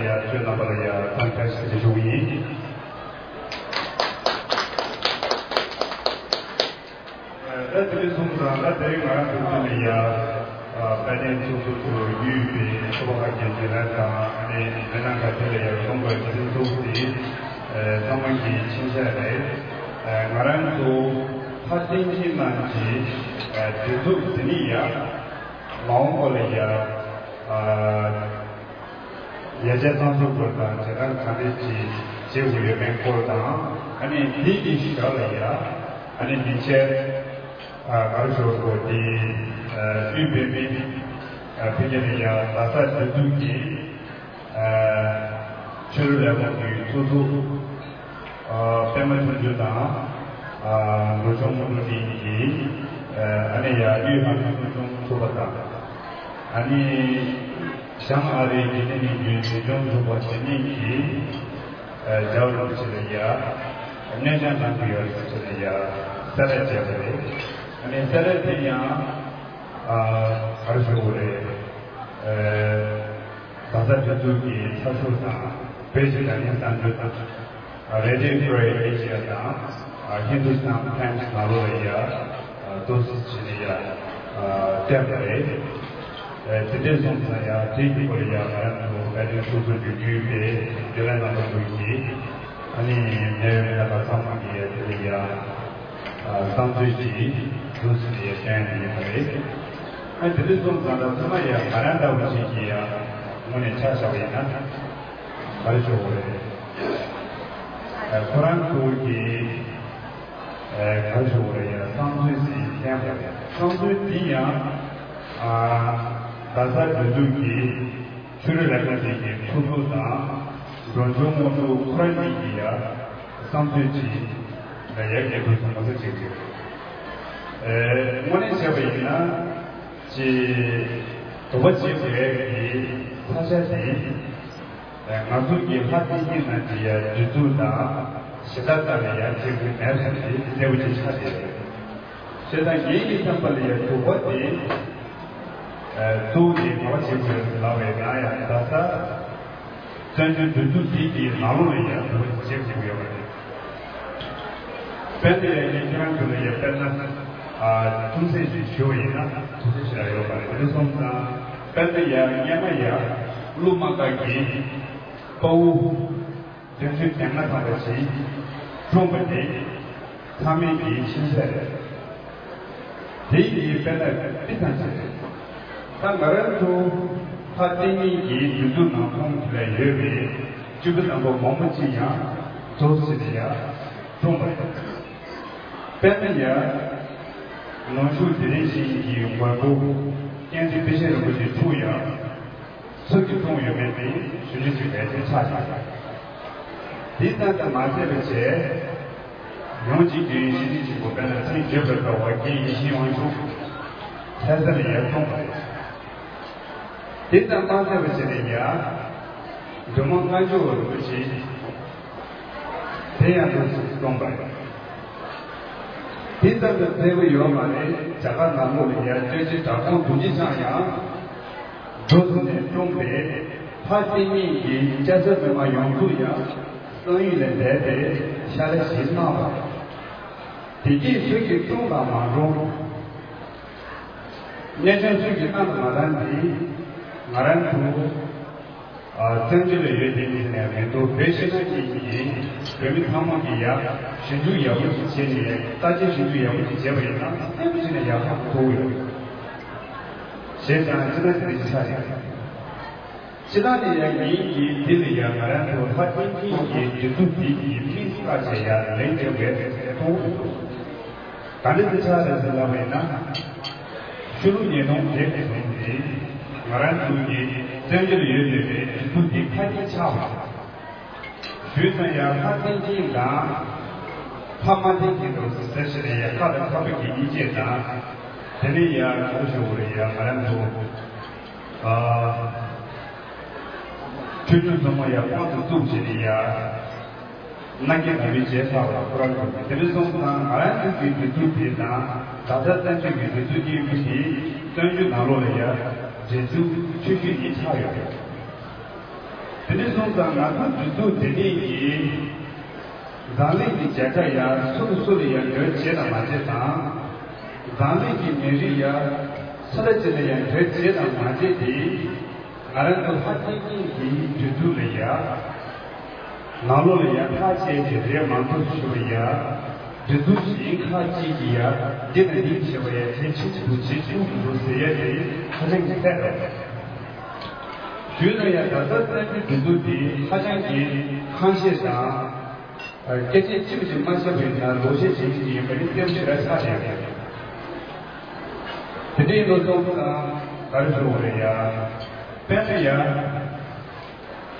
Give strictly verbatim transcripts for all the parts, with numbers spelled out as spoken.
ཡ་ཁྱོད་རྣམ་པ་ལ་ཡ་ཐང་ཁ་ཤས་ཞུ་གི་ཡིན། ད་དེ་རིང་སོང་ཙང་ད་དེ་རིང་ང་རང་ཚོ་འདི་ལ་ཡ་དཔལ་ལྡན་ཚོགས་གཙོ་ཚོ་བརྒྱུད་པའི་ཚོགས་པ་ཁག་གི་འགན་ལེན་དང་ཨ་ནི་མི་སྣ་ཁག་དེ་ལ་ཡ་ཡོང་བའི་སྤྱི་ཚོགས་དེ་ཚང་མ་གི་མཆན་བཤད་རེད། ང་རང་ཚོ་ཕར་བསྟན་གྱི་ནང་གི་སྒྲིག་འཛུགས་དེ་ནི་ཡ་མ་འོངས་པ་ལ་ཡ། ཡ་ཆ་ཚང་ཚོགས་སྐོར་དང་བྱེད་སྟངས་ག་འདྲ་ཅིག་བྱེད་དགོས་ཡོད་མེད་སྐོར་དང་ཨ་ནི་དེ་གི་ཞོར་ལ་ཡ་ཨ་ནི་མི་ཆེ་ག་རེ་ཞུ་དགོས་དེ་དབུས་བོད་མི་ཕ་གི་ལ་ཡ་རྡ་ས་སྒྲིག་འཛུགས་ཀྱི་ཆོས་རིག་ལས་ཁུངས་ཀྱི་གཙོ་འཛུགས་པད་མ་ཆོས་འབྱུང་དང་འགྲོ་ཆུང་མུ་འགྲོ་ནིང་གི་ཨ་ནི་ཡ་དབུས་ཧ་ལམ་ཀུན་འབྱུང་ཚོགས་པ་དང་ཨ་ནི། བྱང་ཨ་རིའི་རྒྱལ་ནས་མི་རྒྱུད་འཛིན་སྐྱོང་ཚོགས་པ་དེ་ཉིད་ཀྱིས་རྒྱལ་བ་རིན་པོ་ཆེ་ལ་ཡ་གནས་མཇལ་གནང་གི་ཡོད་རེད་ཟེར་ནས་ཡ་གསལ་བསྒྲགས་བྱས་པ་རེད། ཨ་ནི་གསལ་བསྒྲགས་དེ་ཡང་ག་རེ་ཞུ་དགོས་རེད། རྡ་ས་སྒྲིག་འཛུགས་ཀྱི་ཚགས་ཤོག་དང་བོད་ཀྱི་དྲ་བརྙན་གསར་འགྱུར་དང་Radio Free Asia་དང་Hindustan Times་ནང་ལོགས་ལ་ཡ་ཏོག་ཙམ་བྱས་ནས་ཡ་བསྟན་པ་རེད། དེ་འདྲ་སོང་ཙང་ཡ་དེའི་སྐོར་ལ་ཡ་ང་རང་ཚོ་དཔལ་ལྡན་ཚོགས་གཙོ་བརྒྱུད་པའི་འབྲེལ་ཡོད་རྣམ་པ་ཚོ་གིས་ཨ་ནི་ངའི་མི་སྣ་ཚང་མ་གིས་ཡ་དེ་ལ་ཡ་བསམ་ཚུལ་ཅིག་འདུག་ཟེར་ནས་ཡ་བསྟན་ཡོད་པ་རེད། ཨ་དེ་འདྲ་སོང་ཙང་ད་ཚང་མ་ཡ་ང་རང་ལྟ་བུ་ཅིག་གིས་ཡ་དངོས་གནས་ཆ་བཞག་པ་ཡིན་ན། ག་རེ་ཞུ་དགོས་རེད། ཁོ་རང་ཚོ་གི་ག་རེ་ཞུ་དགོས་རེད་ཡ་བསམ་ཚུལ་ཞིག་བསྟན་པ་རེད། བསམ་ཚུལ་འདི་ཡང་རྡ་ས་སྒྲིག་འཛུགས་ཀྱི་ཆོས་རིག་ལས་ཁུངས་ཅན་གྱི་ཚོགས་གཙོ་དང་འགྲོ་མགོན་དངོས་གྲུབ་ཁོ་རང་གཉིས་ཀྱི་ཡ་བསམ་ཚུལ་ཅིག་ལ་ཡ་འགན་འཁུར་སོང་མ་ཟད་ཅིག་རེད། དངོས་གནས་བྱས་པ་ཡིན་ན་ཅིག་དོགས་པ་བྱེད་དགོས་ཡ་གི་ས་ཆ་དེ། ང་ཚོ་གི་ལྷ་བསྟན་གྱི་ནང་གི་ཡ་སྒྲིག་འཛུགས་དང་གཞི་བདག་ལྟ་བའི་ཡ་བྱེད་དགོས་མེད་པ་དེ་གསལ་པོ་ཅིག་ཆགས་བསྡད་ཡོད། བྱས་ཙང་ངེད་ཀྱི་བསམ་པ་ལ་ཡ་དོགས་པ་དེ་གཙོ་བོ་དེ་ག་བ་བྱེད་དགོས་ཡོད་ལབ་པ་ཡིན་ན་ཡ་ད་ལྟ་བཙན་བྱོལ་སྒྲིག་འཛུགས་དེ་གི་ནང་ལོགས་ལ་ཡ་དོགས་པ་བྱེད་དགོས་ཡོད་པ་རེད། དཔེར་ན་ཡ་ངས་ཁྱེད་རང་ཚོ་ལ་ཡ་དཔེར་ན་ཨ་ཅུང་ཟད་ཅིག་ཞུ་བ་ཡིན་ན་ཐུགས་རྗེ་ཆེ་ལབ་ཡོད་པ་རེད། དེ་སོང་ཙང་དཔེར་ན་ཡ་སྔས་མ་ཡ་ཀླུ་མ་ག་གི་དཔའ་བོ་བདུན་ཅུ་དོན་ལྔ་ཐམ་པ་ཞིག་བཀྲོངས་པ་དེ་ཚང་མས་ཀྱིས་ཤེས་གསལ་རེད། དེ་ཡི་དཔེར་ན་དཔེ་ཙམ་ཞིག་རེད། ད་ང་རང་ཚོ་ལྷ་བསྟན་གཉིས་ཀྱི་སྒྲིག་འཛུགས་ནང་ཁོངས་དེ་ལ་ཡོད་པའི་སྤྱི་འཐུས་རྣམ་པ་མང་པོ་ཅིག་ཡང་རྫོགས་ཟིན་ནས་ཡང་བཀྲོངས་པ་རེད། དཔེར་ན་ཡང་ནོར་ཕྱུག་དེ་རིང་བཞིན་གྱི་མགོན་པོ་མཁྱེན་བརྩེ་དཔེ་ཆེན་རིན་པོ་ཆེ་མཆོག་ཡང་སུ་གིས་བཀྲོངས་ཡོད་མེད་དེ་ཞུ་རྒྱུ་ཞིག་རེད་དེ་ཆགས་ཤིང་། དེ་ཙམ་དུ་མ་ཟད་པ་བྱས། ཡང་གཅིག་དུས་ཡུན་ཞི་བདེ་ཆེན་པོ་དཔེར་ན་ཐེངས་བརྒྱད་པར་བཀྲོངས་པ་རྒན་ཡིད་བཞིན་དབང་ཕྱུག་ལྷ་ས་ལ་ཡར་བཀྲོངས་པ་རེད། དེ་ཙམ་མ་ཟད་པ་བྱས་ནས་ཡང་སྒྲོལ་མ་བཀའ་འགྱུར་བ་རིན་པོ་ཆེ་དེ་ཡང་འགྲོ་སྲིད་བཀྲོངས་པ་རེད། དེ་ཙམ་དུ་བསྡད་པ་ཡོད་མ་རེད། རྒྱ་གར་ནང་ལོགས་ལ་ཡ་སྐྱོ་ཆེ་དྲག་དགོངས་རྡོ་རྗེ་འཆང་ཡང་འགྲོ་ཟིན་ནས་བཀྲོངས་པས་ལྷ་བསྟན་གཉིས་ཀྱི་སྐྱ་སེར་མི་མང་ཡོངས་རྫོགས་ཡང་གསང་ཡུལ་ལས་འདས་ཏེ་ཕྱག་ལས་གཞན་གནང་བ་རེད། དེ་གས་སུ་གིས་བཀྲོངས་དང་མ་བཀྲོངས། གནས་ཆུང་སུ་གིས་བཏང་དང་མ་བཏང་འདི་ང་རང་ཚོ་ཨ་བཙན་བྱོལ་ལ་ཡོད་དེ་ནི་ནས་མི་འདུག་བོད་ཕྱི་ནང་གཉིས་ཀྱི་བོད་མི་ཚང་མ་གིས་ཡ་ཞིབ་འཇུག་ཡག་པོ་ཞིག་བྱས་ནས་ཡ་ལྟ་དཔྱད་ཞིབ་འཇུག་ཡག་པོ་ཞིག་བྱས་པ་ཡིན་ན་གསལ་པོ་ཞིག་ནས་ཡག་པོ་ཐུག་ཡོད། བྱས་ཙང་སྤྱི་བཏང་དེ་འདྲ་ཞིག་ཆགས་ཡོད། སྤྱི་བཏང་ནས་ཡ་ངེད་ཀྱིས་འདི་ལ་ཡ་ང་རང་ཚོ་ལྷ་བསྟན་གྱི་ཡི་སྒྲིག་འཛུགས་འདི་གི་མིང་བཏགས་བྱས་ཡ་ལན་རྒྱབ་རེད་ཟེར་མཐོང་གི་འདུག་ག་འདྲ་ཅིག་ཆགས་རེད་ཟེར་ལབ་པ་ཡིན་ན། ཆོས་ལུགས་ཉེས་རྡུང་དེ་གི་ཟུང་གིས་ང་རང་ཚོ་གི་བཙན་བྱོལ་ཡོད་བསྡད་པའི་སྒྲིག་འཛུགས་འདི་ཁ་གཉིས་ཆགས་པ་རེད། ཞུས་ཙང་ཡ་ལྷ་བསྟན་གྱི་དང་ལྷ་མ་བསྟན་གྱི་འདུག་ཟེར་ཞེས་ནས་ཡ་ཁ་དང་ཁ་པ་གི་གཉིས་ཆད་དང་། དེ་ནས་ཡ་ག་རེ་ཞུ་དགོས་རེད། ཡ་ང་རང་ཚོ་ཨ་ཆོས་ཆུང་ཚང་མ་ཡ་ཁོང་དུ་བཙུགས་བྱས་ནས་ཡ། ནང་གི་ནང་མི་བྱས་ཚར་བ་ཁོ་རང་ཚོ་དེ་འདྲ་སོང་ཙང་ང་རང་ཚོ་གི་དུས་ཚོད་དེ་དང་ད་ལྟ་བཙན་བྱོལ་གྱི་དུས་ཚོད་ཀྱི་མི་དེ་བཙན་བྱོལ་ནང་ལོགས་ལ་ཡ་རྗེས་འཇུག་ཆོས་བརྒྱུད་གཉིས་ཆགས་ཡོད་རེད། དེ་འདྲ་སོང་ཙང་ང་ཚོ་འདི་ཚོ་དེ་ནས་ཀྱི་འཛམ་གླིང་གི་བརྒྱ་ཆ་ཡ་སུ་དང་སུ་ལ་ཡ་འགྲོས་བྱེད་དང་མ་བྱེད་དང་། འཛམ་གླིང་གི་མི་རིགས་ཡ་ས་ཆ་ཅིག་ལ་ཡ་འགྲོས་བྱེད་དང་མ་བྱེད་དེ། ང་རང་ཚོ་ལྷ་བསྟན་འཛིན་གྱི་སྒྲིག་འཛུགས་ལ་ཡ། ནང་ལོགས་ལ་ཡ་ལྷ་བཅས་ཀྱི་རེད་མང་པོ་ཞུ་བ་ཡ། སྒྲིག་འཛུགས་གཞན་ཁག་ཅིག་གི་ཡ། འདི་དང་འདི་བྱེད་པ་ཡ་དེ་ཆེ་ཆེ་འདུག་ཆེ་ཆེ་འདུག་ཟེར་ཡ་དེ་ཧ་ཅང་གི་གསལ་རེད། ཞུས་ན་ཡ་ད་ལྟ་བཙན་བྱོལ་སྒྲིག་འཛུགས་འདི་ཧ་ཅང་གི་ཁ་ཤས་དང་། སྐད་ཆ་གཅིག་པ་ཞིག་མ་བཤད་པ་ཡིན་ན་ལོག་བཤད་བྱེད་ཀྱི་ཡིན་པ་ནི་གསལ་པོ་ཞེ་དྲག་ཆགས་བསྡད་ཡོད། དེ་འདྲའི་བློ་སྟོབས་དང་ག་རེ་ཞུ་དགོས་རེད་ཡ། དཔེར་ན་ཡ།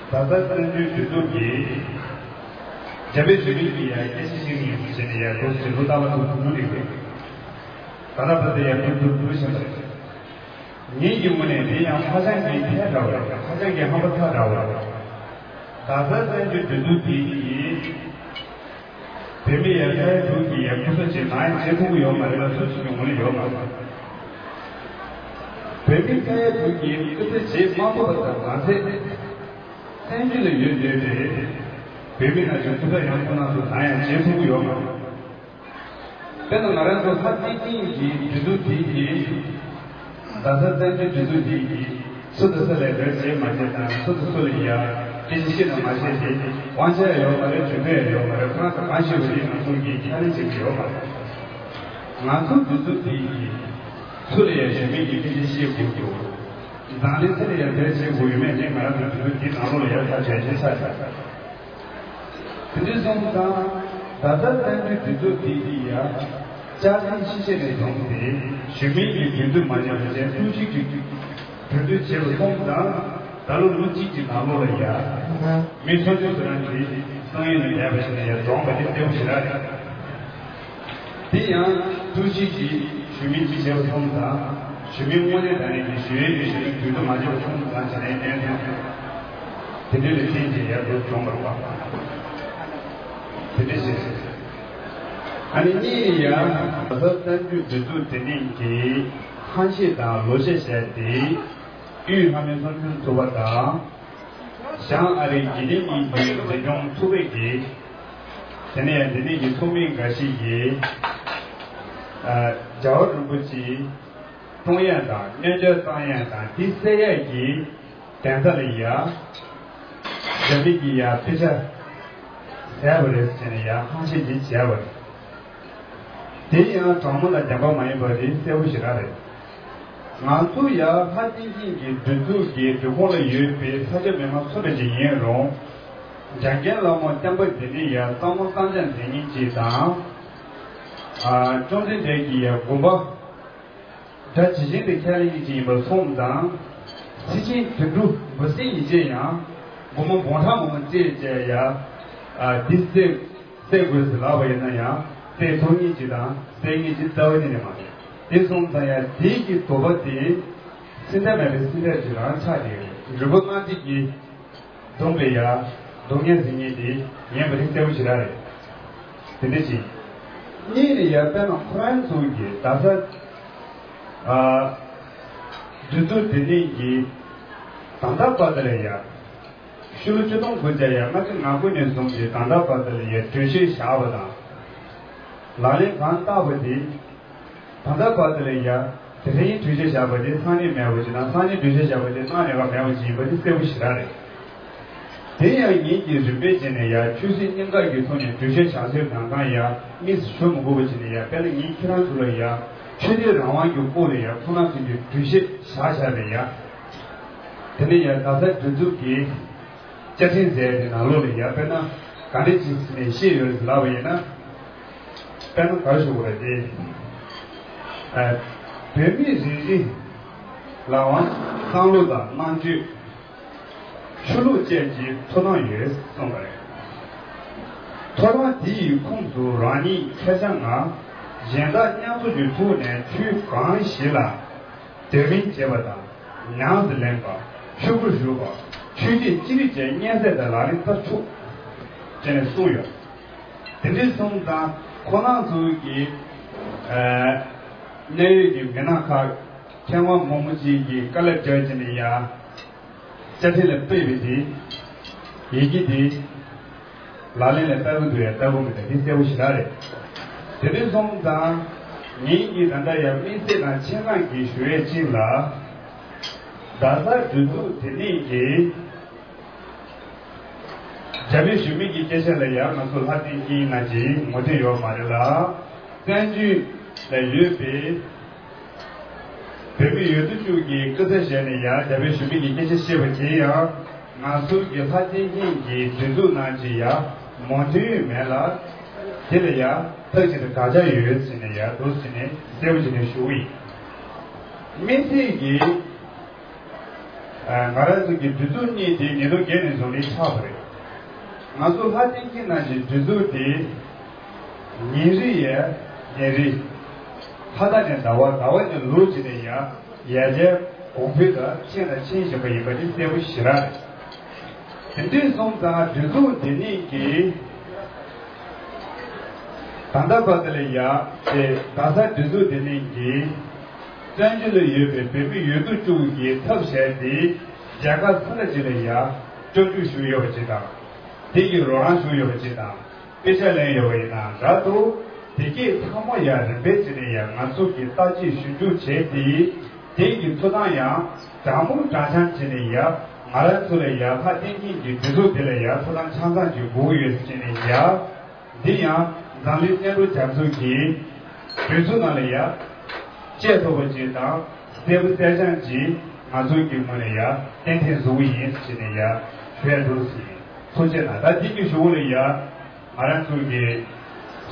ད་ལྟ་བཙན་བྱོལ་སྒྲིག་འཛུགས་ཀྱིས་རྒྱ་བོད་གཞུང་གཉིས་ཀྱི་ཡ་སྐད་ཆ་བཤད་ཀྱི་ཡིན་ཟེར་ནས་ཡ་འདུག་ཟེར་ལོ་ལྟ་བ་དང་གུ་མོ་རིག་རེད། ད་ལྟ་བར་དུ་ཡ་འདུག་འདུག་འདུག་བཞིན་པ་རེད། ངེད་ཀྱི་ངོས་ནས་དེ་ཡང་ཧ་ཅང་གི་ཐལ་དྲགས་པ་རེད། ཧ་ཅང་གི་ཧམ་པ་ཐལ་དྲགས་པ་རེད། ད་ལྟ་བཙན་བྱོལ་སྒྲིག་འཛུགས་དེ་ཡིས་བོད་མི་ཡར་ཐའི་དུས་ཀྱི་ཡར་སྐུ་ཚབ་ཅིག་ནང་ཡང་བྱེད་ཐུབ་ཀྱི་ཡོད་མ་རེད་ལ་སུ་ཞིག་གི་ངོས་ནས་ཡོད་མ་རེད། བོད་མི་ཐའི་དུས་ཀྱི་སྐུ་ཚབ་བྱེད་མ་ཐུབ་པ་དང་མ་ཚད། བཙན་བྱོལ་ལ་ཡོད་བསྡད་དེ། བོད་མི་ནང་བཞིན་སྐུ་ཚབ་ཡང་ཁོ་ན་ཚོ་ནང་ཡང་བྱེད་ཐུབ་ཀྱི་ཡོད་མ་རེད། དཔེར་ན་ང་རང་ཚོ་ལྷ་བསྟན་འཛིན་གྱི་སྒྲིག་འཛུགས་དེ་ཡིས། ད་ལྟ་བཙན་བྱོལ་སྒྲིག་འཛུགས་དེ་ཡིས་སུ་དང་སུ་ལ་འབྲེལ་བྱེད་མ་བྱེད་དང་སུ་དང་སུ་ལ་ཡ་སྐད་ཆ་བཤད་དང་མ་བཤད་དེ་དབང་ཆ་ཡང་ཡོད་མ་རེད། གྲུབ་འབྲས་ཡང་ཡོད་མ་རེད། ཁོ་རང་ཚོ་གང་ཤེས་པ་རེད། ང་ཚོ་གིས་ཁས་ལེན་བྱེད་ཀྱི་ཡོད་མ་རེད། ང་ཚོ་སྒྲིག་འཛུགས་དེ་ཡིས་སུ་ལ་ཡ་གཞན་མིན་གྱི་སྐད་ཆ་བཤད་དགོས་ཀྱི་འདུག་འཛམ་གླིང་སུ་ལ་ཡ་འབྲེལ་བྱེད་དགོས་ཡོད་མེད་དེ་ང་རང་ཚོ་སྒྲིག་འཛུགས་དེའི་ནང་ལོགས་ལ་ཡ་ཐག་གཅོད་བྱེད་ས་རེད། དེ་འདྲ་སོང་ཙང་ད་ལྟ་བཙན་བྱོལ་སྒྲིག་འཛུགས་དེ་གི་ཡ་བཅའ་ཁྲིམས་ཕྱི་བཤད་ནས་བཟུང་སྟེ་གཞུང་མིན་གྱི་གྲོས་བསྡུར་མ་བྱས་པ་བྱས་ཀྲུའུ་ཞི་གིས་གྲོས་བསྡུར་བྱས་པ་སོང་ཙང་ད་ལོ་ལོ་གཅིག་གི་ནང་ལོགས་ལ་ཡ་མི་སུམ་ཅུ་ཙམ་རང་གི་གསང་ཡུལ་ལ་ཉར་བ་ཞིག་ལ་ཡ་འདྲོངས་པ་དེ་གསལ་པོ་ཞེ་དྲག་རེད། དེ་ཡང་ཀྲུའུ་ཞི་གིས་གཞུང་མིན་གྱི་བྱས་པ་སོང་ཙང་གཞུང་མིན་དངོས་གནས་དྲང་གནས་ཀྱི་ཞི་བའི་གི་གཞུང་མིན་གྲོས་བསྡུར་མ་བྱས་པ་སོང་ཙང་བྱས་ནས་གནས་ཚུལ་དེ་འདྲ་ལ་བརྟེན་བྱས་ཡར་འགྲོ་བྱུང་བ་རེད་པ། དེ་འདྲ་བྱས་ཨ་ནི་གཉིས་ནི་ཡང་ད་ལྟ་བཙན་བྱོལ་སྒྲིག་འཛུགས་དེ་ནས་ཀྱི་ཧམ་བཤད་དང་ལོག་བཤད་བྱས་ཏེ་དབུས་ལྷ་མོའི་བསམ་འཆར་ཚུགས་པ་དང་། བྱང་ཨ་རིའི་དགེ་ལྡན་གཉིས་ཀྱི་འཛིན་སྐྱོང་ཚོགས་པའི་གི། དེ་ནས་ཡང་འདི་ནས་ཀྱི་ཚོགས་མི་འགའ་ཞིག་གིས། ཨ། རྒྱལ་བ་རིན་པོ་ཆེའི་གཏོང་ཡ་དང་གནོད་སྐྱོན་བཏང་ཡ་དང་དེ་སེལ་ཡ་གི་གདན་ས་ལ་ཡ། རྒྱ་མི་གི་ཡ་དཔེ་ཆ་ཟས་པ་རེད་ཟེར་ནས་ཡ་ཧམ་བཤད་ཅིག་བྱས་པ་རེད། དེ་ཡང་དྲང་མོ་དང་བདེན་པ་མ་ཡིན་པ་རེད། གསལ་པོ་ཞེ་དྲག་རེད། ང་ཚོ་ཡ་ལྷ་བསྟན་འཛིན་གྱི་སྒྲིག་འཛུགས་ཀྱི་སྒྲིག་ཁོངས་ལ་ཡོད་པའི་ས་སྐྱ་མི་མང་སུ་འདྲ་ཞིག་ཡིན་རུང་། འཇམ་མགོན་ལྷ་མོ་བསྟན་པ་འདི་ནི་ཡ་བསམ་བློ་བཏང་འཇགས་མཛད་མཁན་ཅིག་དང་། ཨ། བཅོམ་ལྡན་འདས་ཀྱི་ཡ་དགོངས་པ་སྒྲ་ཇི་བཞིན་དུ་ཁས་ལེན་མཁན་ཅིག་ཡིན་པ་སོང་ཙང་། སྲིད་ཆེན་དོན་གྲུབ་འབུམ་སྲས་ཡིན་ཕྱིན་ཡང་སྒོ་མོ་འབུམ་ཕྲག་མང་པོ་བརྩེགས་བྱས་ཡ། ཨ། འདི་བརྩེགས་བརྩེགས་དགོས་ཟེར་ལབ་པ་ཡིན་ན་ཡང་བརྩེགས་ཐུབ་མཁན་ཅིག་དང་བརྩེགས་མཁན་ཅིག་རྩ་བ་ཉིད་ནས་མ་རེད། དེ་སོང་ཙང་ཡང་དེའི་གི་དོགས་པ་དེ་སེམས་ཁྲལ་མེད་པའི་སེམས་ཁྲལ་ཅིག་རང་ཆགས་ཀྱི་ཡོད་རེད། རིན་པོ་སྔགས་འདི་གི་སྡོམ་པའི་ཡ་སྡོམ་ངན་ཟིན་ངེས་དེ་ཡིན་པ་དེ་གསལ་པོ་ཞེ་དྲག་རེད། དེ་འདྲ་ཞིག་གཉིས་ནས་ཡ་དཔེར་ན་ཁོ་རང་ཚོ་གི་ད་ལྟ་ཨ། སྒྲིག་འཛུགས་དེ་ནས་ཀྱི་ད་ལྟ་བར་དུ་ལ་ཡ། ཕྱི་ལོ་ཆིག་སྟོང་དགུ་བརྒྱ་ཡ་ལྔ་བཅུ་ང་དགུ་ནས་བཟུང་སྟེ་ད་ལྟ་བར་དུ་ལ་ཡ་གྲོས་ཆོད་བཞག་པ་དང་། ལག་ལེན་གང་བསྟར་བ་དེ། ད་ལྟ་བར་དུ་ལ་ཡ་དེ་རིང་གྲོས་ཆོད་བཞག་པ་དེ་སང་ཉིན་མེད་པ་ཞིག་དང་སང་ཉིན་གྲོས་ཆོད་བཞག་པ་དེ་གནངས་ཉིན་ལ་མེད་པ་ཞིག་ཡིན་པ་དེ་གསལ་པོ་ཞེ་དྲག་རེད། དེ་ཡང་ངེད་ཀྱིས་རིམ་པས་བྱས་ནས་ཡ་ཆོས་སྲིད་གཉིས་ཀ་གི་ཐོག་ནས་གྲོས་ཆོད་བཞག་སྲོལ་ནང་ཁང་ཡ་དམིགས་སུ་ཞུ་མི་དགོས་པ་བྱས་ནས་ཡ་དཔེར་ན་ངེད་ཁྱེད་རང་ཚོ་ལ་ཡ་ཆོས་དད་རང་དབང་གི་སྐོར་ལ་ཡ་ཁོ་རང་ཚོ་གི་གྲོས་གཞི་བཞག་བཞག་པའི་ཡ། དེ་ནས་ཡ་ད་ལྟ་སྒྲིག་འཛུགས་ཀྱི་བཅའ་ཁྲིམས་ཟེར་ཡ་དེ་ནང་ལོགས་ལ་ཡ་དཔེར་ན་ག་འདྲ་ཅིག་ཟེར་ནས་བཤད་ཡོད་ལབ་པ་ཡིན་ན། དཔེར་ན་ག་རེ་ཞུ་དགོས་རེད་དེ། ཨ། བོད་མི་རེ་རེ་ལའང་བསམ་བློ་དང་རྣམ་དཔྱོད། ཆོས་ལུགས་བཅས་ཀྱི་ཐོབ་ཐང་ཡོད་གསུངས་པ་རེད། ཐོབ་ཐང་དེ་ཡི་ཁོངས་སུ་རང་ཉིད་ཁེར་རྐྱང་ངམ་གཞན་དག་མཉམ་འཛོམས་ཀྱི་ཐོག་ནས་ཆོས་གང་ཞིག་ལ་དད་མོས་བྱེད་པ་དང་ཉམས་སུ་ལེན་པ། ཆོས་སྒོར་ཞུགས་པ། ཆོས་བྱེད་ཅི་རིགས་ཀྱང་སྙན་སེང་དང་ལག་ལེན་བསྟར་ཆོག་ཅེས་ནས་གསུངས་ཡོད། དེ་འདྲ་སོང་ཙང་ཁོ་རང་ཚོ་གི་ཨ་གནད་ཡོད་ཀྱི་མི་སྣ་ཁག་མཁས་དབང་མང་པོ་ཅིག་གིས་དཀའ་ལས་བརྒྱབ་བྱས་ནས་ཡ། བཅའ་ཁྲིམས་ལ་ཕེབས་པའི་དེ། ཡི་གེ་འདི་ལག་ལེན་ལ་བསྟར་གི་འདུག་ཡ་བསྟར་གི་མི་འདུག་འདི་གསལ་པོ་ཞེ་དྲག་རེད། དེ་དུས་སོང་ཙང་ངེད་ཀྱིས་ད་ལྟ་ཡང་དམིགས་བསལ་དང་ཆེད་མངགས་ཀྱིས་ཞུ་ཡས་གཅིག་ལ། རྡ་ས་སྒྲིག་འཛུགས་དེ་ནས་ཀྱིས་རྒྱ་བོད་ཞུ་མེད་ཀྱི་སྐད་ཆ་ལ་ཡང་ང་ཚོ་ལྷ་བསྟན་སྐྱིད་ནང་གི་ངོ་དེབ་ཡོད་མ་རེད་ལ། བཙན་བྱོལ་ལ་ཡོད་པའི་བོད་མི་ཡོད་དོ་ཅོག་གིས་སྐུ་ཚེ་ཞལ་ནས་ཡང་རྒྱ་བོད་ཞུ་མེད་ཀྱི་སྐད་ཆ་བཤད་པ་དེ་ཡང་ང་ཚོ་གི་ལྷ་བསྟན་སྐྱིད་ཀྱི་སྒྲིག་འཛུགས་ནང་གི་ཡང་མོས་མཐུན་མེད་ལ། དེ་ལ་ཡང་ཐག་ཆོད་དུ་དགག་བྱ་ཡོད་ཟེར་ནས་ཡང་འདུག་ཟེར་ནས་གསལ་པོ་བྱས་ནས་ཞུ་གི་ཡིན། དམིགས་བསལ་གྱིས། ང་རང་ཚོ་གི་སྒྲིག་འཛུགས་གཉིས་དེ་ཉིས་སྟོང་བརྒྱད་ནས་བཟུང་ནས་ཆགས་པ་རེད། ང་ཚོ་ལྷ་བསྟན་སྐྱིད་ནང་བཞིན་སྒྲིག་འཛུགས་དེ་ཉིན་རེ་ཡས་ཉིན་རེ། ལྷ་ཟླ་ནས་ཟླ་བ། ཟླ་བ་ནས་ལོ་བྱས་ནས་ཡར་ཡར་རྒྱས་གོང་འཕེལ་དང་ཕྱིན་དང་ཕྱིན་བཞིན་པ་ཡིན་པ་དེ་གསལ་པོ་ཞེ་དྲག་རེད། དེ་འདྲ་སོང་ཙང་སྒྲིག་འཛུགས་དེ་ནས་ཀྱི། ད་ལྟ་བར་དུ་ལ་ཡ་དེ་རྡ་ས་སྒྲིག་འཛུགས་དེ་ནས་ཀྱི་བཙན་བྱོལ་ལ་ཡོད་པའི་བོད་མི་ཡོད་དོ་ཅོག་གིས་ཐབས་བྱས་ཏེ་རྒྱལ་ཁབ་ས་ཆ་གཅིག་ལ་ཡ་སྐྱོབ་རྒྱུ་ཞུས་ཡོད་པ་ཅིག་དང་། དེ་གི་རོགས་རམ་ཞུས་ཡོད་པ་ཅིག་དང་། དཔེ་ཆ་ལེན་ཡོད་པ་ཡིན་ན་འདྲ་འདུག་དེ་གས་ཚང་མ་ཡ་རིམ་པས་བྱས་ནས་ཡ་ང་ཚོ་གི་བརྟག་དཔྱད་ཞིབ་འཇུག་བྱས་ཏེ། དེ་གི་ཐོབ་ཐང་ཡང་དྲང་མོ་དྲང་འཆམ་བྱས་ནས་ཡ་ང་རང་ཚོ་ལ་ཡ་ལྷ་བསྟན་སྐྱིད་ཀྱི་སྒྲིག་འཛུགས་དེ་ལ་ཡ་ཐོབ་ཐང་ཆ་ཚང་ཅིག་དགོས་ཀྱི་ཡོད་ཟེར་བྱས་ནས་ཡ། འདི་ཡང་འཛམ་གླིང་བཙན་བྱོལ་རྒྱ་མཚོ་གི་གྲོས་ཚོགས་ནང་ལ་ཡ་བཅད་ཐུབ་པ་ཅིག་དང་གསལ་པོ་གསལ་རྐྱང་ཅིག་ང་ཚོ་གི་ངོས་ནས་ཡ་གཏན་འཁེལ་བཟོ་གི་ཡིན་ཟེར་བྱས་ནས་ཡ་ཞུ་ཡ་འདུག་ཟེར། ཐུགས་རྗེ་གནང་། ད་འདི་གི་གཞུག་ལ་ཡ། ང་རང་ཚོ་གི་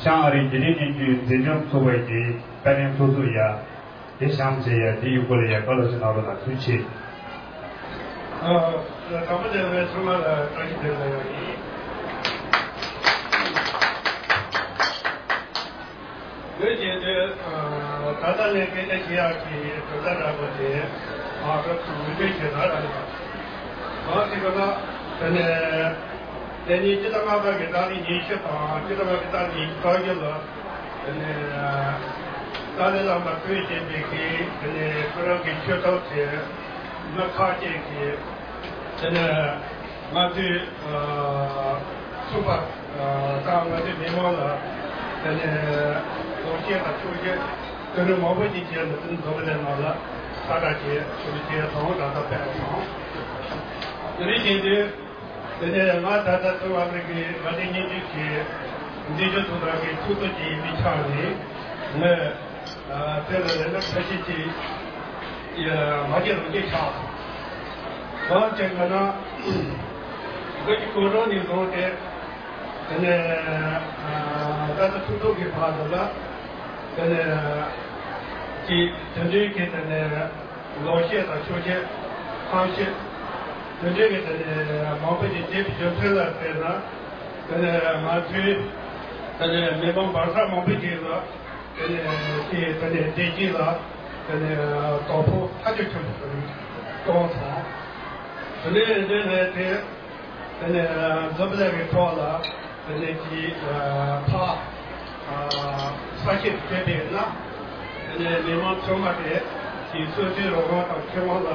བྱང་ཨ་རིའི་དགེ་ལྡན་སྙན་བརྒྱུད་འཛིན་སྐྱོང་ཚོགས་པ་གི་དཔལ་ལྡན་ཚོགས་གཙོ་ཡ་དེ་བཞེངས་བྱས་ཡ་དེ་ཡི་སྐོར་ལ་ཡ་བཀའ་སློབ་ཅིག་གནང་རོགས་གནང་། ཐུགས་རྗེ་ཆེ། ཨ། དང་པོ་དེ་ཚང་མ་ལ་བཀྲ་ཤིས་བདེ་ལེགས་ཡིན། ལོས་བྱས་དུས། ད་ལྟ་ནས་སྐད་ཆ་བཤད་ཡག་གི་གྲུབ་མཐའ་འདྲ་པོ་དེ་མ་གཏོགས་མུ་མཐུད་བྱེད་ན་རག་ལས་པ། གང་ཞིག་ལ་དེ་ནས་དེ་ནི་སྤྱི་ཟླ་ལྔ་པ་གི་ཏ་རིག་ཉི་ཤུ་དང་སྤྱི་ཟླ་ལྔ་པའི་ཏ་རིག་ཉི་ཤུ་རྩ་བཞི་ལ་དེ་ནས་ཏཱ་ལའི་བླ་མ་ཐུགས་རྗེ་ཆེན་པོས་ཀྱིས་དེ་ནས་ཁོ་རང་གི་ཆོས་ཐོག་ཆེད་མི་ཁག་ཅིག་གིས་དེ་ནས། ང་ཚོའི་ཚོགས་པ་དང་ང་ཚོའི་མི་མང་ལ་དེ་ནས་ལོ་ཤས་དང་ཕྱོགས་ཞེས་དོན་མང་པོ་ཞིག་བྱས་ནས་འཛམ་བུ་གླིང་ནང་ལ་ས་བཀྲ་བྱས་ཞུ་བྱས་དང་ད་ལྟ་སྤེལ་བ་དང་། དེ་ནས་བྱས་དུས་དེ་ནས་ང་ད་ལྟ་ཐུབ་དབང་གི་ང་ཚོའི་སྙན་བརྒྱུད་ཀྱི་འཛིན་སྐྱོང་ཚོགས་པ་གི་ཚོགས་གཙོ་ཅིག་ཡིན་པའི་ཆ་ནས་ངས། དེ་ལ་ལན་འདེབས་ཁ་ཤས་ཅིག་མ་བརྗེད་རང་བརྗེད་ཆགས། གང་ཅི་ལབ་ན། འགོ་གི་གོ་རོ་ནས་བཟུང་སྟེ། དེ་ནས་ད་ལྟ་ཐུག་ཐུག་གི་བར་དུ་ལ། དེ་ནས་ཅིག་དེ་འདྲའི་གི་དེ་ནས་ལོ་ཤས་དང་ཕྱོགས་ཤས་ཁམས་ཤས་དེ་འདྲའི་གི་དེ་ནས་མང་པོ་ཅིག་བྱས་པའི་རྒྱུ་མཚན་ལ་བལྟས་ན། དེ་ནས་ང་ཚོའི་དེ་ནས་མི་མང་བར་ཐག་མང་པོ་ཅིག་ལ། དེ་ནས་དེ་དེ་ནས་བདེ་སྐྱིད་ལ་དེ་ནས་དོ་ཕོག་ཐག་གཅོད་ཆེན་པོ་གཏོང་སོང་། དེ་ནས་དེ་ནས་དེ་དེ་ནས་འཛམ་བུ་གླིང་གི་ཐོག་ལ་དེ་ནས་ཀྱི་ཕ་ས་ཆེད་བྱས་པས་ན། དེ་ནས་མི་མང་ཚང་མ་དེ་ཀྱི་སོ་སོའི་རང་དབང་དང་ཁེ་དབང་ལ།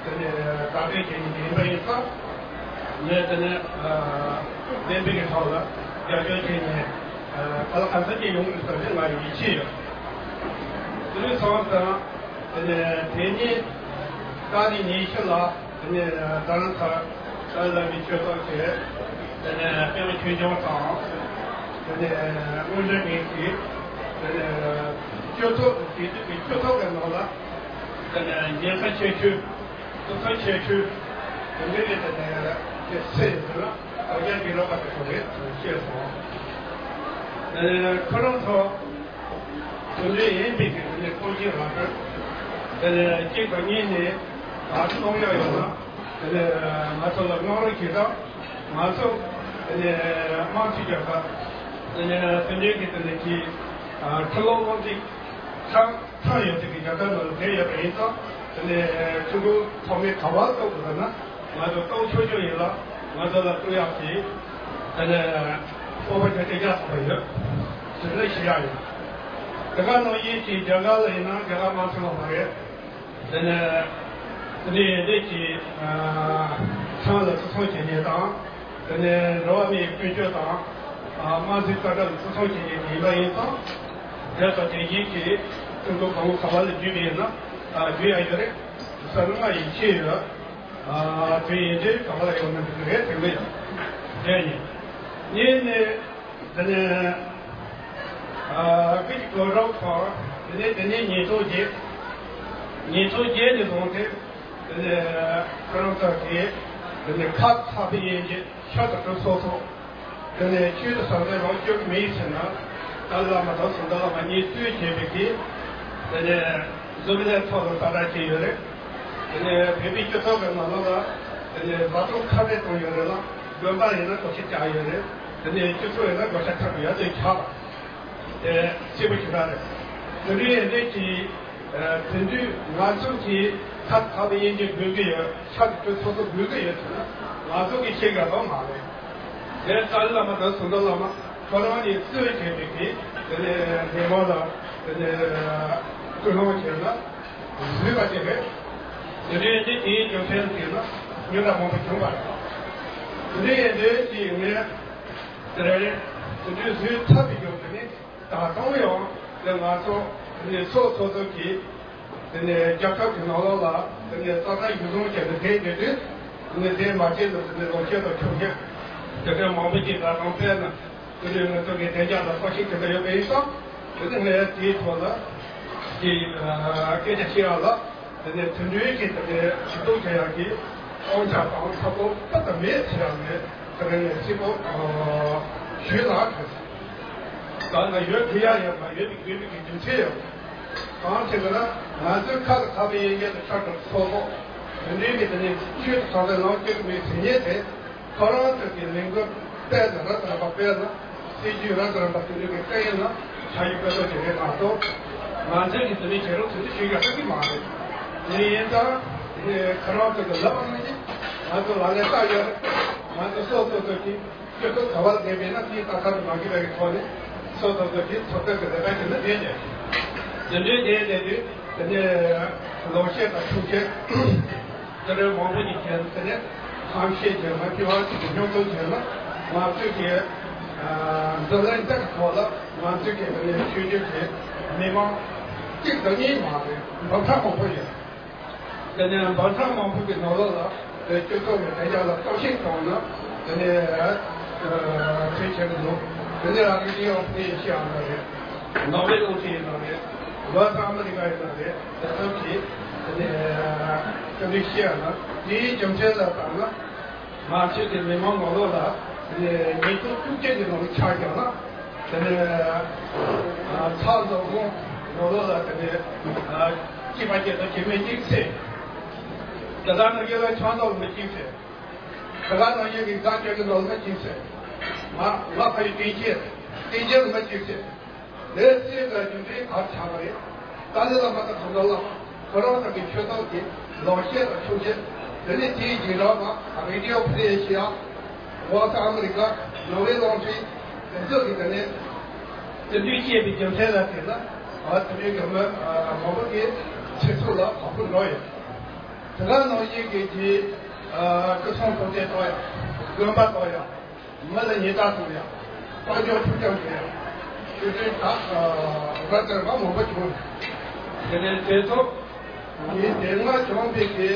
དེ་ནས་བདག་སྤྲོད་བྱེད་མཁན་ཡིན་པ་ཡིན་ཙང་། ངས་དེ་ནས་བདེན་པའི་གི་ཐོག་ལ་རྒྱབ་སྐྱོར་བྱས་ནས་ག་ལ་གང་འཚམ་ཅིག་ཡོང་གི་རེད་ཟེར་ང་ཡིད་ཆེས་ཡོད། དེ་ནས་སོང་ཙང་དེ་ནས་དེ་ཉིན་ཏ་རིག་ཉི་ཤུ་ལ་དེ་ནས་ད་ནང་ཚར་ཏཱ་ལའི་བླ་མའི་ཆོས་ཚོགས་བྱས། དེ་ནས་པད་མ་ཆོས་འབྱུང་དང་། དེ་ནས་དངོས་གྲུབ་ངེས་ཀྱིས་དེ་ནས་ཆོས་ཚོགས་དེ་དུས་ཀྱི་ཆོས་ཚོགས་ཀྱི་ནང་ལ། དེ་ནས་ཉེན་ཁ་ཆེ་ཤོས། ཐོབ་ཐང་ཆེ་ཤོས་དེ་འདྲའི་དེ་ནས་དེ་སེ་ཡོད་ན་དོ་རྒྱ་གི་རོགས་པ་དེ་ཚོ་རེད་ཅེས་གསུངས། ཁོ་རང་ཚོ་དེ་འདྲའི་ཡིན་པའི་གི་དེ་ནས་ཐོག་ཆེན་རང་དོན་དེ་ནས་གཅིག་དང་གཉིས་ནས་ལག་ཁྱེར་སློང་ཡག་ཡོད་ན་དེ་ནས་ང་ཚོ་ལ་སྔོན་རོགས་བྱེད་དང་ང་ཚོ་དེ་ནས་དམངས་གཙོའི་རྒྱལ་ཁབ་དེ་ནས་དེ་འདྲའི་གི་དེ་ནས་ཀྱི་ཁྲི་ལོ་སློབ་ཁྲིད་ཁྲ། ཚང་ཡོད་ཚད་ཀྱི་རྒྱལ་ཁབ་ནང་ལ་བསྡད་ཡོད་པ་ཡིན་ཙང་དེ་ནས་ཆུ་འགྲོ་ཐོག་མའི་ག་བ་གཏོགས་དགོས་ན་ང་ཚོ་གཏོང་ཆོག་ཆོག་ཡིན་ལ་ང་ཚོ་ལ་གཏོང་ཡག་གི་དེ་ནས་སྤོབས་པ་རྒྱ་ཆེ་རྒྱག་ཐུབ་པ་ཡོད་ཟེར་ནས་ཞུ་ཡག་ཡིན། དེ་ག་ནང་བཞིན་གྱི་རྒྱ་གར་ལ་ཡིན་ན་རྒྱ་གར་དམངས་གཙོ་ལ་མ་རེད། དེ་ནས་དེ་ནས་དེ་གི་ཚང་ལ་བརྩི་སྲུང་བྱེད་མཁན་དང་ དེ་ནས་འགྲོ་བ་མིའི་ཀུན་སྤྱོད་དང་། ཨ། དམངས་གཙོའི་བཀའ་ཁྲིམས་བརྩི་སྲུང་བྱེད་མཁན་ཡིན་པ་ཡིན་ཙང་། དེ་དང་དེ་བཞིན་གྱི་ཀྲུང་གོ་གོང་བུ་ག་བ་ལ་བརྒྱུད་པ་ཡིན་ན། ཨ། བརྒྱུད་ཡ་ཡོད་རེད། བསམ་བློ་ཡིད་ཆེས་ཡོད། ཨ། དེ་ཡིན་དུས་ག་བ་ལ་ཡོང་ན་འགྲིག་གི་རེད་དྲན་གི་ཡོད། དེ་ཡིན། གཉིས་ནས། དེ་ནས། ཨ། སྐུ་མཁྱེན་གོ་རོགས་ཁང་། དེ་ནས་དེ་ནས་ཉིས་སྟོང་བརྒྱད། ཉིས་སྟོང་བརྒྱད་ནས་བཟུང་སྟེ། དེ་ནས་ཁོ་རང་ཚོ་གིས་དེ་ནས་ཁ་ཚ་པོ་ཡིན་གྱི་ཤ་དང་གྲུ་སོགས་སོགས། དེ་ནས་ཆོས་དང་ཟང་ཟིང་ལོངས་སྤྱོད་མི་ཡིན་ཟེར་ན། ཏཱ་ལའི་བླ་མ་དང་ཙུན་ཏ་བླ་མ་གཉིས་གཙོས་བྱས་པའི་གི། དེ་ནས་བཟོ་མི་ལས་ཐོག་ལ་ས་བཀྲ་བྱས་ཡོད་རེད། དེ་ནས་བོད་པའི་སྤྱི་ཚོགས་ཀྱི་ནང་ལོགས་ལ། དེ་ནས་བཟའ་ཚང་ཁ་བྲལ་བཏང་ཡོད་རེད་ལ། དགོན་པ་ཡིན་ན་སྒོ་ཕྱེ་བཅག་ཡོད་རེད། དེ་ནས་སྤྱི་ཚོགས་ཡིན་ན་སྒོ་ཕྱེ་ཁ་བྲལ་ཡོད་དེ་ཆགས་པ། དེ་གསལ་པོ་ཞེ་དྲག་རེད། དེ་འདྲའི་ཡིན་དུས་ཀྱི། ཨ། དེ་དུས་ང་ཚོ་གིས་ཁ་ཚ་པོ་ཡིན་གྱི་དགོས་ཀྱི་ཡོད། ཤ་དང་གྲུ་སོགས་སོགས་དགོས་ཀྱི་ཡོད་ཟེར་ན། ང་ཚོ་གིས་ཤེས་དགོས་པ་མ་རེད། དེ་ཏཱ་ལའི་བླ་མ་དང་ཙུན་ཏ་བླ་མ་ཁོ་རང་གཉིས་གཙོས་བྱས་པའི་གི། དེ་ནས་མི་མང་ལ། དེ་ནས་སྐུལ་སློང་བྱས་ན་བཟོས་པ་དེ་རེད། དེ་འདྲའི་ཡིན་དུས་དེའི་རྒྱུ་མཚན་དེ་ན་ཉེན་ཁ་མང་པོ་བྱུང་བ་རེད། དེ་འདྲའི་ཡིན་དུས་ཀྱི་ངས། དེ་རེད། དེ་འདྲའི་བཟོས་ཚར་བའི་རྒྱུ་དེ་ནི། ད་དུང་ཡང་དེ་ང་ཚོ་དེ་ནས་སོ་སོ་སོ་གིས་དེ་ནས་རྒྱལ་ཁབ་ཀྱི་ནང་ལོགས་ལ་དེ་ནས་རྩ་ཁྲིམས་གཞི་བཟུང་བྱས་ནས་བསྡད་བསྡད་དུས། དེ་ནས་དེ་མ་བྱས་ན་དེ་ནས་ལོ་ཤས་དང་ཆུང་ཤས་དེ་འདྲ་མང་པོ་ཅིག་ད་དུང་དཔེར་ན་དེ་ནས་ང་ཚོ་གི་བདེ་འཇགས་ལ་གཏོར་བཤིག་བྱེད་ཀྱི་ཡོད་པ་ཡིན་ཙང་། དེ་ནས་ངས་དེའི་ཐོག་ལ་ཀྱི་སྐད་ཆ་བཤད་ཡ་ལ། དེ་ནས་དེ་འདྲའི་གི་དེ་ནས་ཇུས་གཏོགས་བྱེད་ཡག་གི་དབང་ཆ་དང་ཁྱབ་ཁོངས་དཔག་ཏུ་མེད་ཟེར་ཡག་ནས་དེ་རིང་ནས་གཅིག་པོ་ཞུས་ལ། ད་ལ་ཡོད་དེ་ཡག་ཡོད་མ་ཡོད་པའི་དགོས་པའི་གི་རྒྱུ་མཚན་ཡོད། གང་ཟེར་ན་ང་ཚོའི་ཁ་ལ་ཁ་བའི་ཡན་ཆད་དུ་ཆགས་པའི་ཚོགས་པ་དེ་འདྲའི་གི་དེ་ནས་ཆོས་དང་ཟང་ཟིང་ལོངས་སྤྱོད་མེད་ཟེར་མཁན་དེ། ཁོ་རང་ཚོ་གི་ལས་འགུལ་སྤེལ་ནས་རབ་དང་རིམ་པ་སྤེལ་ན། སྲིད་ཇུས་རབ་དང་རིམ་པ་དེ་འདྲ་གི་སྤེལ་ཡིན་ན་ཆ་ཡི་དཔེ་ཚོགས་ཀྱི་རེད་མ་གཏོགས། ང་ཚོའི་གི་དེ་ནས་བྱེད་རོགས་དེ་འདྲ་ཞུ་ཡག་ཅིག་མ་རེད། དེ་ཡིན་ཙང་ཁོ་རང་ཚོ་གི་ལབ་པ་ནང་བཞིན་ང་ཚོ་ལག་ལེན་བསྟར་ཡོད་རེད། ང་ཚོ་སོ་སོ་སོ་གི་སྤྱི་ཚོགས་ག་བར་བསྡད་པས་ན་དེའི་ལྟ་ཐབས་མ་གི་བའི་ཐོག་ནས་སོ་སོ་སོ་གི་ཚོགས་སྡེ་གི་ལས་ཀ་བྱེད་ན་བསྡད་ནས། དེ་འདྲའི་བསྡད་བསྡད་དུས་དེ་ནས་ལོ་ཤས་དང་ཆུང་ཤས། དེ་འདྲའི་མང་པོ་ཞིག་བྱས་ནས་དེ་ནས་ཧམ་བཤད་བྱས་ན་དེ་བར་གྱི་སྙོབ་སྟོན་བྱས་ན་ང་ཚོས་ཀྱི་འཛམ་གླིང་སྟེང་གི་ཐོག་ལ་ང་ཚོས་ཀྱི་དེ་ནས་ཆོས་བརྒྱུད་ཀྱི་མི་མང་གཅིག་དང་གཉིས་མ་རེད། འབུམ་ཕྲག་མང་པོ་ཡོད། དེ་ནས་འབུམ་ཕྲག་མང་པོ་གི་ནང་ལོགས་ལ་དེ་སྤྱི་ཚོགས་ཀྱི་བདེ་འཇགས་ལ་གཏོར་བཤིག་བཏང་ན་དེ་ནས་དེ་བྱེད་ཀྱི་འདུག་དེ་ནས་ཨ་རི་ཡོང་དེ་ཤི་ཨ་ན་རེད། ནོར་ཝེ་ལུང་ཆེན་ཡིན་ན་རེད། ལོ་ས་ཨ་མི་རི་ཀ་ཡིན་ན་རེད། དེ་ཚོ་གིས་དེ་ནས་དེ་འདྲའི་ཤི་ཨ་ན་དེའི་རྒྱུ་མཚན་ལ་བལྟས་ན། ང་ཚོའི་གི་མི་མང་ནང་ལོགས་ལ་ཉིས་སྟོང་བཅུ་གཅིག་གི་ནང་ལ་ཆ་བཞག་ན། དེ་ནས་ཚ་འཛོམས་ཁོངས་ནང་ལོགས་ལ་དེ་ནས་སྐྱེས་པ་སྐྱེས་ཚོ་སྐྱེས་དམན་གཅིག་ཚེ། དེ་ག་ནང་བཞིན་ལ་ཆང་འཐུང་མི་གཅིག་ཚེ། དེ་ག་ནང་བཞིན་གི་ཟ་སྤྱོད་ཀྱི་ནང་ལ་མི་གཅིག་ཚེ། ང་ང་ཕ་ཡུལ་བསྟན་ཆེད་བསྟན་ཆེད་ལ་མི་གཅིག་ཚེ། ལས་རྩེ་དང་རྒྱུ་འབྲས་གར་ཆགས་པ་རེད། ཏཱ་ལའི་བླ་མ་དང་གང་ཟག་བླ་མ་ཁོ་རང་ཚོ་གི་ཆོས་ཐོག་གི་ལོ་ཤས་དང་ཆུང་ཤས། དེ་ནས་དེའི་རྗེས་འབྲང་པ་རེ་ཌི་ཡོ་ཕི་རེ་ཤི་ཡ། ཝོ་ཊ་ཨ་མི་རི་ཀ། ནོར་ཝེ་ལོང་ཊི། དེ་ཚོ་གི་དེ་ནས་དེ་འདྲའི་སྐྱེས་པའི་རྒྱུ་མཚན་ལ་བལྟས་ན། ཨ་དེ་འདྲའི་རྒྱུ་མཚན་མང་པོ་གི་ཚེ་སྲོག་ལ་བབས་པ་འགྲོ་ཡོད། དེ་ག་ནང་བཞིན་གྱི་གི་སྐུ་སྲུང་ཐོབ་ཐང་གཏོང་ཡ། དགོན་པ་གཏོང་ཡ། མི་ལ་ཉེས་རྡུང་གཏོང་ཡ། དཔལ་འབྱོར་འཕྲོག་བཅོམ་བྱེད་ཡ། ཆོས་དོན་དག་ར་ཙར་མ་མང་པོ་བྱུང་། དེ་ནས་དེ་ཚོ་ཉིས་སྟོང་ལྔ་བྱུང་བའི་གི་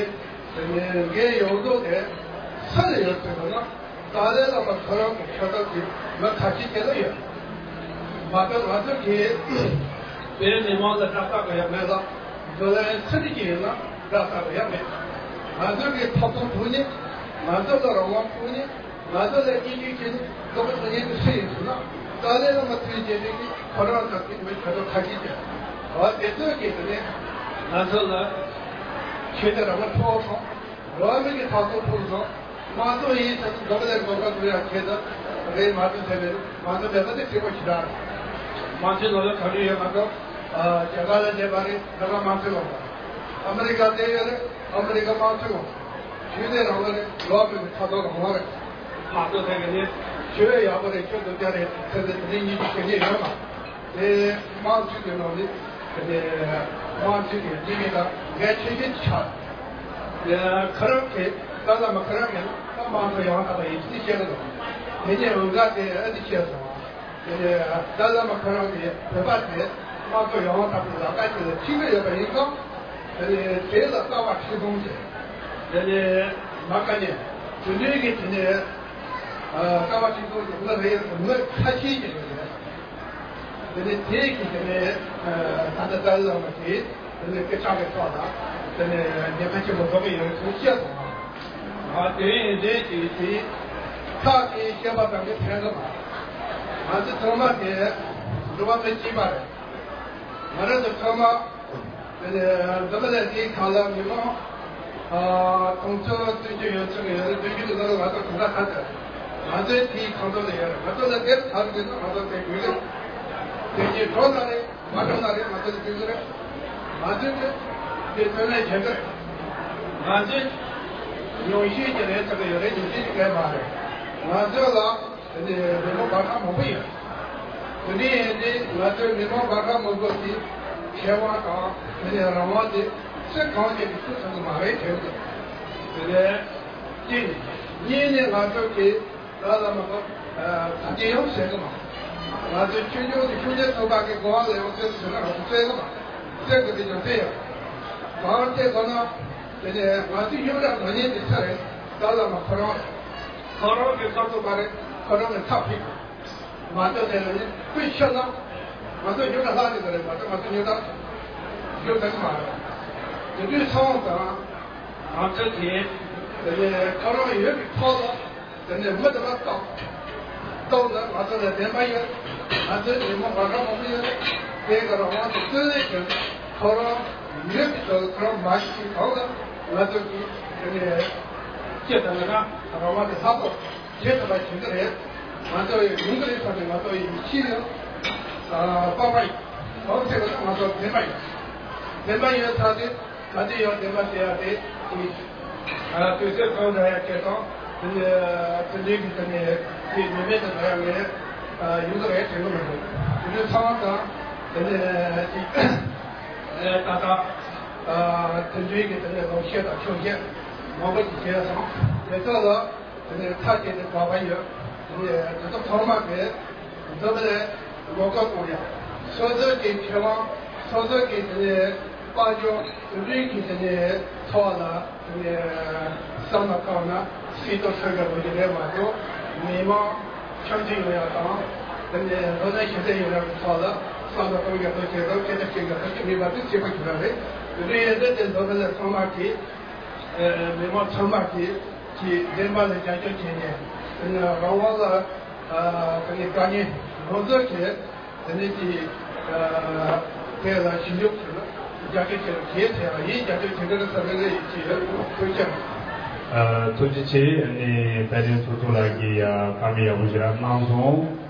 དེ་ནས་འགན་ཡོད་མདོག་དེ་སུ་ལ་ཡོད་ཟེར་བ་ན། ཏཱ་ལའི་བླ་མ་ཁོ་རང་གི་ཆོས་ཐོག་གི་མི་ཁ་ཤས་ཀྱི་ལ་ཡོད། མ་གཏོགས་ང་ཚོ་གིས་བོད་མི་མང་ལ་སྐྲག་ཐག་གི་ཡ་མེད་ལ། བཟོ་ལན་སུ་གཅིག་ཡིན་ན་སྐྲག་ཐག་གི་ཡ་མེད། ང་ཚོ་གི་ཐོབ་ཐང་ཕུགས་ནི། ང་ཚོ་ལ་རང་དབང་ཕུགས་ནི། ང་ཚོ་ལ་སྐྱིད་སྡུག་བྱེད་ནི་ལོག་པ་ཐོན་ཉན་དུ་སུ་ཡིན་ཟེར་ན། ཏཱ་ལའི་བླ་མ་ཐུན་རྗེས་མའི་གི་ཁོ་རང་དང་གི་མི་ཁ་ཐོག་ཁ་ཤས་ཀྱི། འོ་དེ་ཚོ་གི་དེ་ནས་ང་ཚོ་ལ་ཆོས་དད་རང་དབང་ཐོབ་སོང་། རང་མི་གི་ཐོབ་ཐང་ཕུགས་སོང་། མང་གཙོ་ཡིན་ཟེར་ན་འཛམ་གླིང་གོམ་ཁ་ཐུག་ཡ་ཁྱེད་ཚོ་རེད་མ་གཏོགས་དེ་རེད། མང་གཙོ་མེད་པ་དེ་གཅིག་པོ་ཞིག་རེད། མང་གཙོའི་ནང་ལ་ག་རེ་ཡོད་མ་གཏོགས། རྒྱ་གར་ལ་བསྡད་པ་རེད། ད་ག་མང་གཙོའི་ལོག་པ། ཨ་མི་རི་ཀ་བསྡད་ཡོད་རེད། ཨ་མི་རི་ཀ་མང་གཙོའི་ལོག་པ། ཆོས་དད་རང་དབང་རེད། འགྲོ་བ་མིའི་ཐོབ་ཐང་རང་དབང་རེད། མང་གཙོ་དེ་ག་ནི་ཆོས་ཡག་པོ་རེད། ཆོས་སྡུག་ཅག་རེད་ཟེར་ཏེ་དེ་འདྲའི་གཉིས་ཀྱི་ཤེས་ཉེན་ཡོད་མ། དེ་དམངས་གཙོའི་གི་ནང་ནས་དེ་ནས་དམངས་གཙོའི་གི་སྐྱེ་དམན་དང་འགན་ཆེ་ཤོས་ཆགས། དེ་ཁོ་རང་གི་ཏཱ་ལའི་བླ་མ་ཁོ་རང་གི་ལ་ དམངས་གཙོ་ཡང་དག་པ་ཡིན་ཚུལ་བཤད་ཀྱི་འདུག་དེ་ནས་འོང་ག་དེ་ཨ་ཙི་བཤད་སོང་། དེ་ནས་ཏཱ་ལའི་བླ་མ་ཁོ་རང་གིས་བོད་པ་དེ་དམངས་གཙོ་ཡང་དག་པའི་ལམ་ཁ་ཅིག་ལ་ཁྲིད་ཀྱི་ཡོད་པ་ཡིན་ཙང་། དེ་ནས་དེ་ལ་ལྟ་བ་ཁྲིད་སྟོང་བྱས། དེ་ནས་མ་ཁ་ནས་དེ་འདྲའི་གི་དེ་ནས་ལྟ་བ་ཁྲིད་སྟོང་གི་ངོ་རེ་ངོ་ཁ་ཤས་ཀྱི་ཡོད་རེད། དེ་ནས་དེ་གི་དེ་ནས་ད་ལྟ་ཏཱ་ལའི་བླ་མ་དེ། དེ་ནས་སྐད་ཆ་གི་ཐོག་ལ་དེ་ནས་ཉེན་ཁ་ཆེན་པོ་བཟོ་གི་ཡོད་ཚུལ་བཤད་སོང་། ང་དེ་ཡིན་དེ་ཅིག་དེ་ཁག་གིས་བཤད་པ་ཙམ་གྱིས་ཕན་གི་མ་རེད། ང་ཚོ་ཚང་མ་དེ་འགྲོ་བ་མི་གཅིག་པ་རེད། ང་རང་ཚོ་ཚང་མ་དེ་ནས་འཛམ་བུ་གླིང་འདིའི་ཁ་ལ་མི་མང་ཨ་དུང་ཕྱུར་བདུན་ཅུ་ཡོད་ཚུལ་ཡོད་རེད། བདུན་ཅུ་ནང་ལ་ང་ཚོ་གང་འདྲ་ཁ་ཚ་ང་ཚོའི་དེའི་ཁང་ཚོ་ལ་ཡོད་རེད། ང་ཚོ་ལ་དེར་ཐར་གི་ན་ང་ཚོ་དེ་དགོས་རེད། དེ་གཉིས་འགྲོ་ན་རེད། མ་འགྲོ་ན་རེད། ང་ཚོ་ལ་དེ་གི་རེད། ང་ཚོས་དེ་དེ་ཐོན་ལས་བྱེད་ཀྱི་རེད། ང་ཚོས་ཉུང་ཤས་ཀྱི་རེད་ཟེར་གི་ཡོད་རེད། ཉུང་ཤས་ཀྱི་རེད་མ་རེད། ང་ཚོ་ལ་དེ་ནས་མི་མང་བར་ཁ་མང་པོ་ཡོད། དེ་འདྲ་ཡིན་དུས་ང་ཚོའི་མི་མང་བར་ཁ་མང་པོ་དེ་ཁེ་དབང་དང་དེ་ནས་རང་དབང་དེ་སུ་གང་ཞིག་གིས་ཚུར་ཐོན་གི་མ་རེད་དྲན་གི་འདུག་དེ་ནས་གཅིག་གཉིས་ནས་ང་ཚོ་གི་ཏཱ་ལའི་བླ་མ་ཁོ་ད་དེ་ཡང་བཤད་གི་མ། ང་ཚོའི་ཆོས་འབྱུང་དེ་ཆོས་རྒྱལ་གསུམ་པ་གི་དགོངས་པ་ལ་ཡང་བཙན་ཟེར་ན་ང་ཚོ་བཙན་གི་མ། བཙན་གི་དེ་ཀྱང་བཙན་ཡང་གང་བཙན་གོ་ན། དེ་ནས་ང་ཚོའི་ཡུམ་ར་ང་ཉིད་དེ་ཚ་རེད། ཏཱ་ལའི་བླ་མ་ཁོ་རང་རེད། ཁོ་རང་གི་གསར་དུ་པ་རེད། ཁོ་རང་གི་ཚབ་ཕིག་མ་གཏོགས་ནས་ནི་དཔེ་ཤོད་ན་ང་ཚོ་ཡུམ་ར་ལྷག་གི་རེད། མ་གཏོགས་ང་ཚོ་ཉོ་ད་ཡུམ་ད་གི་མ་རེད། དེ་དུས་ཚང་དང་ང་ཚོ་གི་དེ་ནས་ཁོ་རང་ཡོད་པའི་ཐོག་ལ། དེ་ནས་མི་དེ་ལ་རྟོག་རྟོག་ན་ང་ཚོ་ལ་བདེན་པ་ཡོད། ང་ཚོའི་ཉིན་མོ་བར་ཁ་མང་པོ་ཡོད། དེ་ག་རང་དབང་དུ་བརྩོན་ལེན་བྱས། ཁོ་རང་མི་གི་ཚོ་ཁོ་རང་མ་ཤི་གང་ལ་ང་ཚོ་གི་དེ་ནས་སྐྱེ་དང་ན་རང་དབང་དུ་ལྷག་པོ་བྱེད་ཐུབ་པ་བྱེད་ཀྱི་རེད། ང་ཚོ་ཡི་ཡོང་གི་རེད་ཟེར་ནས་ང་ཚོ་ཡི་ཤི་ཡོད། ཨ་པགས་པ་ཡིན། གང་བྱེད་པ་ན་ང་ཚོ་བདེན་པ་ཡོད། བདེན་པ་ཡོད་ཚར་དུས། ད་ལྟའི་ཡང་བདེན་པ་དེ་ཡང་དེ་ཨ་དུས་ཚོད་གང་འདྲ་ཡང་སྐྱེ་སྟངས་དེ་ནས་དེ་འདྲའི་གི་དེ་ནས་དེ་ཉི་མའི་དེ་འདྲ་ཡང་ངས་ཡོང་གི་རེད་དྲན་གི་མི་འདུག་དེ་ནས་ཚང་དང་དེ་ནས་ཅིག་ད་ལྟ་དེ་འདྲའི་གི་དེ་ནས་ལོ་ཤས་དང་ཆུང་ཤས་མང་པོ་ཞིག་བྱས་སོང་། དེ་ཚོ་ལ་དེ་ནས་ཁ་སྐྱེས་ཏེ་དགག་པ་ཡོད། དེ་ནས་དེ་ཚོ་ཚང་མ་གི་འདི་ལས་ངོ་རྒོལ་གཏོང་ཡ། སོ་སོ་གི་ཁེ་དབང་། སོ་སོ་གི་དེ་ནས་དཔལ་འབྱོར་དེ་འདྲའི་གི་དེ་ནས་ཐོག་ལ་དེ་ནས་བསམ་བློ་བཏང་ན་སྲིད་དོན་སྲུང་སྐྱོབ་དགོས་ཀྱི་རེད་མ་གཏོགས། མི་མང་ཁྱབ་མཆེད་ཡོང་ཡ་དང་། དེ་ནས་ལོ་ན་ཞིབ་ཕྲ་ཡོང་ཡ་གི་ཐོག་ལ་བསམ་བློ་གཏོང་རྒྱུ་དང་བྱེད་སྟངས་སྐད་ཆ་བཤད་རྒྱུ་དང་གཅིག་མིན་པ་དེ་བྱེད་པ་ཞིག་རང་རེད། དེ་འདྲའི་ཡོད་ཚད་དེ་འཛམ་བུ་གླིང་ཚང་མ་གི་མི་མང་ཚང་མ་གི་གི་བདེན་པ་ལ་རྒྱབ་སྐྱོར་བྱས་ནས། དེ་ནས་རང་དབང་ལ་དེ་ནས་དཀའ་ངལ་ང་ཚོ་གི་དེ་ནས་ཀྱི་དེ་ལ་ཞིབ་འཇུག་བྱས་ན་རྒྱབ་སྐྱོར་བྱེད་རོགས་གལ་ཆེ་བ་ཡིན། རྒྱབ་སྐྱོར་བྱེད་ཀྱི་རེད་ཟེར་ནས་ཡིད་ཆེས་ཡོད། ཐུགས་རྗེ་ཆེ། ཨ་ཐུགས་རྗེ་ཆེ། ཨ་ནི་བཀའ་དྲིན་ཚོགས་གཙོ་ལགས་ཀྱིས་ཡ་བཀའ་མོལ་ཡག་པོ་ཞིག་གནང་སོང་།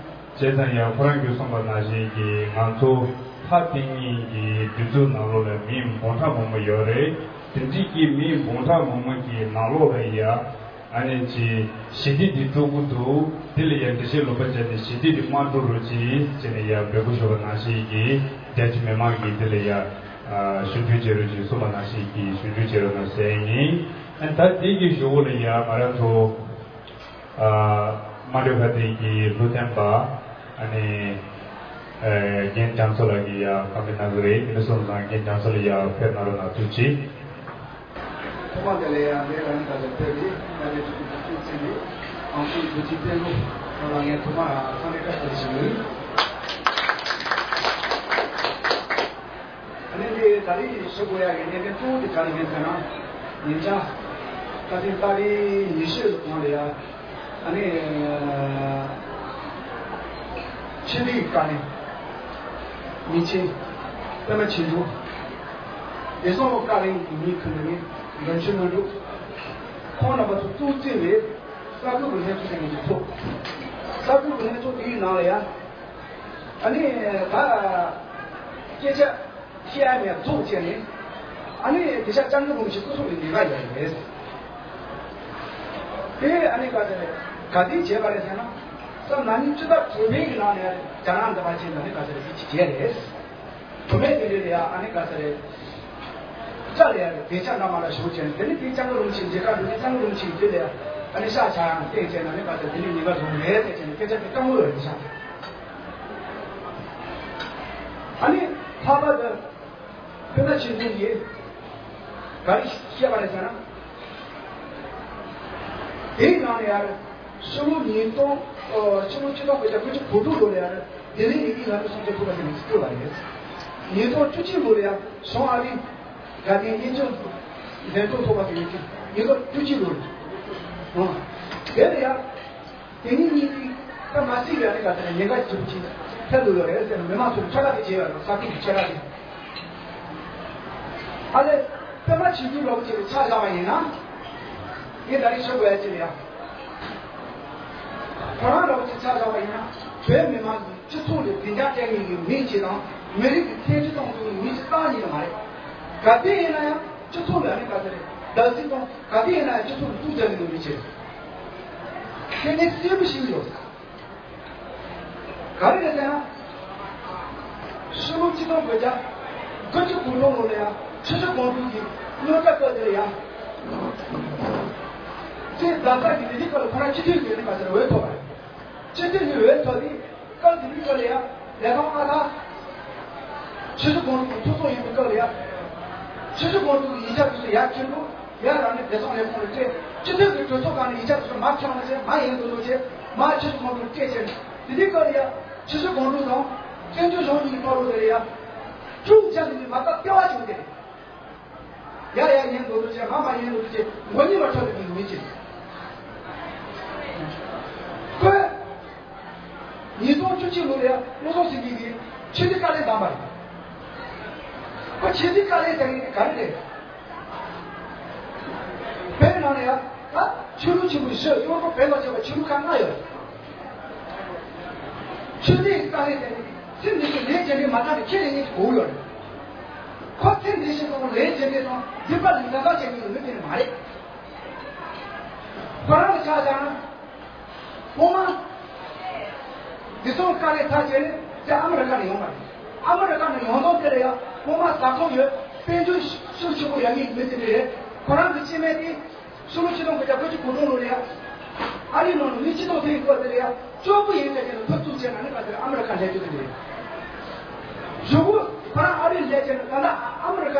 བྱས་ཙང་ཡང་ཁོ་རང་གིས་གསུངས་པ་ནང་བཞིན་གྱི་ང་ཚོ་ལྷ་བསྟེན་མཁན་གྱི་སྒྲིག་འཛུགས་ནང་ལོགས་ལ་མི་འབུམ་ཕྲག་མང་པོ་ཡོད་རེད། དེ་འདྲའི་གི་མི་འབུམ་ཕྲག་མང་པོ་གི་ནང་ལོགས་ལ་ཡ་ཨ་ནི་ཅི་ཞི་བདེ་འདི་དཀྲུག་གི་འདུག་དེ་ལ་ཡ་འགྲེལ་བཤད་ལོག་པ་བྱས་ཏེ་ཞི་བདེ་འདི་མ་དཀྲུག་རོགས་གྱིས་ཟེར་ནས་ཡ་འབོད་སྐུལ་ཞུས་པ་ནང་བཞིན་གྱི་རྒྱ་ཆེ་མི་མང་གིས་དེ་ལ་ཡ་ཞུ་སྐུལ་བྱེད་རོགས་གྱིས་གསུངས་པ་ནང་བཞིན་གྱི་ཞུ་སྐུལ་བྱེད་རོགས་གནང་ཟེར་ཡིན། ཨ་ནི་ད་དེ་གི་གཞུག་གུ་ལ་ཡ་ང་རང་ཚོ། ཨ་རྨ་ལྷོ་ཁ་སྡེ་གི་ལྷོ་སྟོན་པ་ཨ་ནི་ཨ་རྒན་རྒྱ་མཚོ་ལགས་ཀྱིས་ཡ་བཀའ་མོལ་གནང་གི་རེད། ཡིན་ན་སོང་ཙང་རྒན་རྒྱ་མཚོ་ལགས་ཡ་ཕེབས་གནང་རོགས་གནང་། ཐུགས་རྗེ་ཆེ། ཐོག་མ་དེ་ལ་ཡང་ངས་རང་ཉིད་ད་ལྟ་ཕེབས་རེད། ང་ནི་ཐུགས་རྗེ་ཆེ་ཟེར་གྱི་ཡོད། ཨང་ཅིག་བུ་ཅིག་བསྟན་ལུགས་ང་ལ་ངས་ཐོག་མ་འཚམས་འདྲི་བཀྲ་ཤིས་བདེ་ལེགས་ཞུ་གི་ཡོད། ཨ་ནི་འདི་ད་རེས་ཞུ་དགོས་ཡ་གི་གནད་དོན་གཙོ་བོ་དེ་ག་རེ་ཡིན་ཟེར་ན། ཉེ་ཆར་ད་ཐེངས་ཏ་རིག་ཉི་ཤུ་གོང་ལ་ཡ་ཨ་ནི་ཕྱི་དྲིལ་བཀའ་བློན་མི་ཆེན་པད་མ་ཆོས་འབྱུང་བདེ་སྲུང་བཀའ་བློན་གྱི་མི་ཁོ་ན་ནི་འགན་འཁྱེར་གནང་འདུག་ཁོང་རྣམ་པ་ཚོ་གཙོ་བོ་བརྩིས་པའི་གསར་འགོད་པའི་ལྷན་ཚོགས་དེ་ངས་ཀྱི་ཚོགས། གསར་འགོད་པའི་ལྷན་ཚོགས་དེའི་ནང་ལ་ཡ་ཨ་ནི་ད་སྐད་ཆ། ཤེས་ཡ་མེད་རྫོགས་བྱས་ནས། ཨ་ནི་དེ་ཤ་ལྕང་གི་རུང་ཞིག་ཀུ་ཐུག་ལ་ཉེས་པ་ཡོད་རེད། དེ་ཨ་ནི་ག་ཚད་ག་དེ་བྱས་པ་རེད་ཟེར་ན། སང་ན་ནིང་སྤྱི་ཟླ་དྲུག་པའི་གི་ནང་ནས་རྒྱ་ནག་འདི་པ་ཅན་ཨ་ནི་ག་ཚད་དེ་ཅི་བྱས་རེད། བུད་མེད་དེ་འདྲས་ལ་ཡ་ཨ་ནི་ག་ཚད་རེད། སྐྲ་ལ་ཡ་བདེ་ཆ་འདྲ་མ་འདྲ་ཞུགས་བྱས་ནས་དེ་ནི་དེ་ལྕང་གི་རུང་ཞིག་མཇལ་ཁ་འགྲོ་ནས་ལྕང་གི་རུང་ཞིག་དེ་ལ་ཡ། ཨ་ནི་ཤ་ཆ་ཡང་སྟེང་བྱས་ན་ནི་ཕར་དེ་ལས་ཉེན་ཁ་བཟུང་མེད་ཟེར་བྱས་ནས་སྐད་ཆ་དེ་སྐྱོན་བོ་ཡོད་རེད་ཤག་ཨ་ནི་ལྷག་པར་དུ་དཔེར་ན་ཆིན་ཐུང་གིས་ག་རེ་བཤད་པ་རེད་ཟེར་ན། དེའི་ནང་ནས་ཡར་ཕྱི་ལོ་ཉིས་སྟོང་། ཨོ། ཕྱི་ལོ་ཆིག་སྟོང་དགུ་བརྒྱ་དགུ་བཅུ་གོ་དྲུག་ལོ་ལ་ཡར་ལྡི་ལི་ནས་ཨི་ལྷ་ནུབ་སྲུང་སྐྱོབ་ཐུབ་པ་ཞིག་ནས་བསྐྱོད་པ་རེད། ཉིས་སྟོང་བཅུ་གཅིག་ལོ་ལ་ཡར་བྱང་ཨ་རི་དགའ་ལྡན་དབྱེན་སྦྱོར་ལྷན་ཚོགས་ཐོག་པ་ཞིག་ནས་ཉིས་སྟོང་བཅུ་གཅིག་ལོ་རེད། ཨོ། དེ་ལ་ཡར་དེ་ཉིད་གཉིས་ཀྱིས་ད་མ་སྲིད་པའི་ཨ་ནི་ག་ཚོད་ཉེན་ཁ་ཅིག་ཅིག་ཐེབས་འདུག་ཡོད་རེད་ཟེར་ནས་མི་མང་ཚོས་ཁྱབ་བསྒྲགས་དེ་བྱས་ཡོད་རེད། ས་ཁུལ་གྱི་ཁྱབ་བསྒྲགས་དེ། ཨ་ལས། པད་མ་བྱིན་ཆུང་ལྟ་བུ་ཅིག་ལ་ཆ་བཞག་པ་ཡིན་ན། ངས་ད་རེས་ཞུ་དགོས་ཡ་ཅིག་ལ་ཡ། ཁོ་རང་ལྟ་བུ་ཅིག་ཆ་བཞག་པ་ཡིན་ན། བོད་མི་མང་གི་སྤྱི་ཚོགས་ལ་བདེ་འཇགས་སྤྲད་མཁན་གྱི་མི་ཅིག་དང་། མི་རིགས་ཀྱི་ཐལ་ཇུས་གཏོང་ཐུབ་མཁན་གྱི་མི་ཅིག་རྐྱང་གཉིས་ལ་མ་རེད། ག་དུས་ཡིན་ན་ཡང་སྤྱི་ཚོགས་ལ་ནི་ག་ཚོད་རེད། བདག་འཛིན་གཏོང་། ག་དུས་ཡིན་ན་ཡང་སྤྱི་ཚོགས་ལ་གཏུག་རྒྱག་གི་འདུག་མི་ཅིག་དེ་ནི་གསལ་པོ་ཞིག་ཡོད། ག་རེ་རེད་ཟེར་ན། ཕྱི་ལོ་ཆིག་སྟོང་དགུ་བརྒྱ་དགུ་བཅུ་གོ་དྲུག་ལོ་ལ་ཡང་ཆུ་བཞི་སྒང་དྲུག་གི་རྙོག་དྲ་སྐབས་དེར་ཡང་། ཚེ་བདག་ས་གི་ལས་རིགས་སྐབས་ལ་ཁོ་རང་སྤྱི་འཐུས་ཀྱི་ནི་མ་ཟེར་འོས་ཐོབ་པ་རེད། སྤྱི་འཐུས་ཀྱི་འོས་ཐོབ་དེ་སྐབས་དེ་དུས་སྐབས་ལ་ཡང་ལས་ཁང་ཨ་ཐག་ཆུ་བཞི་སྒང་དྲུག་གི་ཐུགས་ཚོགས་ཡིན་པའི་སྐབས་ལ་ཡང་། ཆུ་བཞི་སྒང་དྲུག་གི་ཡིག་ཆ་དེ་ཚོ་ཡར་ཁྱེར་འདུག་ཡར་རང་ནས་བདེ་སྲུང་ལས་ཁུངས་ལ་སྤྲད། སྤྱི་འཐུས་ཀྱི་གྲོས་ཚོགས་ཁང་ནས་ཡིག་ཆ་དེ་ཚོ་མར་ཁྱེར་ཡོང་བྱས་མར་ཡིན་འདུག་འདུག་བྱས་མར་ཆུ་བཞི་སྒང་དྲུག་སྤྲད་བྱས། དེ་དུས་སྐབས་ལ་ཡ་ཆུ་བཞི་སྒང་དྲུག་དང་བཙན་བྱོལ་གཞུང་གཉིས་ཀྱི་བར་ལ་དེ་ལ་ཡ་ཀྲུང་ཅན་གྱི་མ་རྩ་ལྟེ་བ་བྱུང་སྟེ། ཡ་ཡ་ཡིན་འདུག་འདུག་བྱས་མར་མར་ཡིན་འདུག་འདུག་བྱས་མགོ་གཉིས་པ་འཕྲོ་དེ་གི་མི་གཅིག་ཁོས། ཉིས་སྟོང་བཅུ་གཅིག་ལོ་ལ་ཡ་བློ་བཟང་སེང་གེ་གིས་ཆོས་སྡེ་དཀའ་ལས་བཏང་བ་རེད། ཁོ་ཆོས་སྡེ་དཀའ་ལས་བཏང་ཡིན་ག་རེ་རེད། བོད་ནང་ལ་ཡ་ད་ཆོས་ལུགས་ཆེན་པོ་བཞི་གཡོག་པོ་བོད་ལ་བྱས་པ་ཆོས་ལུགས་ཁག་ལྔ་ཡོད་རེད། ཆོས་སྡེ་དཀའ་ལས་བཏང་ཡིན་ཚེ་འདི་ཕྱི་ལས་རྒྱུ་འབྲས་མ་ཐག་ནས་ཁྱེད་ལས་ངེས་ཀྱི་གོ་ཡོད་རེད། ཁོ་ཚེ་འདི་ཕྱི་དང་ལས་རྒྱུ་འབྲས་དང་སྡིག་པ་ལས་འདའ་འདའ་བྱེད་མཁན་གྱི་མི་དེ་ནི་མ་རེད། ཁོ་རང་ལ་ཆ་བཞག་ན། སྔོན་མ། བདེ་སྲུང་དཀའ་ལས་ཐག་བཅད་ནས་དེ་ཨ་མི་རི་ཀ་ནས་ཡོང་བ་རེད། ཨ་མི་རི་ཀ་ནས་ཡོང་དུས་དེ་ལ་ཡང་སྔོན་མ་བཟའ་ཚང་ཡོད་དཔལ་འབྱོར་ཤུགས་ཆེན་པོ་ཡོད་མཁན་མི་དེ་འདྲ་རེད། ཁོ་རང་གི་སྐྱེ་དམན་དེ་ཕྱི་ལོ་ཆིག་སྟོང་དགུ་བརྒྱ་དགུ་བཅུ་གོ་དྲུག་ལོ་ལ་ཡང་ཨ་རིའི་ནང་ནས་མི་ཆིག་སྟོང་ཐེ་ཡི་སྐོར་དེ་ལ་ཡང་སྐྱོ་པོ་ཡིན་པའི་ཆེད་དུ་ཕར་ཚུར་བྱས་ན་ནི་ག་ཚོད་ཨ་མི་རི་ཀ་སླེབས་རྒྱུ་དེ་འདྲ་རེད། གཞུག་གུ་ཁོ་རང་ཨ་རིར་སླེབས་བྱས་ནས་ད་ལྟ་ཨ་མི་རི་ཀ་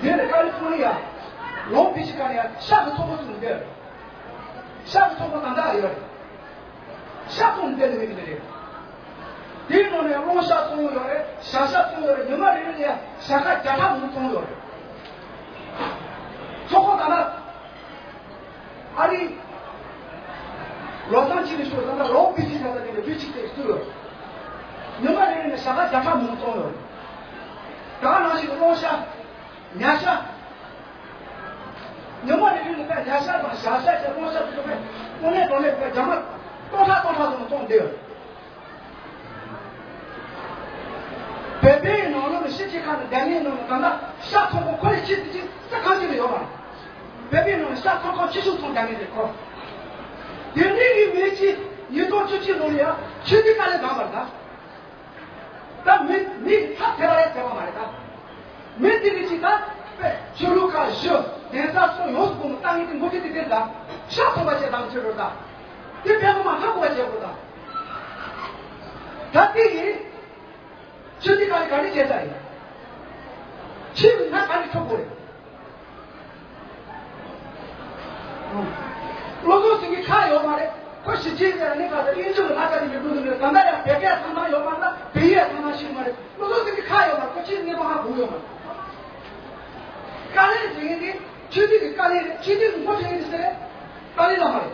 དེ་ནས་ཀ་ལི་ཧྥོ་ནི་ཡ་ལོང་བི་ཆི་ཁ་ནས་ཡང་ཤག་གི་ཚོགས་པ་བཙུགས་ནས་བསྡད། ཤག་གི་ཚོགས་པ་གང་དག་ཡོད་རེད། ཤག་ཚོགས་འདི་ལས་མི་འདི་རེད། དེའི་ནང་ནས་རླུང་ཤག་ཚོགས་ཡོད་རེད། བྱ་ཤག་ཚོགས་ཡོད་རེད། ཉི་མ་རེ་རེ་ལ་བྱ་ཤག་བརྒྱ་ཕྲག་མང་ཚོགས་ཡོད་རེད། ཚོགས་པ་གང་དག་ཨ་རི་ལོ་སང་ཕྱི་ནས་ཤོག་ད་ལྟ་ལོ་བི་སི་ད་ལྟ་དེ་འདྲ་བི་སི་དེ་བཙུགས་ཡོད་རེད། ཉི་མ་རེ་རེ་ལ་བྱ་ཤག་བརྒྱ་ཕྲག་མང་ཚོགས་ཡོད་རེད། ད་ག་ནང་བཞིན་རླུང་ཤག་ཉ་ཤ། ཉི་མ་རེ་རེ་ལ་དཔེ་ཉ་ཤ་དང་བྱ་ཤ་བྱས་རླུང་ཤ་དེ་ཚོ་དཔེ་དངོས་གནས་དྲང་གནས་དཔེ་རྒྱ་མ་སྟོང་ཕྲག་སྟོང་ཕྲག་ཙམ་བཙོང་བསྡད་ཡོད། བོད་པའི་ནང་ལོགས་ལ་ཕྱི་རྒྱལ་ཁག་ནས་བསྡད་མཁན་ནང་ལ་ད་ལྟ་ཤ་ཚོང་ཁང་ཁོ་རེ་ཕྱི་དེ་ཅིག་རྩི་ཁང་ཅིག་ལ་ཡོད་པ། བོད་པའི་ནང་ལ་ཤ་ཚོང་ཁང་ཆེ་ཤོས་ཚོང་བསྡད་མཁན་རེད་ཁོ། དེ་ནས་ངའི་མི་གཅིག་ཉིས་སྟོང་བཅུ་གཅིག་ལོ་ལ་ཡང་ཆོས་སྡེ་དཀའ་ལས་བཏང་བ་རེད་ད། ད་མི་མི་ཚབ་ཐེ་བ་རེད་ཟེར་བ་མ་རེད་ད། མི་དེ་གི་ཅིག་ད་པས་ཆོས་ལུགས་ཁག་བཞི་གདན་ས་གསུམ་ཡོངས་སུ་གོང་མ་བཏང་ཡིན་དེ་མུ་གེ་དེ་དེ་ད་ཤག་ཚོགས་པ་བྱས་དང་ཆོས་རོལ་ད། དེ་ཕན་པ་མ་ཐག་པ་བྱས་དགོས་ད། ད་དེ་ཡིན། ཆོས་དེ་ག་རེ་ག་རེ་བྱས་ས་ཡིན། ཆོས་ཀྱི་ང་ག་རེ་ཁྲོ་དགོས་རེད། བློ་བཟང་སེང་གེ་ཁག་ཡོད་མ་རེད། ཁོ་གཞིས་བྱེས་ཟེར་ནས་ཁ་ཟེར་དབྱིན་ཇི་གི་ལྷ་ས་ནས་མི་འགྲོ་འདུག་ནས་ད་ལྟ་ཡང་བོད་སྐད་ཚང་ཚང་ཡོད་མ་རེད་ན་བོད་ཡིག་ཚང་ཚང་ཤེས་མ་རེད། བློ་བཟང་སེང་གེ་ཁག་ཡོད་མ་རེད། ཁོ་ཕྱིའི་གནས་སྟངས་ཧ་གོ་གི་ཡོད་མ་རེད། དཀའ་ལས་ཟེར་མཁན་དེ་ཆོས་སྡེ་གི་དཀའ་ལས་རེད། ཆོས་སྡེ་གི་ངོ་ཚ་མཁན་དེ་སུ་རེད། ཏཱ་ལའི་བླ་མ་རེད།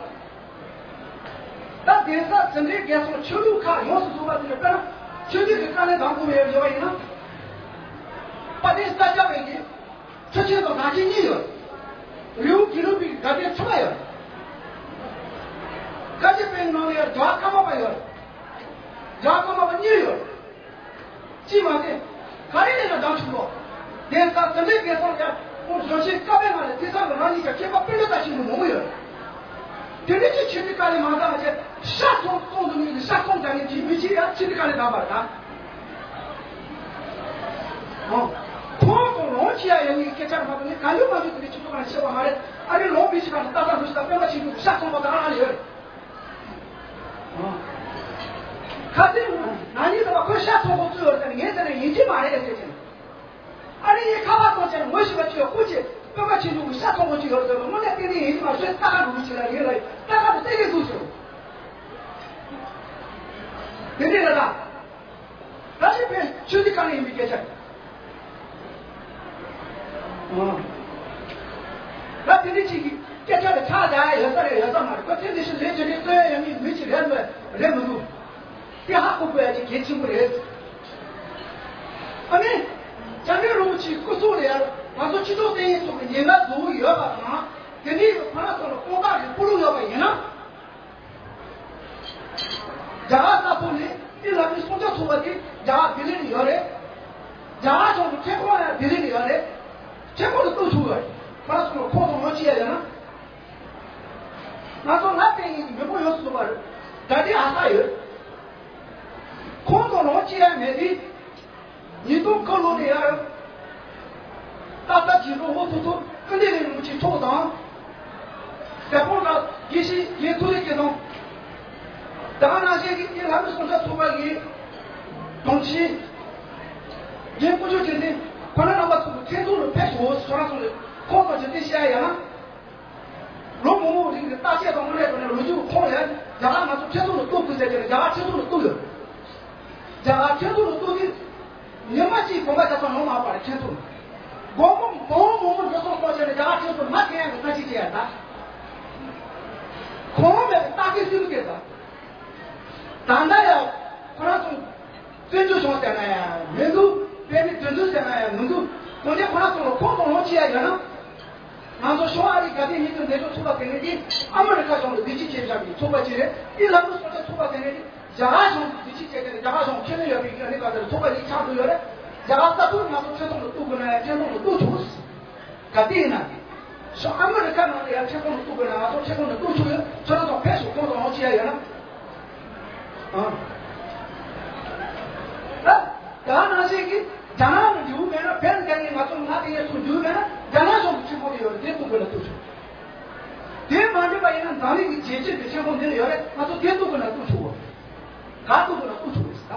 ད་གདན་ས་འཛིན་གྲྭའི་རྒན་གསོ་ཆོས་ལུགས་ཁག་ཡོངས་སུ་རྫོགས་པ་དེ་ལ་དཔེར་ན་ཆོས་སྡེ་གི་དཀའ་ལས་དང་པོ་ཡོད་ཡོད་པ་ཡིན་ན། དཔལ་ལྡན་ས་སྐྱ་པའི་གི་ཁྲི་ཆེན་དང་ནག་ཆེན་གཉིས་ཡོད། རི་བོ་དགེ་ལུགས་པའི་དགའ་ལྡན་ཁྲི་པ་ཡོད། བཀའ་བརྒྱུད་པའི་ནང་ལ་ཡང་རྒྱལ་བ་ཀརྨ་པ་ཡོད། རྒྱལ་བ་ཀརྨ་པ་གཉིས་ཡོད། ཅི་མ་ཟད། ག་རེ་ལས་ན་འདང་ཆུང་བོ། གདན་ས་འཛིན་གྲྭའི་དགེ་སོང་ཡང་ཁོང་གཞོན་ཆེན་ཀ་པའི་ནང་ལ་དེ་ཚང་གི་རང་ཉིད་ཀྱང་སྐྱེས་པ་སྤུན་ཟླ་ལྟ་ཞིག་ནི་མང་པོ་ཡོད། དེ་འདྲ་ཅིག་ཆོས་སྡེ་དཀའ་ལས་མ་བཏང་བྱས་ཤ་ཚོང་ཚོང་འདུག་མི་གི་ཤ་ཚོང་རྒྱག་མཁན་གྱི་མི་གཅིག་ཡང་ཆོས་སྡེ་དཀའ་ལས་བཏང་བ་རེད་ད། ཨོ། ཁོང་ཚོ་ལོང་ཆེ་ཡ་ཡོད་མཁན་སྐད་ཆ་མ་གཏོགས་ནི་ག་ཡོད་མ་ཡོད་དེ་འདྲ་ཆུ་ཚོད་གང་བཤད་པ་མ་རེད། ཨ་རི་ལོ་མི་ཤི་ཁ་ནས་ཏག་ཏག་འགྲོ་ཤི་ད་པད་མ་ཆེན་པོ་ཤ་ཚོང་པ་དང་ཨ་ཡོད། ཁ་སང་ན་ནིང་ཟེར་བ་ཁོས་ཤ་ཚོང་པ་བཙུགས་ཡོད་ཟེར་ནས་ངས་ཟེར་ནས་ཡིན་གཅིག་མ་རེད་ཟེར་ཅིང་། ཨ་རི་ཡིས་ཁ་པར་གཏོང་བྱས་ནས་ངོ་ཤེས་པ་གཅིག་ཡོད་ཁོ་ཆེ་པད་མ་ཆེན་པོ་གི་ཤ་ཚོང་པ་གཅིག་ཡོད་ཟེར་བ་དངོས་གནས་བལྟས་ནས་ཡིན་གཅིག་མ་རེད་ཏག་ཏག་འགྲོ་གི་ཆེ་ལ་ཡིན་ལ་ཏག་ཏག་ཏུ་བལྟས་ནས་འདུག་ཟེར། དེ་འདྲས་ལ་ད། ད་ཅི་ཕན་ཆོས་འདི་གང་ཡིན་པའི་སྐད་ཆ། ད་དེ་འདྲ་ཅིག་གི་སྐད་ཆ་ལ་ཆགས་བཞག་ཡ་ཡོད་ས་རེད་ཡོད་ས་མ་རེད་ཁོ་ཚེ་འདི་ཕྱི་ལས་ཅི་འདྲའི་རྩོད་ཡ་ཡོད་མིན་མི་ཅིག་རེད་མི་རེད་མི་འདུག་དེ་ཧ་གོ་དགོས་ཡ་ཅིག་གལ་ཆེན་པོ་རེད། ཨ་ནི། བྱང་ཆུབ་རིན་པོ་ཆེའི་སྐུ་གཟུགས་ལ་ཡ་ང་ཚོ་སྤྱི་ཚོགས་བསྟན་ཡིག་སོགས་ཀྱི་ཉེན་ཁ་བཟོ་གི་ཡོད་པ་དང་དེ་འདྲའི་ཁོ་ན་ཚོ་ལ་དཔང་རྟགས་ཀྱི་སྤུ་ལུག་ཡོད་པ་ཡིན་ན། རྒྱ་གར་ས་ཕོ་ནི་ཏི་ལ་མི་སྲུང་སྐྱོབ་ཚོགས་པ་དེ་རྒྱ་གར་ལྡི་ལི་ནས་ཡོད་རེད། རྒྱ་གར་ཕྱོགས་སུ་ཁྲེ་ཁོང་ཡང་ལྡི་ལི་ནས་ཡོད་རེད། ཁྲེ་ཁོང་དུ་གཏུག་ཐུབ་ཡོད་རེད། ཁོ་རང་ཚོ་ཁོང་དང་ལོངས་སྤྱི་ཡ་ཡོད་ན། ང་ཚོ་ལ་བརྟེན་ཡིན་གྱི་མི་མོ་ཡོད་སུ་བར་དགྲ་སྒྲིག་ཧ་ས་ཡོད། ཁོང་དང་ལོངས་སྤྱི་ཡ་མེད་དུས། ཉིས་སྟོང་དགུ་ལོ་ནས་ཡར། ཏག་ཏག་གི་རོ་ཧོ་ཐུ་ཐུ་ཀུན་བདེ་ལས་རིན་པོ་ཆེ་མཆོག་དང་། དེ་ཕོ་ལ་དགེ་བཤེས་རྒན་ཐུ་རི་སྐྱིད་དང་། ད་ག་ནང་བཞིན་གྱི་དེ་ལྷ་མི་སྲུང་སྐྱོབ་ཚོགས་པ་གི་དྲུང་ཆེ། རྒན་དཀོན་མཆོག་རྒྱལ་མཚན་ཁོ་ན་རྣམ་པ་ཚོ་ཁྲེང་ཏུའུ་ལ་ཕེབས་ཤོག་ཁྱོད་རང་ཚོ་ལ་ཁོང་དང་རྒྱུ་མཚན་བཤད་ཡ་ན། ལོ་མང་པོའི་རིང་གི་བརྟག་དཔྱད་དང་དངོས་གནས་དྲང་གནས་ལོ་རྒྱུས་ཁོང་ལ་རྒྱ་གར་ང་ཚོ་ཁྲེང་ཏུའུ་ལ་གཏུག་དགོས་ཟེར་གྱི་རེད་རྒྱ་གར་ཁྲེང་ཏུའུ་ལ་གཏུག་ཡོད། རྒྱ་གར་ཁྲེང་ཏུའུ་ལ་གཏུག་དུས། ཉི་མ་གཅིག་གོམ་པ་རྒྱག་ས་ཡོང་མ་པ་རེད་ཁྲེང་ཏུའུ། དགོང་མོ་མང་མང་མང་འགྲོ་སོང་གཏོང་བྱས་ནས་རྒྱ་གར་ཁྲེང་ཏུའུ་མ་ཐེ་ཡང་གི་ས་གཅིག་བྱས་ཡ་ད། ཁོང་མེད་པའི་རྟགས་ཀྱི་སྲིད་པ་སྐད་ད། ད་ལྟ་ཡང་ཁོ་རང་ཚོ་བཙན་བྱོལ་བྱུང་ཟེར་ན་ཡང་མི་འདུག་དཔེ་མི་དོན་འདུག་ཟེར་ན་ཡང་མི་འདུག་དོན་དེ་ཁོ་རང་ཚོ་ལ་ཁོང་དང་ལོངས་སྤྱི་ཡ་ཡོད་ན། ང་ཚོ་ཤོག་ཨ་རི་དགའ་ལྡན་ལྷན་ཚོགས་འདས་གྲོལ་ཚོགས་པ་དེ་ནས་དེ་ཨ་མི་རི་ཁ་གཞུང་ལ་འཛིན་སྐྱོང་བྱེད་བཞག་པའི་ཚོགས་པ་ཅིག་རེད། དེ་ལྷ་སྐུ་སྲུང་སྐྱོབ་ཚོགས་པ་དེ་ནས་དེ་རྒྱ་གར་གཞུང་གིས་འཛིན་སྐྱོང་བྱེད་མཁན་རྒྱ་གར་གཞུང་ཁས་ལེན་ཡོད་པའི་ཨ་ནི་ག་ཚོད་ཚོགས་པ་ཡིག་ཆ་འདུག་ཡོད་རེད། རྒྱ་གར་ས་ཁུལ་ང་ཚོ་ཁྲིམས་སྲུང་ལ་གཏུག་དགོས་ན་ཡང་ཁྲིམས་སྲུང་ལ་གཏུག་ཆོག་ག་དེ་ཡིན་ན། ཤོག་ཨ་མི་རི་ཁ་ནང་ལ་ཡང་ཁྲིམས་སྲུང་ལ་གཏུག་དགོས་ན་ང་ཚོ་ཁྲིམས་སྲུང་ལ་གཏུག་ཆོག་ཡོད་ཁྱོད་རང་ཚོ་ཕེབས་ཤོག་ཁོང་ཚོ་འོང་ཅི་ཡ་ཡོད་ན། ཨ། ད་ད་ནང་བཞིན་གྱི་རྒྱ་ནག་ལ་འགྱུར་མེད་ན་བན་རྒྱ་ནི་ང་ཚོ་ང་དེ་ཡས་སུ་འགྱུར་མེད་ན་རྒྱ་ནག་གཞུང་གི་ཁྲིམས་ཁང་དེ་ཡོད་རེད་དེ་གཏུག་དགོས་ན་གཏུག་ཆོག་དེ་མ་འགྲིག་པ་ཡིན་ན་འཛམ་གླིང་གི་རྒྱལ་སྤྱི་གི་ཁྲིམས་ཁང་འདི་ལ་ཡོད་རེད་ང་ཚོ་དེ་གཏུག་དགོས་ན་གཏུག་ཆོག་ག་གཏུག་དགོས་ན་གཏུག་ཆོག་རེད་ད།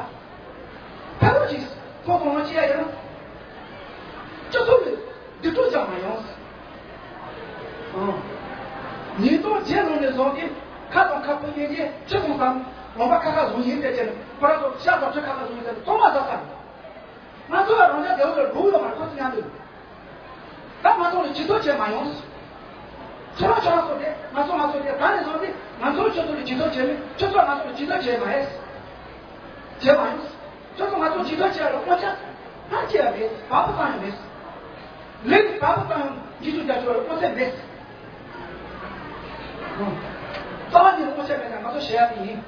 ཕལ་པོ་ཅིག་ཁོ་གོང་ཅི་ཡ་ཡོད་ན། སྤྱི་ཚོགས་ལ་སྡིག་སྤྲོད་ཅང་མ་ཡོང་། ཨང་། ཉིས་སྟོང་བརྒྱད་ལོ་ནས་བཟུང་སྟེ་ཁ་དང་ཁ་ཕུ་གཉིས་ཀྱིས་ཁྱི་དང་ཟམ་ལུང་པ་ཁ་ཁ་བཟུང་ཡིན་པས་ཀྱང་ཁོ་རང་ཚོ་ཤ་ཟ་འཕྲུལ་ཁ་ཁ་བཟུང་ཡིན་ཟེར་ཏེ་གཏོར་མ་ཟ་ས་རེད། ང་ཚོ་ལ་རང་ཅག་བདེ་བོ་ལ་འགྲོ་ཡོད་མ་རེད་ཁོ་ཚོ་མཉམ་དུ། ད་ང་ཚོ་ལ་ཇུས་གཏོགས་བྱས་མ་ཡོང་། ཁྱོད་རང་ཁྱོད་རང་ཚོ་དེ་ང་ཚོ་ང་ཚོ་དེ་ད་ནས་བཟུང་སྟེ་ང་ཚོ་ཁྱོད་ཚོ་ལ་ཇུས་གཏོགས་བྱས་མེད་ཁྱོད་ཚོ་ང་ཚོ་ལ་ཇུས་གཏོགས་བྱས་མ་ཡོང་། བྱས་མ་ཡོང་། ཁྱོད་ཚོ་ང་ཚོ་ཇུས་གཏོགས་བྱས་ལ་དབང་ཆ་སྔར་བྱས་ཡ་མེད་བ་སྤུ་བཏང་ཡ་མེད། ལས་ཀྱི་བ་སྤུ་བཏང་ཡ་འཇུས་གཏོགས་རྒྱག་ཆོག་ལ་དབང་ཆ་མེད། རྩ་བ་ཉིད་ནས་དབང་ཆ་མེད་ན་ང་ཚོ་བྱེད་ཡ་དེ་ཡིན།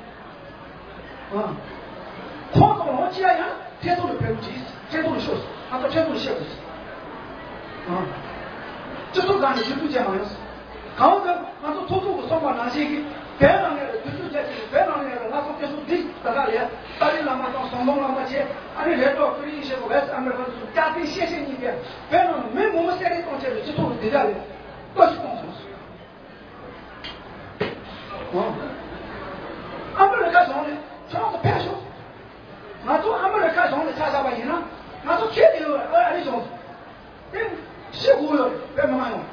ཁོང་ཚོ་ལོ་ཅི་ཡ་ཡང་ཁྲེ་ཐོ་ལ་ཕེབས་ཀྱིས་ཁྲེ་ཐོ་ལ་ཤོག་ང་ཚོ་ཁྲེ་ཐོ་ལ་ཤོག་སྤྱི་ཚོགས་སྒང་ནས་ཞུ་གཏུག་བྱས་མ་ཡོང་། གང་ལྟར་ང་ཚོ་ཚོགས་གཙོ་གིས་གསུངས་པ་ནང་བཞིན་གྱི་བོད་ནང་ལ་དུས་ཚོད་བརྒྱད་ཅུ་བོད་ནང་ལ་ལྷག་བསམ་སྐྱོ་སུ་འདི་ད་ག་ལས་ཏཱ་ལའི་བླ་མ་དང་ཟམ་གདོང་བླ་མ་བཅས་ཨ་ནི་རེད་ཏོ་ཀུ་རི་ཡི་ཞེས་པ་ཝེ་སི་ཨ་མེ་རི་ཀ་ཚོ་སྐྱག་རྫུན་བཤད་བཤད་གཉིས་ཀས་བོད་ནང་ལ་མི་མང་པོ་བསད་རེས་གཏོང་བྱས་ཏེ་སྤྱི་ཚོགས་ལ་འདི་འདྲ་ལས་ལྟོ་ཞིག་གཏོང་སོང་། ཨ་མི་རི་ཁ་གཞུང་ནས་ཁྱོད་རང་ཚོ་ཕེབས་ཤོག་ང་ཚོ་ཨ་མི་རི་ཁ་གཞུང་ནས་ཆ་བཞག་པ་ཡིན་ན་ང་ཚོ་ཁྱེད་དེ་ཡོད་ཨ་རི་གཞུང་དེ་ཤི་དགོས་ཡོད་བོད་མི་མང་ཡོང་།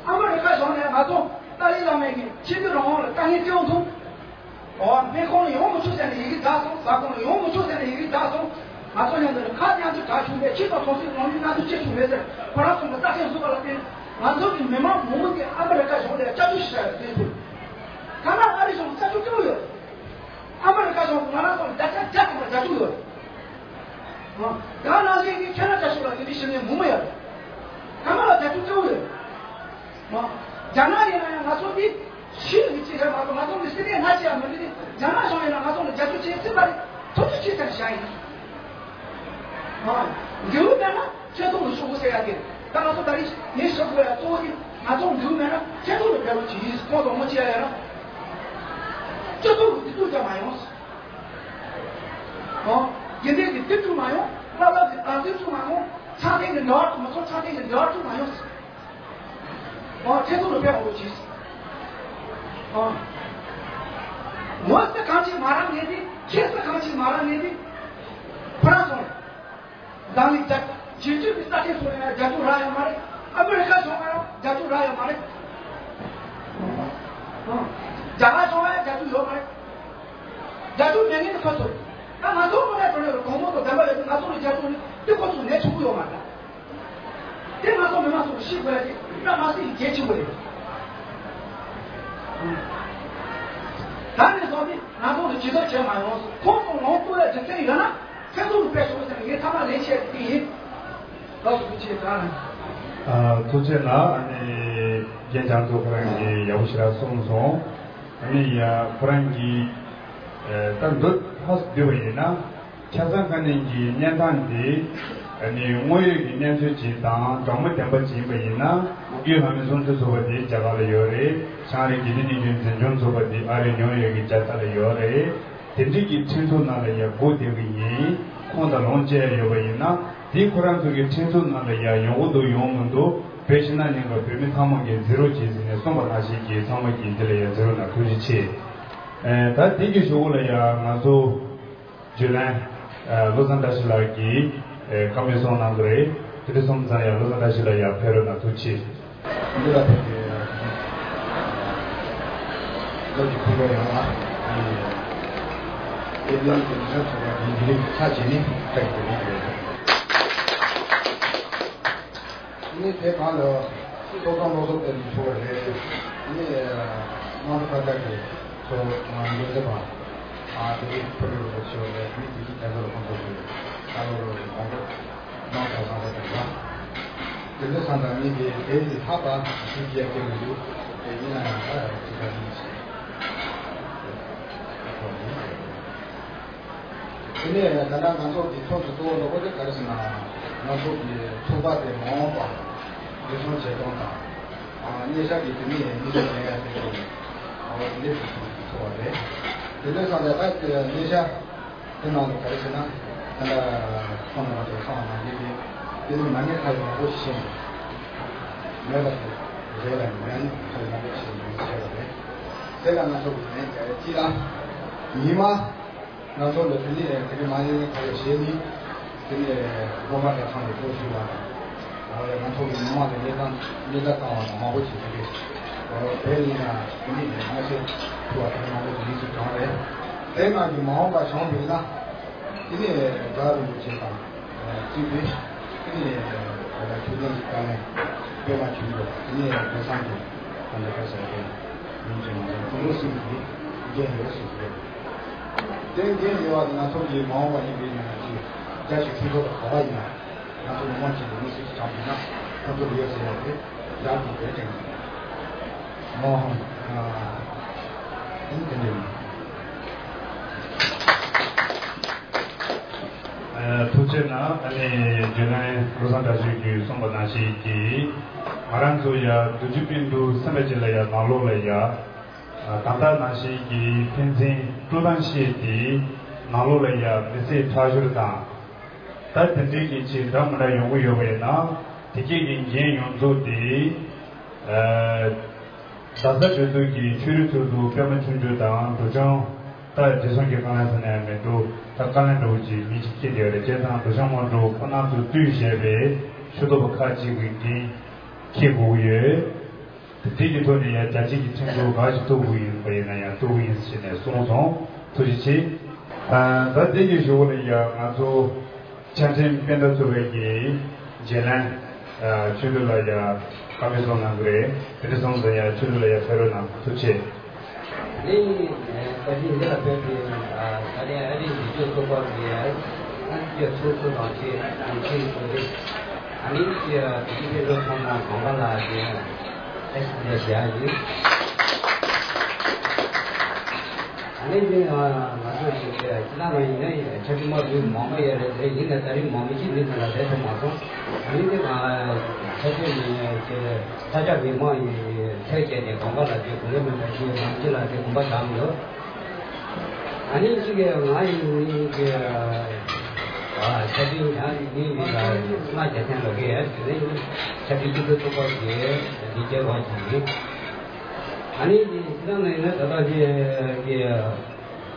ཨ་མི་རི་ཁ་གཞུང་ནས་ང་ཚོ་ཏཱ་ལའི་བླ་མའི་གི་ཆོས་དད་རང་དབང་ལ་དཀའ་ངལ་སྐྱེལ་འདུག་ཨོ་སྨན་ཁང་ལ་ཡོང་མི་ཆོག་ཟེར་ནས་ཡི་གེ་བསྒྲགས་སོང་། ཟ་ཁང་ལ་ཡོང་མི་ཆོག་ཟེར་ནས་ཡི་གེ་བསྒྲགས་སོང་། ང་ཚོ་མཉམ་དུ་ཁ་མཉམ་དུ་གྲགས་བྱུང་བས་ཁྱེད་ཚོ་ཐོག་སྲིད་ནང་མི་སྣ་ཚོགས་སྐྱེ་བྱུང་མེད་ཟེར་ཁོ་རང་ཚོ་གི་རྩ་ཁྲིམས་བཟོས་པ་ལ་བརྟེན་ང་ཚོ་གི་མི་མང་མང་པོ་དེ་ཨ་མི་རི་ཀ་གཞུང་ལ་སྐྱབས་བཅོལ་ཞིག་བྱ་ཡོད་དེ་ཐུབ། ཐ་ན་ཨ་རི་གཞུང་སྐྱབས་བཅོལ་སྤྲད་ཡོད། ཨ་མི་རི་ཀ་གཞུང་ང་རང་ཚོ་ལ་བརྒྱ་ཆ་བརྒྱ་ཐམ་པ་རྒྱབ་སྐྱོར་ཡོད། ད་ནང་བཞིན་གྱི་ཁེ་ན་ཌ་གཞུང་ལ་དེ་འདྲའི་ཞི་ལྷག་མང་པོ་ཡོད། ཐ་མ་ལ་རྒྱབ་སྐྱོར་སྤྲད་ཡོད། རྒྱ་ནག་ཡིན་ན་ཡང་ང་ཚོ་འདི་ཤི་ལ་གཅིག་རེད་མ་གཏོགས་ང་ཚོ་འདི་སྲིད་པའི་སྔ་ཕྱི་ཡང་མི་འདུག་རྒྱ་ནག་གཞུང་ཡིན་ན་ང་ཚོ་ལ་རྒྱབ་སྐྱོར་བྱེད་སྲིད་པ་རེད། ཐུགས་རྗེ་ཆེ་ཟེར་བཞག་ཡིན། འགྱུར་བ་མེད་ན་ཆེ་མཐོང་དུ་ཤོག་གོ་ཟེར་ཡ་དེ་ད་ང་ཚོ་ད་རེས་ངས་ཞུ་དགོས་ཡ་གཙོ་བོ་དེ་ང་ཚོ་འགྱུར་བ་མེད་ན་ཆེ་མཐོང་དུ་འབད་རོགས་གྱིས་ཁོང་ཚོ་ངོ་ཅི་ཡ་ཡོད་ན་སྤྱི་ཚོགས་ཀྱི་སྡིག་སྡུག་ཀྱང་མ་ཡོང་། ཨོ། དགེ་འདུན་གྱི་སྡིག་སྡུག་མ་ཡོང་། བླ་བླ་གི་བདག་འཛིན་སྡུག་མ་ཡོང་། ཆགས་ལྡན་གྱི་འབྲེལ་བ་མི་ཚོགས་ཆགས་ལྡན་གྱི་འབྲེལ་བ་སྡུག་མ་ཡོང་། ཨ་ཁྱེད་ཚོ་ལ་དཔེ་འོང་གི། ཨ་ངོ་ས་གང་ཅི་མ་རང་ངེས་ཏེ། ཁྱེད་ས་གང་ཅི་མ་རང་ངེས་ཏེ། ཁོ་རང་སོང་། རང་ལ་རྒྱ་རྒྱལ་སྤྱི་གི་ས་ཆ་སོང་ཡང་རྒྱ་ཐོ་རག་ཡོད་མ་རེད། ཨ་མི་རི་ཀ་སོང་ཡང་རྒྱ་ཐོ་རག་ཡོད་མ་རེད། ཨ་རྒྱ་གར་སོང་ཡང་རྒྱ་ཐོ་ཡོད་མ་རེད། རྒྱ་ཐོ་མེད་ངེས་ནི་ཁོ་ཚོ། ད་ང་ཚོ་མི་རེད་དོ་རེད། གོང་མོ་དང་བདེན་པ་ཡོད་དུས་ང་ཚོ་ལ་རྒྱ་ཐོ་ནི་དེ་ཁོ་ཚོ་ནས་ཆུང་གི་ཡོད་མ་རེད། དེ་ང་ཚོ་མི་མང་ཚོ་ཤེས་དགོས་ཡ་དེ་བཀྲ་མ་སྲིད་ཀྱི་གལ་ཆེན་པོ་རེད། ད་ནས་བཟུང་སྟེ་ང་ཚོ་ལ་ཇུས་གཏོགས་བྱེད་མ་ཡོང་། ཁོང་ཚོ་ངོ་ལྟོས་ཡ་རྒྱུ་མཚན་ཡོད་ན་ཁྱེད་ཚོ་ལ་དཔེ་ཞོག་ཟེར་ནས་ངས་ཚང་མ་ལན་བྱས་དེ་ཡིན། ལགས་སོ། ཐུགས་རྗེ་གནང་། ཨ་ཐུགས་རྗེ་གནང་། ཨ་ནི་རྒན་བྱམས་མཚོ་ཁོ་རང་གིས་ཡག་པོ་ཞེ་དྲག་གསུངས་སོང་། ཨ་ནི་ཡ་ཁོ་རང་གིས་ཨ་ད་མདོར་ཧ་བསྡུས་པ་ཡིན་ན། ཆ་ཚང་དཀའ་གནད་ཀྱི་གནས་སྟངས་འདི་ཨ་ནི་དངོས་ཡོད་ཀྱི་གནས་ཚུལ་ཅིག་དང་སྦྲགས་མ་ལྡན་པ་ཅིག་ཡིན་པ་ཡིན་ན། ཨུ་རྒྱན་ལྷ་མོའི་གསུང་ཆོས་ཚོགས་པ་འདི་རྒྱ་གར་ལ་ཡོད་རེད། བྱང་རི་དགེ་ལྡན་སྙན་བརྒྱུད་འཛིན་སྐྱོང་ཚོགས་པ་འདི་ཨ་རི་ནིའུ་ཡོག་གི་རྒྱལ་ས་ལ་ཡོད་རེད། དེ་འདྲའི་གི་ཁྲིམས་ཚོགས་ནང་ལ་ཡ་སྒུག་བསྡད་ཀྱི་ཡིན། ཁོང་དང་ལོངས་སྤྱད་ཡོད་པ་ཡིན་ན། དེ་ཁོ་རང་ཚོ་གི་ཁྲིམས་ཚོགས་ནང་ལ་ཡ་ཡོང་གི་འདུག་ཡོང་མི་འདུག་བོད་ཕྱི་ནང་གཉིས་ཀ་བོད་མི་ཚང་མ་གིས་འཛིན་རོགས་གྱིས་ཟེར་ནས་གསུངས་པ་ནང་བཞིན་གྱིས་ཚང་མ་གིས་འདི་ལ་ཡ་འཛིན་རོགས་གནང་། ཐུགས་རྗེ་ཆེ། ཨེ་ད་དེ་གི་གཞུག་གུ་ལ་ཡ་ང་ཚོ་བརྒྱུད་ལམ་ཨ་བློ་བཟང་བཀྲ་ཤིས་ལགས་ཀྱིས་ཨེ་བཀའ་མོལ་གསུངས་གནང་གི་རེད། དེ་འདྲ་སོང་ཙང་ཡ་བློ་བཟང་བཀྲ་ཤིས་ལགས་ཡར་ཕེབས་རོགས་གནང་། ཐུགས་རྗེ་ཆེ། འདི་ལ་ཕེབས་པའི་བློ་གི་ཕུགས་ལ་ཡང་ལ་ཨེ་ལམ་གྱི་ལམ་ཚོགས་པ་ཡིན་གྱི་རིགས་ཚ་བྱས་ནས་ཕེབས་པའི་རིགས་རེད། ནི་དེ་གང་ལ་ཐོག་ཐང་སློབ་གསོ་སྤེལ་ནས་ཚོགས་རེད། ནི་དམངས་གཙོ་ཁ་བྲལ་གྱི་ཚོ་ང་འདུ་འཛི་པ་ཨ་དེ་རིགས་ཕུལ་རོགས་ཞུ་རེད། ནི་དེ་གི་དེ་ཚོ་ལ་ཁོང་ཚོ་གི་ད་ལོ་རོ་གོང་པོ་དམངས་གཙོ་ཁ་བྲལ་གྱི་རེད། དེ་ཚོ་སང་ད་ནི་དེ་དེ་ཡི་ལྷག་པ་ཞིག་རྒྱལ་སྐྱེ་མི་འདུག་དེ་ཡིན་ན་ཡང་ད་ཅི་ད་ནི་ཞིག་དེ་ནས་ད་ལྟ་ང་ཚོ་གི་ཐོག་ཏུ་གཙོ་བོ་ལོག་པ་དེ་ག་རེ་ཟེར་ན། ང་ཚོ་གི་ཚོགས་པ་དེ་མ་འོངས་པ་འདི་སོང་བྱེད་སྟངས་དང་། ཨ་སྙན་ཤག་གི་དེ་ནས་ཉིས་སྟོང་ཉེར་ཡ་དེ་ཚོ་ཨོ་ལེགས་སུ་ཐུག་ཐུག་པ་རེད། དེ་འདྲ་སོང་ཙང་ད་སྙན་ཤག་དེ་ནང་ལ་ག་རེ་ཟེར་ན། ད་ལྟ་ཁོང་རྣམ་པ་ཚོ་ཚང་མ་ནང་བཞིན་གྱི་དེ་ནི་མ་ཉེས་ཁ་ཡོད་པོ་ཞིག་ཤེས་མེད་པ་དེ་རེད་ལ། མ་ཉེས་ཁ་ཡོད་པོ་ཞིག་ཤེས་པ་རེད། དེ་ལ་ང་ཚོ་གི་ནས་ཅི་ལ་ཉི་མ། ང་ཚོ་ལ་དེ་ནས་དེ་གི་མ་ཡིན་ཁ་ལོ་ཞེས་ནི། དེ་ནས་སློབ་མ་དང་ཚང་གི་སློབ་ཞུགས་པ་དང་། འོ་ཡ་ང་ཚོ་གི་མི་མང་ལ་གནས་སྟངས་གནས་སྟངས་བཏང་བ་དང་མང་པོ་ཞིག་དེ་གི། འོ་བོད་ཡིན་ན་དེ་ནས་ང་ཚོ་ཐུ་བ་དེ་མང་པོ་ཞིག་མི་ཞིག་གང་རེད། དེ་ནང་གི་མ་འོངས་པ་བྱུང་བ་ཡིན་ན། དེ་ནས་རྒྱལ་བ་རིན་པོ་ཆེ་དང་། གཙོས་པའི་དེ་ནས་ཆོས་ལྡན་གྱི་བཀའ་བློན་པད་མ་ཆོས་འཕེལ། དེ་ནས་བོད་ཚང་གི་ད་ལྟ་བཀའ་ཟེར་བ་དེ་ཡིན་གྱི་མ་རེད། དེ་ལོ་གསུམ་གྱི་འགན་ཡོད་ཟེར་གྱི་རེད། དེ་འགན་ཡོད་པ་དེ་ང་ཚོ་གི་མ་འོངས་པ་ཡིན་པའི་ནང་གི་རྒྱ་ཆེ་ཁྲིམས་ཐོག་ལ་ག་པ་ཡིན་ན་ང་ཚོ་མི་མང་གཅིག་གི་མི་སུ་ཞིག་བྱང་ཡིན་ན་ཁོ་ཚོ་ལ་ཡོད་ཟེར་ཡ་དེ་རྒྱ་གི་རེད་དྲན་གྱི་མ་འོངས་ཨ་ཡིན་དེ་འདྲ་ཡིན། ཐུགས་རྗེ་གནང་། ཨ་ནི་རྒྱུན་ལས་བློ་བཟང་བཀྲ་ཤིས་ཀྱིས་གསུངས་པ་ནང་བཞིན་གྱིས་ང་རང་ཚོ་ཡ་བདུན་ཅུ་སྤུན་བདུན་ཟེར་བ་ཅིག་ལ་ཡ་ནང་ལོགས་ལ་ཡ་ད་ལྟ་ནང་བཞིན་གྱི་ཕན་ཚུན་དཀྲུག་གཏམ་བཤད་དེ་ནང་ལོགས་ལ་ཡ་མི་ཚེ་ཁྲག་ཤོར་དང་། ད་དེ་འདྲའི་གི་ཅིག་འདྲ་མི་འདྲ་ཡོང་གི་ཡོད་པ་ཡིན་ན་དེ་གས་ཀྱི་འགན་ཡོངས་རྫོགས་དེ་ཨ། རྡ་ས་གྲོས་ཚོགས་ཀྱི་ཆོས་རིག་ཚོགས་གཙོ་པད་མ་ཆོས་སྒྲོན་དང་འབྲུག་ལྗོངས་ད་བགྲེས་སོང་གི་བཀའ་བློན་ཟེར་ན་ཡང་མི་འདུག་ད་བཀའ་བློན་འདྲ་བོ་ཅིག་མིང་ཅིག་འཁྱེར་བསྡད་ཡོད་རེད། བྱས་ཙང་འབྲུག་ལྗོངས་དམངས་ཁྲོད་ཁོ་རང་ཚོ་བཏུལ་བཞག་པའི་ཆོས་ཐོག་པ་ཁག་ཅིག་གི་འགན་འཁྱེར་དགོས་ཀྱི་ཡོད། དེ་དེ་གི་ཐོག་ནས་ཡང་རྒྱ་ཆེ་གི་ཁྲིམས་འགལ་ག་ཞིག་གཏུག་དགོས་ཡིན་པ་ཡིན་ན་ཡང་གཏུག་གི་ཡིན་ཟེར་ནས་གསུངས་སོང་། ཐུགས་རྗེ་ཆེ། ད་དེ་གི་གཞུག་ལ་ཡང་ང་ཚོ། བཅའ་ཁྲིམས་སྤུན་ཟླ་ཚོགས་པའི་གི་རྗེས་ལན་ཆོས་འདུལ་ལ་ཡ་བཀའ་མོལ་གསུང་གནང་གི་རེད། དེ་འདྲ་སོང་ཙང་ཡ་ཆོས་འདུལ་ལ་ཡ་ཕེབས་རོགས་གནང་། ཐུགས་རྗེ་ཆེ། ནི་བཀའ་དྲིན་འདི་ལ་ཕེབས་པའི་ད་ལན་ཨ་རིའི་འཛིན་སྐྱོང་ཚོགས་པ་གི་ཨ་རིའི་ཚོགས་གཙོ་དང་བཅས་ཡོད་ཚད་ཚོགས་རེད། ཨ་ནི་དེ་གི་ཕེབས་རོགས་ཚང་མ་གང་ག་ལ་དེ་ཨེ་སི་ལ་བཞག་ཡོད། ཨ་ནི་ནི་ང་ཚོ་ཞིག་ཁྱེད་རང་ལ་ཡིན་ན་ཆ་རྒྱུས་མ་རྒྱུས་མང་པོ་ཡོད་རེད་དེ། ཡིན་ན་ད་རིང་མང་པོ་ཅིག་འདི་ཚོ་ལ་རེད་དུ་མ་སོང་། ཨ་ནི་ནི་ང་ཆ་རྒྱུས་ནི་ཁྱེད་ས་ཆ་མི་མང་ཡིན་ཚད་བཅད་ནས་དགོངས་པ་ལ་དེ་དགོངས་པ་མེད་པ་ཞིག་མང་ཅི་ལ་དེ་དགོངས་པ་དག་ཡོད། ཨ་ནི་ཅིག་ང་ཡིན་ནི་ཀྱི། ཨ་ཆ་ཏི་ཡང་ནི་མི་ལ་སུ་མ་རྒྱ་ཐན་ལ་གི་ཡ་ཞུ་ནི་ཆ་ཏི་ཀྱི་ཏུ་ཏུ་པ་གི་ལི་ཀྱེ་བ་གི་ཨ་ནི་ནི་སི་ན་ནི་ནི་ད་ལྟ་གི་གི་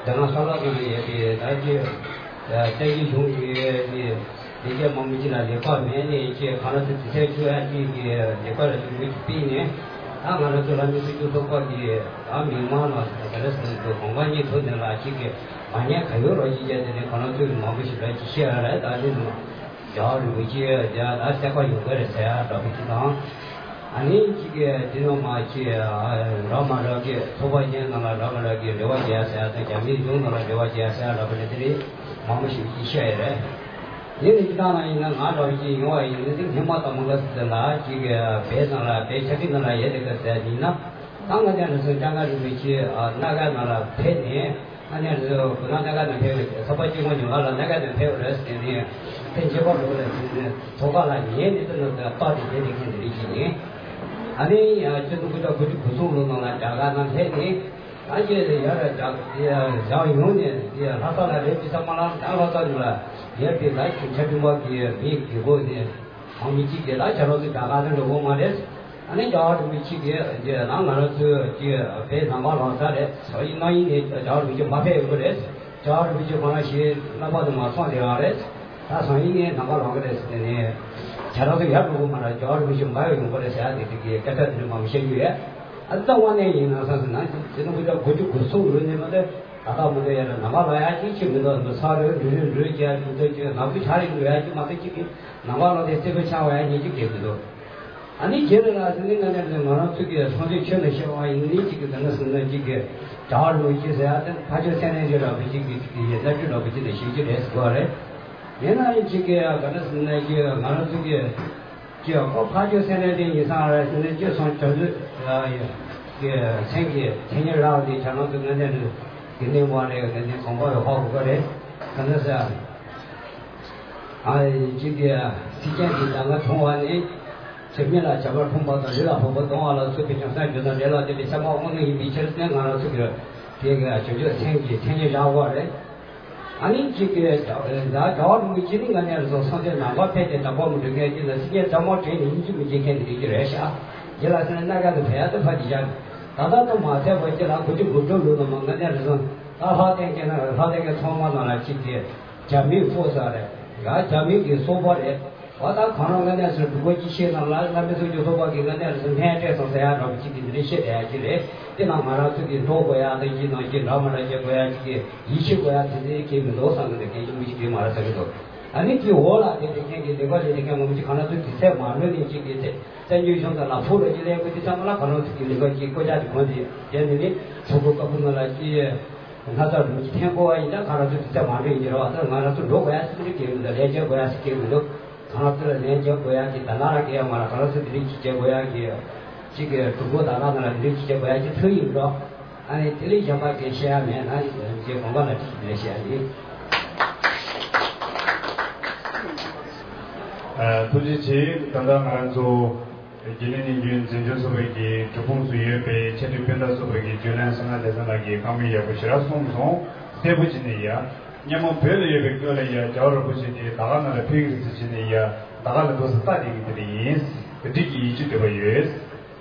ད་ང་ས་ལ་གི་ཡ་གི་ད་གི་ཡ་ཏན་གི་གཞུང་གི་གི་ལི་ཀྱེ་མ་མི་ཅི་ལ་ལེགས་པ་མེད་ནི་ཀྱེ་ག་ལ་ཏུ་ཏི་སེ་ཆུ་ཡ་གི་གི་ལེགས་པ་ལ་ཏུ་མི་ཅི་པི་ནི་ད་ང་ལ་ཏུ་ལ་མི་སུ་ཀྱུ་ཏུ་པ་གི་ད་མི་མ་ལ་ད་ལ་སུ་ཏུ་གོང་མ་ཉི་ཐུ་ནི་ལ་ཅི་གི་མ་ཉེས་ག་ཡོད་རོ་ཅི་བྱས་ཏེ་ནི་ཁོ་ན་ཚོས་མང་པོ་ཞིག་ར་ཅི་བཤད་ཡ་རེད། ད་དེ་ནི་རྒྱལ་བ་རིན་པོ་ཆེ་རྒྱ་ད་གསད་པ་ཡོང་གི་རེད་ཟེར་ཡ་འདྲ་པོ་ཅི་དང་། ཨ་ནི་ཅི་གི་དེ་ནི་མ་ཅི་ར་མ་ར་གི་ཚོགས་པ་གཞན་ནང་ལ་ར་མ་ར་གི་འབྲེལ་བ་བྱེད་ཡ་ཟེར་ཡ་དང་རྒྱ་མིའི་གཞུང་ནང་ལ་འབྲེལ་བ་བྱེད་ཡ་ཟེར་ཡ་འདྲ་པོ་རེད། དེ་རེད་མང་པོ་ཞིག་ཅི་བཤད་ཡ་རེད། ཡིན་ནི་ཅི་དང་ན་ཡིན་ན་ང་འདྲ་པོ་ཅི་ཡོང་བ་ཡིན་ནི་དེ་སྔོན་མ་དང་མ་འདྲ་ཟེར་ལ་ཅི་གི་བོད་ནང་ལ་བོད་ཆ་འཕྲིན་ནང་ལ་ཡོད་དེ་ག་ཟེར་ཡིན་ན། ད་ང་ཅག་རེ་ཚོ་སྐྱབས་མགོན་རིན་པོ་ཆེ་ཨ་སྣ་ཁ་ནང་ལ་ཕེབས་ནས་ཨ་ནེ་རེ་ཚོ་བོད་ནང་སྣ་ཁ་ནང་ཕེབས་པའི་ཚོགས་པ་གཅིག་མ་ཉུང་བ་ལ་སྣ་ཁ་ནང་ཕེབས་རེད་ཟེར་ནས་ཕན་ཆད་པ་ལོ་ལ་ཟེར་ནས་ཚོགས་པ་ལ་ཉན་ནས་དེ་ནང་དུ་ལྟ་དེ་བྱས་ཏེ་མཁན་དེ་རིགས་ཀྱི་ཡིན། ཨ་ནེ་ཡང་སྤྱི་ཚོགས་ཀྱི་དགུ་བཅུ་གོ་གསུམ་ལོ་ནང་ལ་རྒྱ་གར་ནང་ཕེབས་ནས་ཨ་ཅེ་ཡར་རྒྱ་བཞག་ཡོང་ནས་ལྷ་ས་ལ་རེད་ཅི་ས་མ་ལ་ད་ལྷ་ས་ནས་ལ་ཡར་དེ་ལ་ཁྱུ་ཆ་དུ་མ་གི་མི་གི་སྒོ་ནས། ཁོང་མི་གཅིག་གིས་ལ་བྱ་རོག་ཚོ་རྒྱ་གར་ལ་འགྲོ་གི་མ་རེད། ཨ་ནི་རྒྱལ་བ་རིན་པོ་ཆེ་གིས་རྒྱལ་ནང་ང་རང་ཚོའི་རྒྱུད་བོད་ནང་པ་ལོག་ས་རེད། སོ་ཡིན་ནང་ཡིན་ནས་རྒྱལ་བ་རིན་པོ་ཆེ་མ་ཕེབས་ཡོང་གི་རེད། རྒྱལ་བ་རིན་པོ་ཆེ་ཁོ་རང་ཞིག་རྣམ་པ་དུ་མ་སོང་དེ་རང་རེད། ད་སོ་ཡིན་ནས་ནང་པ་ལོག་གི་རེད་ཟེར་ནས་བྱ་རོག་ཚོ་ཡར་འགྲོ་གི་མ་རེད། རྒྱལ་བ་རིན་པོ་ཆེ་མ་ཡོང་གི་རེད་ཟེར་ཡ་དེ་དེ་གི་སྐད་ཆ་དེ་འདྲ་མང་པོ་བཤད་རྒྱུ་ཡོད། ཨ་ནི་ད་དངོས་གནས་ཡིན་ན་བསམ་ཟིན་ན་དེ་ནི་བུ་ཆ་དགུ་བཅུ་གོ་གསུམ་ལོ་ནས་མ་གཏོགས་ད་ལྟ་མ་གཏོགས་ཡ་ལ་ནང་པ་ལོག་ཡ་གཅིག་ཆེ་མི་འདུག་ས་རུ་འགྲུལ་རུ་འགྲུལ་རྒྱ་ཆུ་ཚོད་ཆུ་ནག་པོ་ཆ་རེ་འགྲོ་ཡ་གཅིག་མ་གཏོགས་གཅིག་གི་ནང་པ་ལོག་དེ་རྩེ་པོ་ཆགས་པ་ཡ་ཉེ་གཅིག་གལ་མི་འདུག་ཨ་ནི་རྗེས་ལ་ལ་ཟིན་ནི་ང་ནས་ང་རང་ཚོ་གི་སངས་རྒྱས་ཆོས་ལ་ཤེས་པ་ཡིན་ནི་གཅིག་གི་ད་ནི་ཟིན་ན་གཅིག་གི་དྲ་བ་ལོ་གཅིག་ཟེར་ཡ་དེ་ཕ་ཆོས་སེམས་ལས་ཀྱི་ར་བ་གཅིག་གི་གཅིག་གི་ཡེ་ལ་ཀྲི་ར་བ་གཅིག་ལ་ཤེས་ཀྱི་རེད་ཟེར་བ་རེད། ཡིན་ན་ཡང་གཅིག་གི་ག་ནི་ཟིན་ན་གི་ང་རང་ཚོ་གི་ཀྱི་ཁོ་ཕ་ཆོས་སེམས་ལས་དེ་ཡིན་སང་ར་ཟིན་ན་ཀྱི་སོང་བྱང་ཆུབ་ཀྱི་སེམས་ཀྱི་མཚན་ཉིད་རག་དེ་བྱ་ལོང་ཚོ་ང་ནས་རེད། དེ་ནས་བ་རེད། དེ་ནས་གོམ་པ་རེད། ཧོ་གོ་ག་རེད། ག་ནི་ཟེར། ཨ་ཅིག་གི་ཚིག་རྒྱན་གྱི་ད་ང་མཐོང་བ་ནི། ཁྱེད་མི་ལ་བྱ་བར་ཕོངས་པ་དང་། རི་ལ་ཕོག་པ་གཏོང་བ་ལ་སོགས་པའི་བྱང་སེམས་སྒྱུ་དང་འབྲེལ་ལ་ལྡན་པའི་སེམས་པ་དབང་ལུང་ཡིན་པའི་ཕྱིར་ཟེར། ང་རང་ཚོ་གི་དེ་གི་བྱང་ཆུབ་སེམས་ཀྱི་མཚན་ཉིད་བཞག་པ་རེད། ཨ་ནི་གཅིག་གི་ད་རྒྱལ་བ་རིན་པོ་ཆེ་ནི་ང་ནས་རུ་སོང་སངས་རྒྱས་ནང་པ་ཕེབས་ཏེ་དང་པོ་མི་འགྲོ་མཁན་གཅིག་ལ་སེམས་ཅན་ཚང་མ་དྲན་ནས་སྙིང་རྗེ་མི་སྐྱེ་མཁན་དེ་རིགས་ཀྱི་རེད་ཤག་རྗེ་ལ་སེམས་སྣ་ཁ་དུ་བས་ཏེ་ཕ་གི་བཞག་ད་ལྟ་དུ་མ་ཚད་པ་ཅི་ལ་དགུ་བཅུ་གོ་དྲུག་ལོ་ནང་མ་ང་ནས་རུ་སོང་ད་ལྷ་ལྡན་སྐྱེས་ན་ལྷ་ལྡན་སྐྱེས་ཚང་མ་ནང་ལ་གཅིག་གི་རྒྱ་མིའི་ཕོ་གསར་རེད། ཡ་རྒྱ་མི་གི་སོག་པོ་རེད། འོ་ད་གང་རུང་ང་ནས་སུ་འབྲུག་པ་སྐྱིད་ཤེས་ནང་ལ་བླ་མའི་སོག་ཆུ་སོག་པ་གི་ང་ནས་སུ་ལྷན་སྤྲད་སོང་ཟེར་ཡ་འདྲ་པོ་གཅིག་གི་འདི་འདྲ་བཤད་བསྡད་ཡ་གཅིག་རེད། དེ་ནང་ང་རང་ཚོ་གི་འགྲོ་དགོས་ཡ་དང་གཅིག་ནང་གཅིག་འདྲ་མ་འདྲ་བྱེད་དགོས་ཡ་གཅིག་གི་ཡིད་ཆེས་དགོས་ཡ་དེ་འདྲའི་གལ་མི་འདུག་བསམ་གི་འདུག་གལ་ཆེན་པོ་ཞིག་གི་མ་རེད་བསམ་གི་འདུག་ཨ་ནི་གི་འོག་ལ་དེ་དེ་མཁན་གི་ལས་ཀ་ལས་དེ་མཁན་ངོ་མ་གཅིག་གང་ན་ཚོ་དུས་ཚད་མ་ལོན་ནས་གཅིག་གི་དེ་བཙན་བྱོལ་གཞུང་དང་ལ་ཕུག་ལ་གཅིག་ལས་དགོས་དེ་ཚང་མ་ལ་གང་རུང་ཚོ་གི་ལས་ཀ་གཅིག་བཀོད་རྒྱ་དེ་གོང་དེ་བྱས་ནས་ནི་ཕྲུ་གུ་ཀ་ཕུ་ནང་ལ་གཅིག་ན་ཚ་རུ་གཅིག་འཐེན་དགོས་པ་ཡིན་ན་གང་རུང་ཚོ་དུས་ཚད་མ་ལོན་ཡིན་གྱི་རེད་བ། ད་ང་རང་ཚོ་འགྲོ་དགོས་ཡ་སྲིད་འདི་གལ་མི་འདུག་ལས་བྱེད་དགོས་ཡ་སྲིད་གལ་མི་འདུག་གང་ལ་ཚོད་ལ་ལན་རྒྱག་དགོས་ཡག་གི་ད་ན་ར་གེ་ཡ་མ་ལ་གང་ལ་ཚོད་དེ་རིགས་ཀྱི་བྱེད་དགོས་ཡག་གི་གཅིག་གི་གྲུབ་པོ་ད་ལ་ན་ར་དེ་རིགས་ཀྱི་བྱེད་དགོས་ཡག་གི་ཚོད་ཡིན་འགྲོ། ཨ་ནི་དེ་ལས་གཞན་པ་གི་བཤད་ཡ་མེད་ན་ཅེས་དགོངས་པ་ལ་ཁྲིད་དེ་བཤད་ཡ་ཡིན། ཐུགས་རྗེ་ཆེ། ད་ལྟ་ང་རང་ཚོ་དགེ་ལྡན་སྙན་རྒྱུད་འཛིན་སྐྱོང་ཚོགས་པའི་གི་གྲུབ་དཔོན་སུ་ཡོད་པའི་ཆེད་དུ་སྤུན་ཟླ་ཚོགས་པའི་གི་བརྗོད་ལན་བསམ་ན་ལས་བསམ་ལགས་ཀྱིས་བཀའ་མོལ་ཡག་པོ་ཞེ་དྲག་གསུངས་སོང་། གསལ་པོ་བྱས་ནས་ཡ། སྔོན་མ་བོད་ལ་ཡོད་པའི་སྐབས་ལ་ཡ་རྒྱལ་བ་རིན་པོ་ཆེ་དེ་ད་ག་ནང་ལ་ཕེབས་ཀྱི་རེད་ཟེར་བྱས་ནས་ཡ་ད་ག་ལ་འདུག་སེ་ལྟ་བསྡད་ཀྱི་དེ་འདྲ་ཡིན། བཀའ་དྲིན་གྱི་ཡིད་ཆེས་འདོད་པ་ཡོད།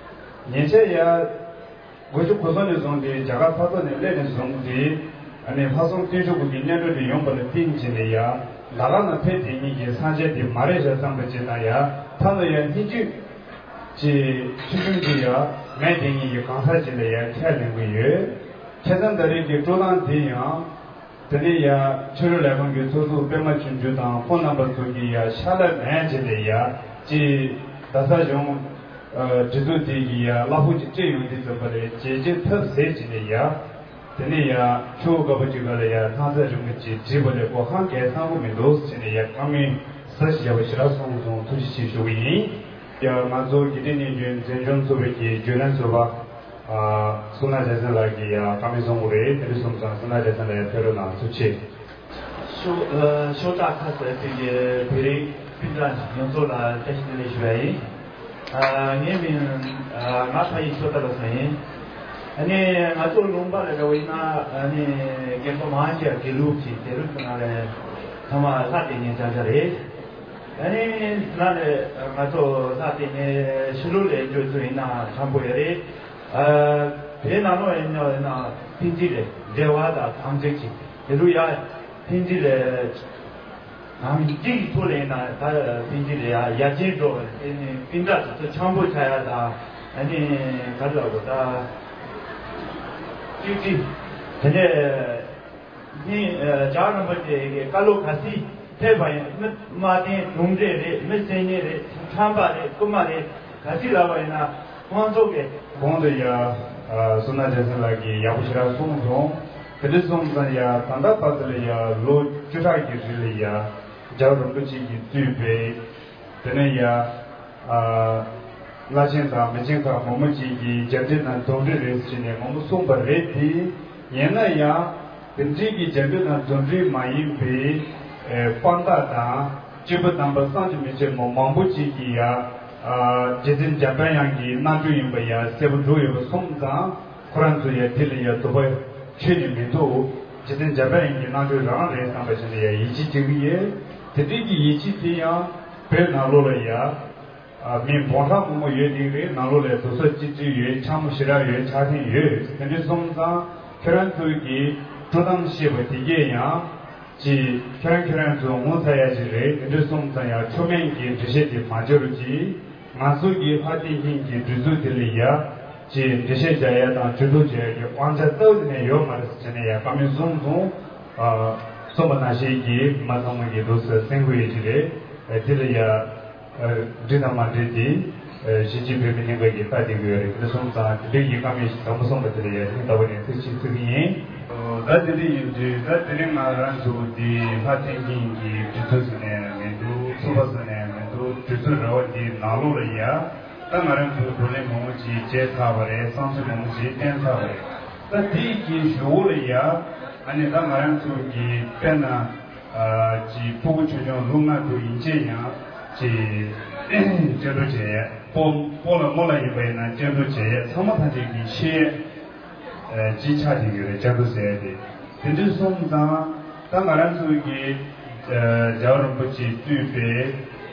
ཉེ་ཆར་ཡ། དགུ་བཅུ་གོ་གསུམ་ནས་བཟུང་སྟེ་རྒྱ་གར་འཕགས་ཚོགས་ནས་སླེབས་ནས་བཟུང་སྟེ་ཨ་ནི་ལྷག་བསམ་རྟེན་མཆོག་གི་སྙན་སྒྲོན་དེ་ཡོང་པ་ལ་བརྟེན་བྱས་ནས་ཡ་ད་ག་ནང་ཕེབས་བསྡད་མཁན་གྱི་སངས་རྒྱས་དེ་མ་རེད་ཤག་བསམ་པ་ཅིག་དང་ཡ་ཐ་ན་ཡ་སྙིང་རྗེ་ཅིག་ཆུང་ཆུང་ཅིག་ཡ་མེད་བསྡད་མཁན་གྱི་གང་ཟག་ཅིག་ལ་ཡ་ཁས་ལེན་གྱི་ཡོད། ཁ་སང་ད་རེས་ཀྱི་སྤྲོ་ལངས་འདི་ཡང་། དེ་ནས་ཡ་ཕྱི་རོལ་ལས་ཁུངས་ཀྱི་ཚོགས་གཙོ་པད་མ་ཆོས་འབྱུང་དང་ཁོང་རྣམ་པ་ཚོ་གིས་ཡ་ཕྱག་ལས་ལན་བྱས་ཏེ་ཡ་ཅིག་རྡ་ས་གཞུང་སྒྲིག་འཛུགས་དེ་གིས་ཡ་གླ་ཕོགས་ཅིག་སྤྲད་ཡོང་དུས་ཙམ་པ་ལ་བྱས་རྗེས་ཐོབ་ཟེར་བྱས་ནས་ཡ། དེ་ནས་ཡ་ཆུ་བོ་དཀར་པོ་ཅིག་ག་ལ་ཡ་ཐང་ས་རིན་པོ་ཆེ་བྲིས་པ་ལས་སྒོ་ཁང་གས་ཚང་པོ་མི་འདུག་ཟེར་ནས་ཡ་བཀའ་མོལ་ཟབ་ཞི་བ་ཞེ་དྲག་གསུངས་སོང་། ཐུགས་རྗེ་ཆེ་ཞུ་གི་ཡིན། ཡ་ང་ཚོ་དགེ་ལྡན་སྙན་རྒྱུད་འཛིན་སྐྱོང་ཚོགས་པའི་གི་བརྗོད་ལན་ཚོགས་པ། ཨ། གསུང་ན་རྒྱལ་མཚན་ལགས་ཀྱིས་ཡང་བཀའ་མོལ་གསུང་དགོས་རེད། དེ་འདྲ་སོང་ཙང་གསུང་ན་རྒྱལ་མཚན་ལགས་ཡང་ཕེབས་རོགས་གནང་། ཐུགས་རྗེ་ཆེ། ཤོག་ཨ། ཤོག་ཁག་ཁ་གསལ་ཐེངས་ཀྱི་བོད་རིགས་སྤུན་ཟླ་ཡོངས་རྫོགས་ལ་བཀྲ་ཤིས་བདེ་ལེགས་ཞུ་བ་ཡིན། ཨ། ངའི་མིང་ཨ། ང་ཕ་ཡུལ་ཤོག་ཁག་ལ་སོང་ཡིན། ཨ་ནི་ང་ཚོ་ལུང་པ་ལ་འདྲ་བོ་ཡིན་ན་ཨ་ནི་རྒན་པ་མང་ཆེ་བ་དགེ་ལུགས་ཀྱི་དེ་རིང་ཁོ་ན་ལས། ཚང་མ་ལྷ་བསྟེན་མཁན་ཆ་ཆ་རེད། ཨ་ནི་ལ་ནས་ང་ཚོ་ལྷ་བསྟེན་མཁན་ཕྱི་ལོགས་ལ་འགྲོ་ཚུལ་ཡིན་ན་འཆམ་པོ་ཡོད་རེད། ཨ་བོད་ནང་ལོགས་ཡིན་ན་ཡིན་ན་ཕན་ཚུན་ལ་འབྲེལ་བ་དང་དམ་ཚིག་ཅིག་དེ་རུ་ཡ་ཕན་ཚུན་ལ་ནམ་གཅིག་གི་ཐོག་ལ་ཡིན་ན་ད་ཕན་ཚུན་ལ་ཡ་ཡར་རྒྱས་འགྲོ་བ་དེ་ནི་སྤུན་ཟླ་དེ་ཚོ་འཆམ་པོ་ཆགས་ཡ་དང་ཨ་ནི་ག་རེ་ལབ་དགོས་ད་གཅིག་གཅིག་དེ་ནས། ནི་རྒྱལ་བ་རིན་པོ་ཆེ་གི་བཀའ་སློབ་ག་ཚོད་ཐེབས་པ་ཡིན། མི་མ་བསྟེན་གདུང་འདྲེ་རེད། མི་སེར་སྨྱོན་རེད། ཁྲམ་པ་རེད། རྐུན་མ་རེད། ག་ཚོད་ལབ་པ་ཡིན་ན་ཁོང་ཚོ་གི་གོང་དུ་ཡ་བསོད་ནམས་རྒྱལ་མཚན་ལགས་ཀྱིས་ཡག་པོ་ཞེ་དྲག་གསུངས་སོང་། དེ་འདྲ་སོང་ཙང་ཡ་ད་ལྟ་བར་དུ་ལ་ཡ་ལོ་བཅུ་ཕྲག་གི་རིང་ལ་ཡ་རྒྱལ་བ་རིན་པོ་ཆེ་གིས་གཙོས་པའི་དེ་ནས་ཡ། ཨ། བླ་ཆེན་དང་མི་ཆེན་ཁག་མང་པོ་ཅིག་གིས་རྒྱ་འདྲེ་དང་གདུང་འདྲེ་རེད་ཟེར་ནས་མང་པོ་གསུངས་པ་རེད་དེ། ཡིན་ན་ཡང་དེ་འདྲའི་གི་རྒྱ་འདྲེ་དང་གདུང་འདྲེ་མ་ཡིན་པའི་ཨེ་དཔང་རྟགས་དང་སྐྱེས་བུ་དམ་པ་བསམ་གྱིས་མི་ཁྱབ་པ་མང་པོ་ཅིག་གིས་ཡ། ཨ། རྗེ་བཙུན་འཇམ་དཔལ་དབྱངས་ཀྱི་རྣལ་འབྱོར་ཡིན་པ་ཡ་གསལ་པོ་འགྲོ་ཡོད་པ་སོང་ཙང་། ཁོ་རང་ཚོ་ཡ་དེ་ལ་ཡ་དོགས་པ་ཁྱོན་ནས་མི་འདུག་རྗེ་བཙུན་འཇམ་དཔལ་དབྱངས་ཀྱི་རྣལ་འབྱོར་རང་རེད་བསམ་པ་བྱས་ནས་ཡ་ཡིད་ཆེས་བྱེད་ཀྱི་ཡོད། དེ་འདྲའི་གི་ཡིད་ཆེས་དེ་ཡང་བོད་ནང་ལོགས་ལ་ཡ། ཨ། མི་འབུམ་ཕྲག་མང་པོ་ཡོད་དེ་རེད། ནང་ལོགས་ལ་རྡོ་སོལ་སྤྱི་འཐུས་ཡོད། འཆམ་མོ་ཞེ་དྲག་ཡོད། ཆགས་ཐེངས་ཡོད། དེ་འདྲ་སོང་ཙང་ཁྱོད་རང་ཚོའི་གི་སྤྲོ་གཏམ་བཤད་པ་དེ་གས་ཡང་ཅི་ཁྱོད་རང་ཁྱོད་རང་ཚོ་ངོ་ཚ་ཡ་ཞིག་རེད། དེ་འདྲ་སོང་ཙང་ཡང་མཆོག་དམན་གྱི་འགྲེལ་བཤད་དེ་མ་བྱ་རོགས་གྱིས། ང་ཚོ་གི་ལྷ་བསྟེན་མཁན་གྱི་སྒྲིག་འཛུགས་དེ་ལ་ཡ་ཅི་འགྲེལ་བཤད་རྒྱག་ཡ་དང་ཇུས་གཏོགས་བྱེད་ཡ་གི་དབང་ཆ་རྩ་བ་ནས་ཡོད་མ་རེད་ཟེར་ནས་ཡ་བཀའ་མོལ་གསུངས་སོང་། ཨ། གསུངས་པ་ནང་བཞིན་གྱི་མི་ཚང་མ་གི་འདུག་སེ་གསན་དགོས་ཡ་ཅིག་རེད། ཨ། དེ་ལ་ཡ། ཨ། འགྲིག་དང་མ་འགྲིག་དེ། ཨ། གཞིས་བྱེས་བོད་མི་ལྷན་ཁང་གིས་ལྟ་བསྡད་ཀྱི་ཡོད་རེད། དེ་སོང་ཙང་དེ་འདྲའི་ཡིན་ཀ་མེད་ཞིག་དང་པོ་གསུངས་པ་དེ་ལ་ཡ་ནི་ལྟ་བུ་ནས་ཚིག་གཅིག་ཚིག་གི་ཡིན། ད་དེ་འདྲ་ཡིན་དུས་ད་དེ་རིང་ང་རང་ཚོ་དེ་ལྷ་བསྟེན་མཁན་གྱི་སྒྲིག་འཛུགས་ཟེར་ནས་མི་འདུག་ཚོགས་པ་ཟེར་ནས་མི་འདུག་སྒྲིག་འཛུགས་ར་བ་འདིའི་ནང་ལོགས་ལ་ཡ། ད་ང་རང་ཚོ་བགྲོ་གླེང་མང་པོ་ཅིག་བྱས་ཚར་བ་རེད། བསམ་ཚུལ་མང་པོ་ཅིག་བསྟན་ཚར་བ་རེད། ད་དེའི་གི་གཞུག་གུ་ལ་ཡ། ཨ་ནི་ད་ང་རང་ཚོ་གི་དཔེར་ན། ཨ། ཅིག་ཕྲུ་གུ་ཆུང་ཆུང་ལོ་ལྔ་དྲུག་ཡན་ཆད་ཡང་ཅིག་སྐྱེ་འགྲོ་བྱས། སྤོ་སྤོ་ལ་རྨོ་ལ་ཡིན་པ་ཡིན་ན་སྐྱེ་འགྲོ་བྱས། ཚང་མ་ཐམས་ཅད་ཀྱི་ཤེས་ཡས་ཅིག་ཆགས་ཀྱི་ཡོད་རེད། སྐྱེ་འགྲོ་ཟེར་ཡས་དེ། དེ་འདྲ་སོང་ཙང་ད་ང་རང་ཚོ་གི་ཨ། རྒྱལ་བ་རིན་པོ་ཆེས་གཙོས་པའི་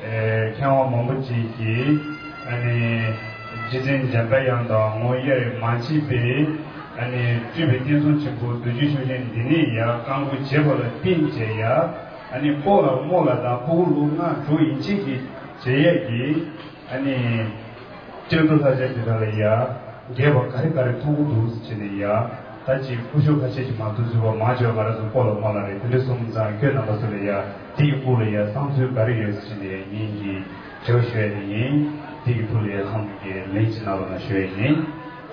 ཨ། མཁས་དབང་མང་པོ་ཅིག་གིས་ཨ་ནི་རྗེ་བཙུན་འཇམ་དཔལ་དབྱངས་དང་ངོ་དབྱེ་མ་ཕྱེས་པའི་ཨ་ནི་སྤྲུལ་པའི་བསྟན་སྲུང་ཆེན་པོ་རྡོ་རྗེ་ཤུགས་ཅན་འདི་ནས་ཡར་བཀའ་བསྒོ་བྱས་པ་ལ་བརྟེན་བྱས་ཡ། ཨ་ནི་སྤོ་ལ་རྨོ་ལ་དང་ཕྲུ་གུ་ལོ་ལྔ་དྲུག་ཡན་ཆད་ཀྱི་བྱེད་ཡས་ཀྱི་ཨ་ནི་སྐྱེ་འགྲོ་ལྷ་ཆེན་དེ་དག་ལ་ཡ་རྒྱས་པ་ག་རེ་ག་རེ་མཐོང་གི་འདུག་ཟེར་ནས་ཡ། ད་ཅིག་སྐུ་ཞབས་ཁ་ཤས་ཀྱིས་མ་ཐུག་ཚུལ་བ་མ་བྱོས། ང་རང་ཚོ་སྤོ་ལ་རྨོ་ལ་རེད། དེ་འདྲ་སོང་ཙང་ཁྱོད་རྣམ་པ་ཚོ་ལ་ཡ་དེ་ཡི་སྐོར་ལ་ཡ་བསམ་ཚུལ་ག་རེ་ཡོད་ཟེར་ནས་ངེད་ཀྱིས་དྲི་བ་ཞུ་ཡ་དེ་ཡིན། དེ་ཡི་ཐོག་ལ་ཡ་ཚང་མ་གིས་ལན་ཅིག་གནང་རོགས་གནང་ཞུ་ཡ་ཡིན།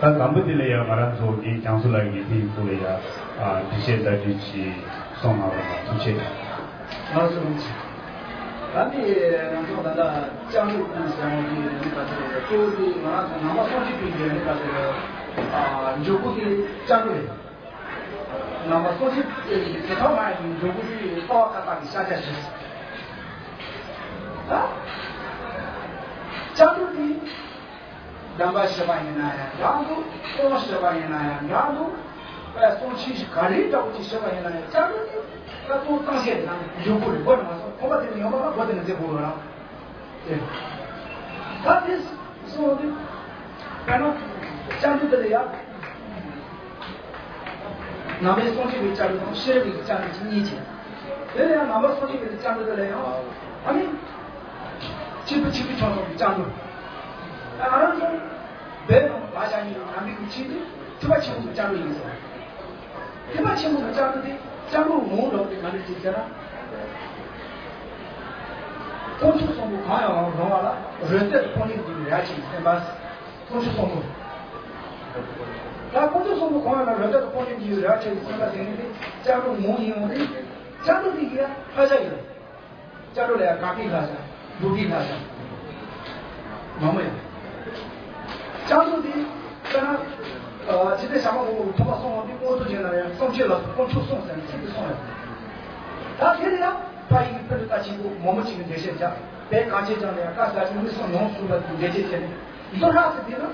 ད་དང་པོ་དེ་ལ་ཡ་ང་རང་ཚོ་གི་རྒྱང་སུ་ལགས་ཀྱིས་དེ་ཡི་སྐོར་ལ་ཡ་འགྲེལ་བཤད་ཟླ་སྒྲིལ་ཅིག་གསུང་གནང་རོགས་གནང་། ཐུགས་རྗེ་ཆེ། ལགས་སོ། ད་ནི་ང་ཚོ་ད་ལྟ་བཅའ་སྒྲིག་གནང་ཟེར་བ་དེ་ཡིན་པ་དེ་གཙོ་བོ་དེ་ང་རང་ཚོ་ནང་པ་སངས་རྒྱས་པའི་ཡིན་པ་དེ་འཇུག་སྒོ་དེ་བཅའ་སྒྲིག་རེད། ནང་པ་སངས་རྒྱས་པའི་དེ་ཐོག་མ་ཡིན་འཇུག་སྒོ་དེ་ལྟ་བ་ཁ་བཏགས་ཀྱི་ཤ་ཆ་ཞིག་ད་བཅའ་སྒྲིག་དེ། གདམས་པ་བྱེད་པ་ཡིན་ན་ཡང་འདྲ་འདུག་སྐོང་བྱེད་པ་ཡིན་ན་ཡང་འདྲ་འདུག་དཔེ་གསུང་ཆོས་ཤིག་ག་རེ་འདྲ་པོ་ཅིག་བྱེད་པ་ཡིན་ན་ཡང་བཅའ་སྒྲིག་དེ་ད་དུང་གཏང་བཤད་ནང་ཡོད་དགོས་རེད། དགོས་ནི་མ་སོང་། ཁོམ་པ་དེ་ནི་ཡོང་བ་ལ་དགོས་དེ་ནི་མཛད་དགོས་རེད། དེ་ད་དེ་སོང་དེ་དཔེར་ན་བཅའ་སྒྲིག་དེ་ལ་ཡ། ནང་པའི་སངས་རྒྱས་པའི་བཅའ་སྒྲིག་དང་ཤེས་རབ་ཀྱི་བཅའ་སྒྲིག་གཉིས་བྱས། དེ་ལ་ཡང་ནང་པ་སངས་རྒྱས་པའི་བཅའ་སྒྲིག་དེ་ལ་ཡང་ཨ་ནི་ཆེན་པོ་ཆེན་པོ་ཆུང་ཆུང་གི་བཅའ་སྒྲིག་ཨ་རང་ཚོ་བོད་ནང་ལ་བཞག་ཡིན་ནང་པའི་གི་ཆེད་དུ་ཐུབ་པ་ཆེན་པོ་གི་བཅའ་སྒྲིག་ཡིན་ཟེར། ཐུབ་པ་ཆེན་པོ་གི་བཅའ་སྒྲིག་དེ་བཅའ་སྒྲིག་ངོ་བོ་འདྲ་བོ་དེ་ག་འདྲ་ཅིག་ཟེར་ན། དཀོན་མཆོག་གསུམ་པོ་གང་ཡང་རུང་བ་ལ་རོལ་རྩེད་དང་སྤོ་ལེན་གྱི་རེ་བ་ཆེན་པོ་བསྟན་པ། དཀོན་མཆོག་གསུམ་པོ། ད་དཀོན་མཆོག་གསུམ་པོ་གང་ལ་རོལ་རྩེད་དང་སྤོ་ལེན་གྱི་རེ་བ་ཆེ་བའི་སེམས་པ་དེ་ནི་དེ་བཅའ་སྒྲིག་ངོ་ཡིན་འོང་དེ། བཅའ་སྒྲིག་དེ་ཡི་ཡ་ཕ་ཤ་ཡོད། བཅའ་སྒྲིག་ལ་ཡ་དགའ་སྐྱིད་ལྷ་ས། སྡུག་སྐྱིད་ལྷ་ས། མང་མོ་ཡ། བཅའ་སྒྲིག་དེ་དཔེར་ན། ཨ་ཇི་ལྟར་ཞྭ་དམར་པོ་ཐོག་མ་སོང་བ་དེ་དངོས་གཙོ་ཅན་ལ་ཡ་བསམ་སྤྱོད་ལ་དཀོན་མཆོག་གསུམ་ཟེར་ནས་ཚིག་དེ་གསུངས་ཡོད། ད་དེ་ལ་ཡ་ཕ་ཡི་གི་ཕུ་ནུ་ལྟ་ཆེན་པོ་མང་མོ་ཅིག་གི་འགྲེལ་བཤད་བརྒྱབ། དཔེ་གངས་ཅན་ལྗོངས་ལ་ཡ་བཀའ་ཟླ་སྒྲོན་མི་གསུམ་ཡོངས་སུ་གྲུབ་པ་དེ་འགྲེལ་བཤད་བྱས་ནས་འདི་ལྷག་ཏུ་དེ་ན།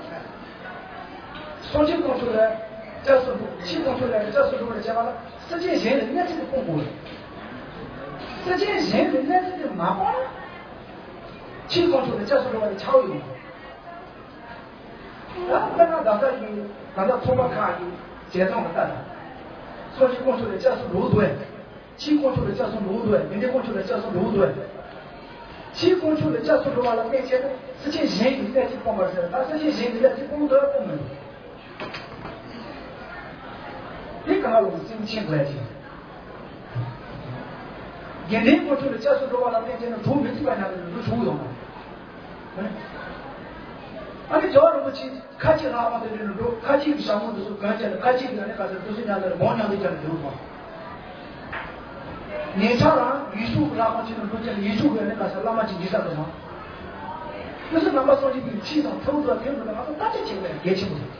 སངས་རྒྱས་དཀོན་མཆོག་ལ་བཅའ་སྲོལ་འདུག་ཕྱི་དཀོན་མཆོག་ལ་བཅའ་སྲོལ་འདུག་ལ་བྱས་པ་ལ་སེམས་ཅན་གཞན་ལ་གནས་ཚུལ་དེ་སྤོང་དགོས། སེམས་ཅན་གཞན་གྱི་གནས་ཚུལ་དེ་མ་སྤངས་ན། ཕྱིའི་དཀོན་མཆོག་ལ་སྐྱབས་སུ་འགྲོ་བ་དེ་ཆགས་ཡོང་། ད་དཔེར་ན་ད་ལྟ་གི་ད་ལྟ་ཚོགས་པ་ཁག་གི་བྱེད་སྟངས་ལ་ལྟ་ན། སོ་སོའི་དཀོན་མཆོག་ལ་སྐྱབས་སུ་འགྲོ་འདུག་ཨེ། ཕྱིའི་དཀོན་མཆོག་ལ་སྐྱབས་སུ་འགྲོ་འདུག་ཨེ། མི་སྣའི་དཀོན་མཆོག་ལ་སྐྱབས་སུ་འགྲོ་འདུག་ཨེ། ཕྱིའི་དཀོན་མཆོག་ལ་སྐྱབས་སུ་འགྲོ་བ་ལ་བརྟེན་བྱས་ནས་སེམས་ཅན་གཞན་གྱི་གནས་ཚུལ་སྤོང་བར་ཟེར། ད་སེམས་ཅན་གཞན་གྱི་གནས་ཚུལ་སྤོང་འདོད་སྤོང་མི་འདུག་དེ་གང་ལ་སེམས་ཅན་དགོས་ཀྱི། དགེ་འདུན་དཀོན་མཆོག་ལ་སྐྱབས་སུ་འགྲོ་བ་ལ་བརྟེན་བྱས་ནས་གྲོགས་མི་ཚུགས་པ་ཉམས་ནས་འགྲོ་ཆོག་ཡོང་བ། ཨ་ནི་རྒྱལ་བ་རིན་པོ་ཆེ་ཁ་ཆེ་ལྷ་ཁང་དེ་འདྲ་ནས་འགྲོ། ཁ་ཆེ་གི་ཞྭ་མོ་འདི་ཚོ་གོན་བྱས་ནས། ཁ་ཆེ་གི་ཨ་ནི་ག་ཚོད་དུ་སུ་ཉམས་ནས་མོ་ཉམས་ནས་ཀྱང་འགྲོ་བ། ཉེ་ཆར་རང་ཡེ་ཤུ་གི་ལྷ་ཁང་ཆེ་ནས་འགྲོ་བྱས་ནས་ཡེ་ཤུ་གི་ཨ་ནི་ག་ཚོད་བླ་མ་ཅིག་འཇིགས་ས་དུ་སོང་། དེ་ཚོ་ནང་པ་སངས་རྒྱས་པའི་ཁྲིད་དང་ཐུགས་དང་མཐུན་པ་དང་། ང་ཚོ་བརྟག་དཔྱད་བྱེད་པའི་གལ་ཆེན་པོ་རེད།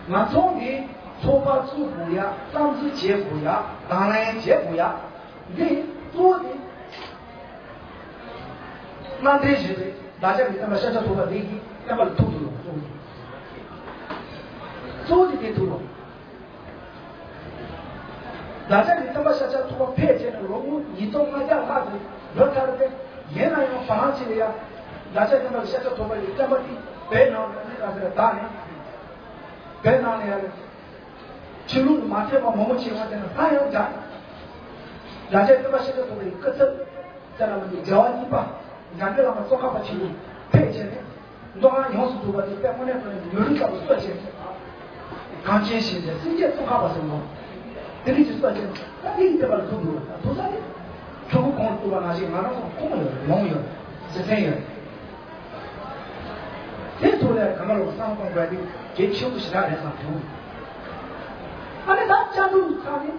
ང་ཚོ་ནི་ཚོགས་པ་བཙུགས་དགོས་ཡ། བསམ་ཚུལ་བྱེད་དགོས་ཡ། དང་ལེན་བྱེད་དགོས་ཡ། འདི་གཙོ་བོ་དེ་རྣམ་འདྲེན་བཞི་པའི་བདག་ཅག་གི་བསྟན་པ་ཤཱཀྱ་ཐུབ་པ་འདི་གི་བསྟན་པ་ལ་ཐུག་དགོས་ལ། གཙོ་བོ་དེ་གཙོ་བོ་དེ་དེ་ཐུག་དགོས། བདག་ཅག་གི་བསྟན་པ་ཤཱཀྱ་ཐུབ་པ་ཕལ་ཆེར་ནི་ལོ་ངོ་ཉིས་སྟོང་ལྔ་བརྒྱ་ལྷག་ཙམ་འགྲོ་ཚར་ཏེ། ཡིན་ན་ཡང་བར་ལམ་ཅིག་ལ་ཡ་བདག་ཅག་བསྟན་པ་ཤཱཀྱ་ཐུབ་པ་ཡི་བསྟན་པ་འདི་བོད་ནང་ལ་ནི་ག་ཟེར་བདག་ནི་བོད་ནང་ལ་ཡ་ཕྱི་ལུགས་ལ་མ་ཐེ་བ་མང་པོ་ཕྱིན་པ་དེ་ནི་སླར་ཡང་འཇགས། བདག་ཅག་བསྟན་པ་ཤཱཀྱ་ཐུབ་པ་ཡི་སྐུ་ཚབ་ཟེར་ལ་མི་འདུག་རྒྱལ་བ་གཉིས་པ་འཇམ་མགོན་བླ་མ་ཙོང་ཁ་པ་ཆེན་པོ་ཕལ་ཆེར་ནི། མདོ་སྔགས་ཡོངས་སུ་རྫོགས་པ་དེ་དཔེ་དངོས་གནས་དྲང་གནས་ཀྱི་མྱུར་རིགས་ལྟ་བུ་གསོ་བྱས་ཏེ། གངས་ཅན་ཞིང་གི་སེང་གེ་ཙོང་ཁ་པ་ཟེར་བ། དེ་རིགས་ཀྱི་གསོ་བྱས་ཏེ། ད་དེའི་བསྟན་པ་ལ་ཐུག་འདུག་ད་ཐུག་ས་དེ། ཕྲུ་གུ་གོང་དུ་བ་ནང་བཞིན་ང་རང་ཚོ་ཁོམ་ཡོད། ལོང་ཡོད། རྗེས་དྲན་ཡོད། དེ་ཐུག་ལས་གང་ག་ལོག་བསམ་གཏོང་དགོས་དེ་གལ་ཆེན་པོ་ཞེ་དྲག་རེད་བསམ་བྱུང་། ཨ་ནི་ད་བཅའ་སྒྲིག་ཚང་ནི་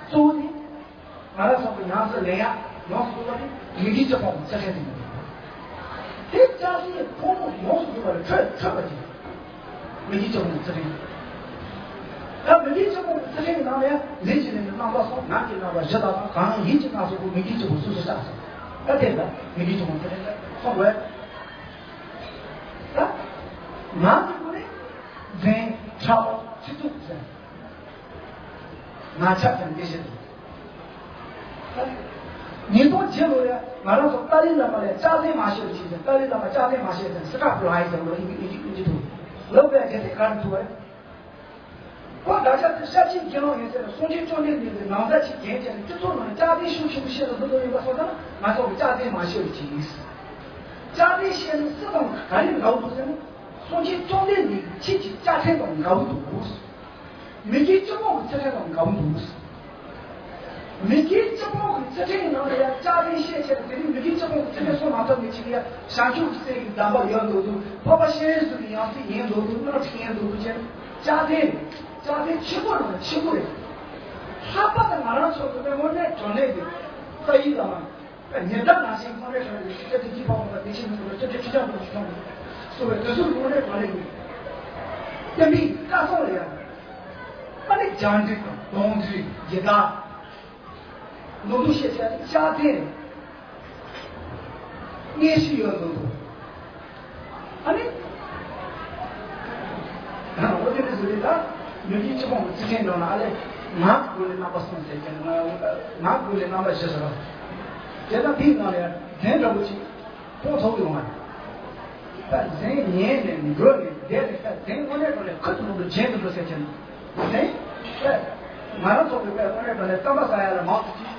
གཙོ་བོ་དེ། ང་རང་ཚོ་གི་ཉམས་སུ་ལེན་ཡག་ཡོངས་སུ་རྫོགས་པ་དེ་མི་དགེ་བཅུ་སྤོང་གི་རྩི་ཤིང་དེ་ཡིན། དེ་ལྕགས་ཟིན་ཕོ་མོ་ཡོངས་སུ་རྫོགས་པ་ལ་འཕྲོད་འཕྲོད་པ་ཅིག་མི་དགེ་བཅུ་སྤོང་གི་རྩི་ཤིང་། ད་མི་དགེ་བཅུ་སྤོང་གི་རྩི་ཤིང་གི་ནང་ནས་ལུས་ཀྱི་ལས་ཀྱི་རྣམ་པ་གསུམ། ངག་གི་རྣམ་པ་བཞི་དང་། གང་ཡིད་ཀྱི་སྣང་ཚུལ་པོ་མི་དགེ་བཅུ་སྤོང་སོ་སོ་བཞག་སོང་། ད་དེ་ལ་མི་དགེ་བཅུ་སྤོང་གི་རྩི་ཤིང་ལ་སོང་བས། ད་ངག་གི་སྒོ་ནས་འཛིན། ཕྲ་བ། ཆུ་ཚོད་ཟེར། ང་ཆགས་ཀྱང་དེ་བཞིན་དུ། ཉིས་སྟོང་བརྒྱད་ལོ་ལ་ང་རང་ཚོ་ཏཱ་ལའི་བླ་མ་ལ་སྐྱག་རྫུན་མ་བཤད་པ་ཅིག་ཟེར། ཏཱ་ལའི་བླ་མ་སྐྱག་རྫུན་མ་བཤད་ཟེར། སི་ཀྲ་ཕུ་ལའི་ཟེར་བ་ལ་ཨིན་ཇི་ཨིན་ཇི་ཐུག་ལབ་པའི་རྒྱལ་སྲིད་ག་རེ་ཐུག་པ་རེད། ཁོ་བདག་ཅག་ཚོ་ཤཱཀྱའི་དགེ་སློང་ཡིན་ཟེར་ནས་སངས་རྒྱས་བཅོམ་ལྡན་འདས་ཀྱི་ནང་ཟས་ཅིག་གྱོན་བྱས་ནས་སྤྱི་ཚོགས་ནང་སྐྱག་རྫུན་ཤུགས་ཆེན་པོ་བཤད་ལ་འདུག་འདུག་ཡིན་པ་སོང་ཙང་ང་ཚོ་གི་སྐྱག་རྫུན་མ་བཤད་པ་ཅིག་ཡིན། སྐྱག་རྫུན་བཤད་ན་སུ་དང་ག་རེ་འགལ་འདུག་ཟེར་ན། སངས་རྒྱས་བཅོམ་ལྡན་འདས་ཀྱི་ཆོས་ཀྱི་སྐྱག་རྫུན་དང་འགལ་འདུག་མི་དགེ་བཅུ་སྤོང་གི་ཚུལ་ཁྲིམས་དང་འགལ་འདུག་མི་དགེ་བཅུ་སྤོང་གི་ཚུལ་ཁྲིམས་ནང་ལ་ཡང་སྐྱག་རྫུན་བཤད་བྱས་ཏེ། དེ་ནི་མི་དགེ་བཅུ་སྤོང་གི་ཚུལ་ཁྲིམས་སྲུང་མ་ཐུབ་མཁན་ཅིག་ཡང་བྱང་ཆུབ་སེམས་ཀྱི་གདམས་པ་ཡོད་འདུག་འདུག་འཕགས་པ་སྤྱན་རས་གཟིགས་ཀྱི་ཡང་སྲིད་ཡིན་འདུག་འདུག་སྣོད་ཅིག་ཡིན་འདུག་འདུག་ཅེས་སྐྱག་རྫུན། སྐྱག་རྫུན་ཆེན་པོ་ནང་ཆེན་པོ་རེད། ལྷག་པར་དུ་ང་རང་ཚོ་བོད་པའི་དངོས་གནས་དྲང་གནས་ཀྱི་ཏཱ་ལའི་བླ་མ། ཉི་ཟླ་ནང་བཞིན་དངོས་གནས་དྲང་གནས་ཀྱི་སྤྱི་ཚོགས་ཀྱི་ཕ་བོང་དང་བདེ་ཆེན་མི་ཚོགས་ཀྱི་སྤྱི་འཐུས་ཆིག་སྟོང་དང་བཅུ་ཐམ་སུ་བའི་དུས་སུ་དངོས་གནས་དྲང་གནས་ཀྱི་བསྟན་པའི་བཀའ་སྲུང་ལ་ཡང་། ཨ་ནི་རྒྱང་འདྲི་དང་གདོང་འདྲི་ཡི་དྭགས། ལོ་འདུག་བཤད་བྱས་ཤ་ཚན་རེད། སྙན་ཞུ་ཡོད་འདུག་ཨ་ནི། འོ་དེ་འདྲ་ཟེར་ད། མི་དགེ་བཅུ་སྤོང་གི་རྩིས་ཕྲན་ནང་ལ་ཨ་ལས། ངག་གི་སྒོ་ནས་རྣམ་པ་གསུམ་ཟེར་གྱི། ངག་གི་སྒོ་ནས་རྣམ་པ་བཞི་ཟེར་བ། དེ་ལྟར་དེའི་ནང་ལ་ཡང་དོན་འདྲ་པོ་ཅིག་མཐོང་ཐུབ་ཡོང་བ་རེད། ད་གཟན་ཉལ་ནས་འགྲོ་ནས་བསྡད་ནས། ད་གཟན་དངོས་གནས་དྲང་གནས་ཁུ་ཐུ་ལུ་ལུ་བྱེད་དུ་འགྲོ་ཟེར་གྱི་ནི། གཟན། ད་ང་རང་ཚོ་གི་དཔེ་དངོས་གནས་དྲང་གནས་གཏམ་པ་ཟ་ཡ་ལ་མང་དུ་ཅིག་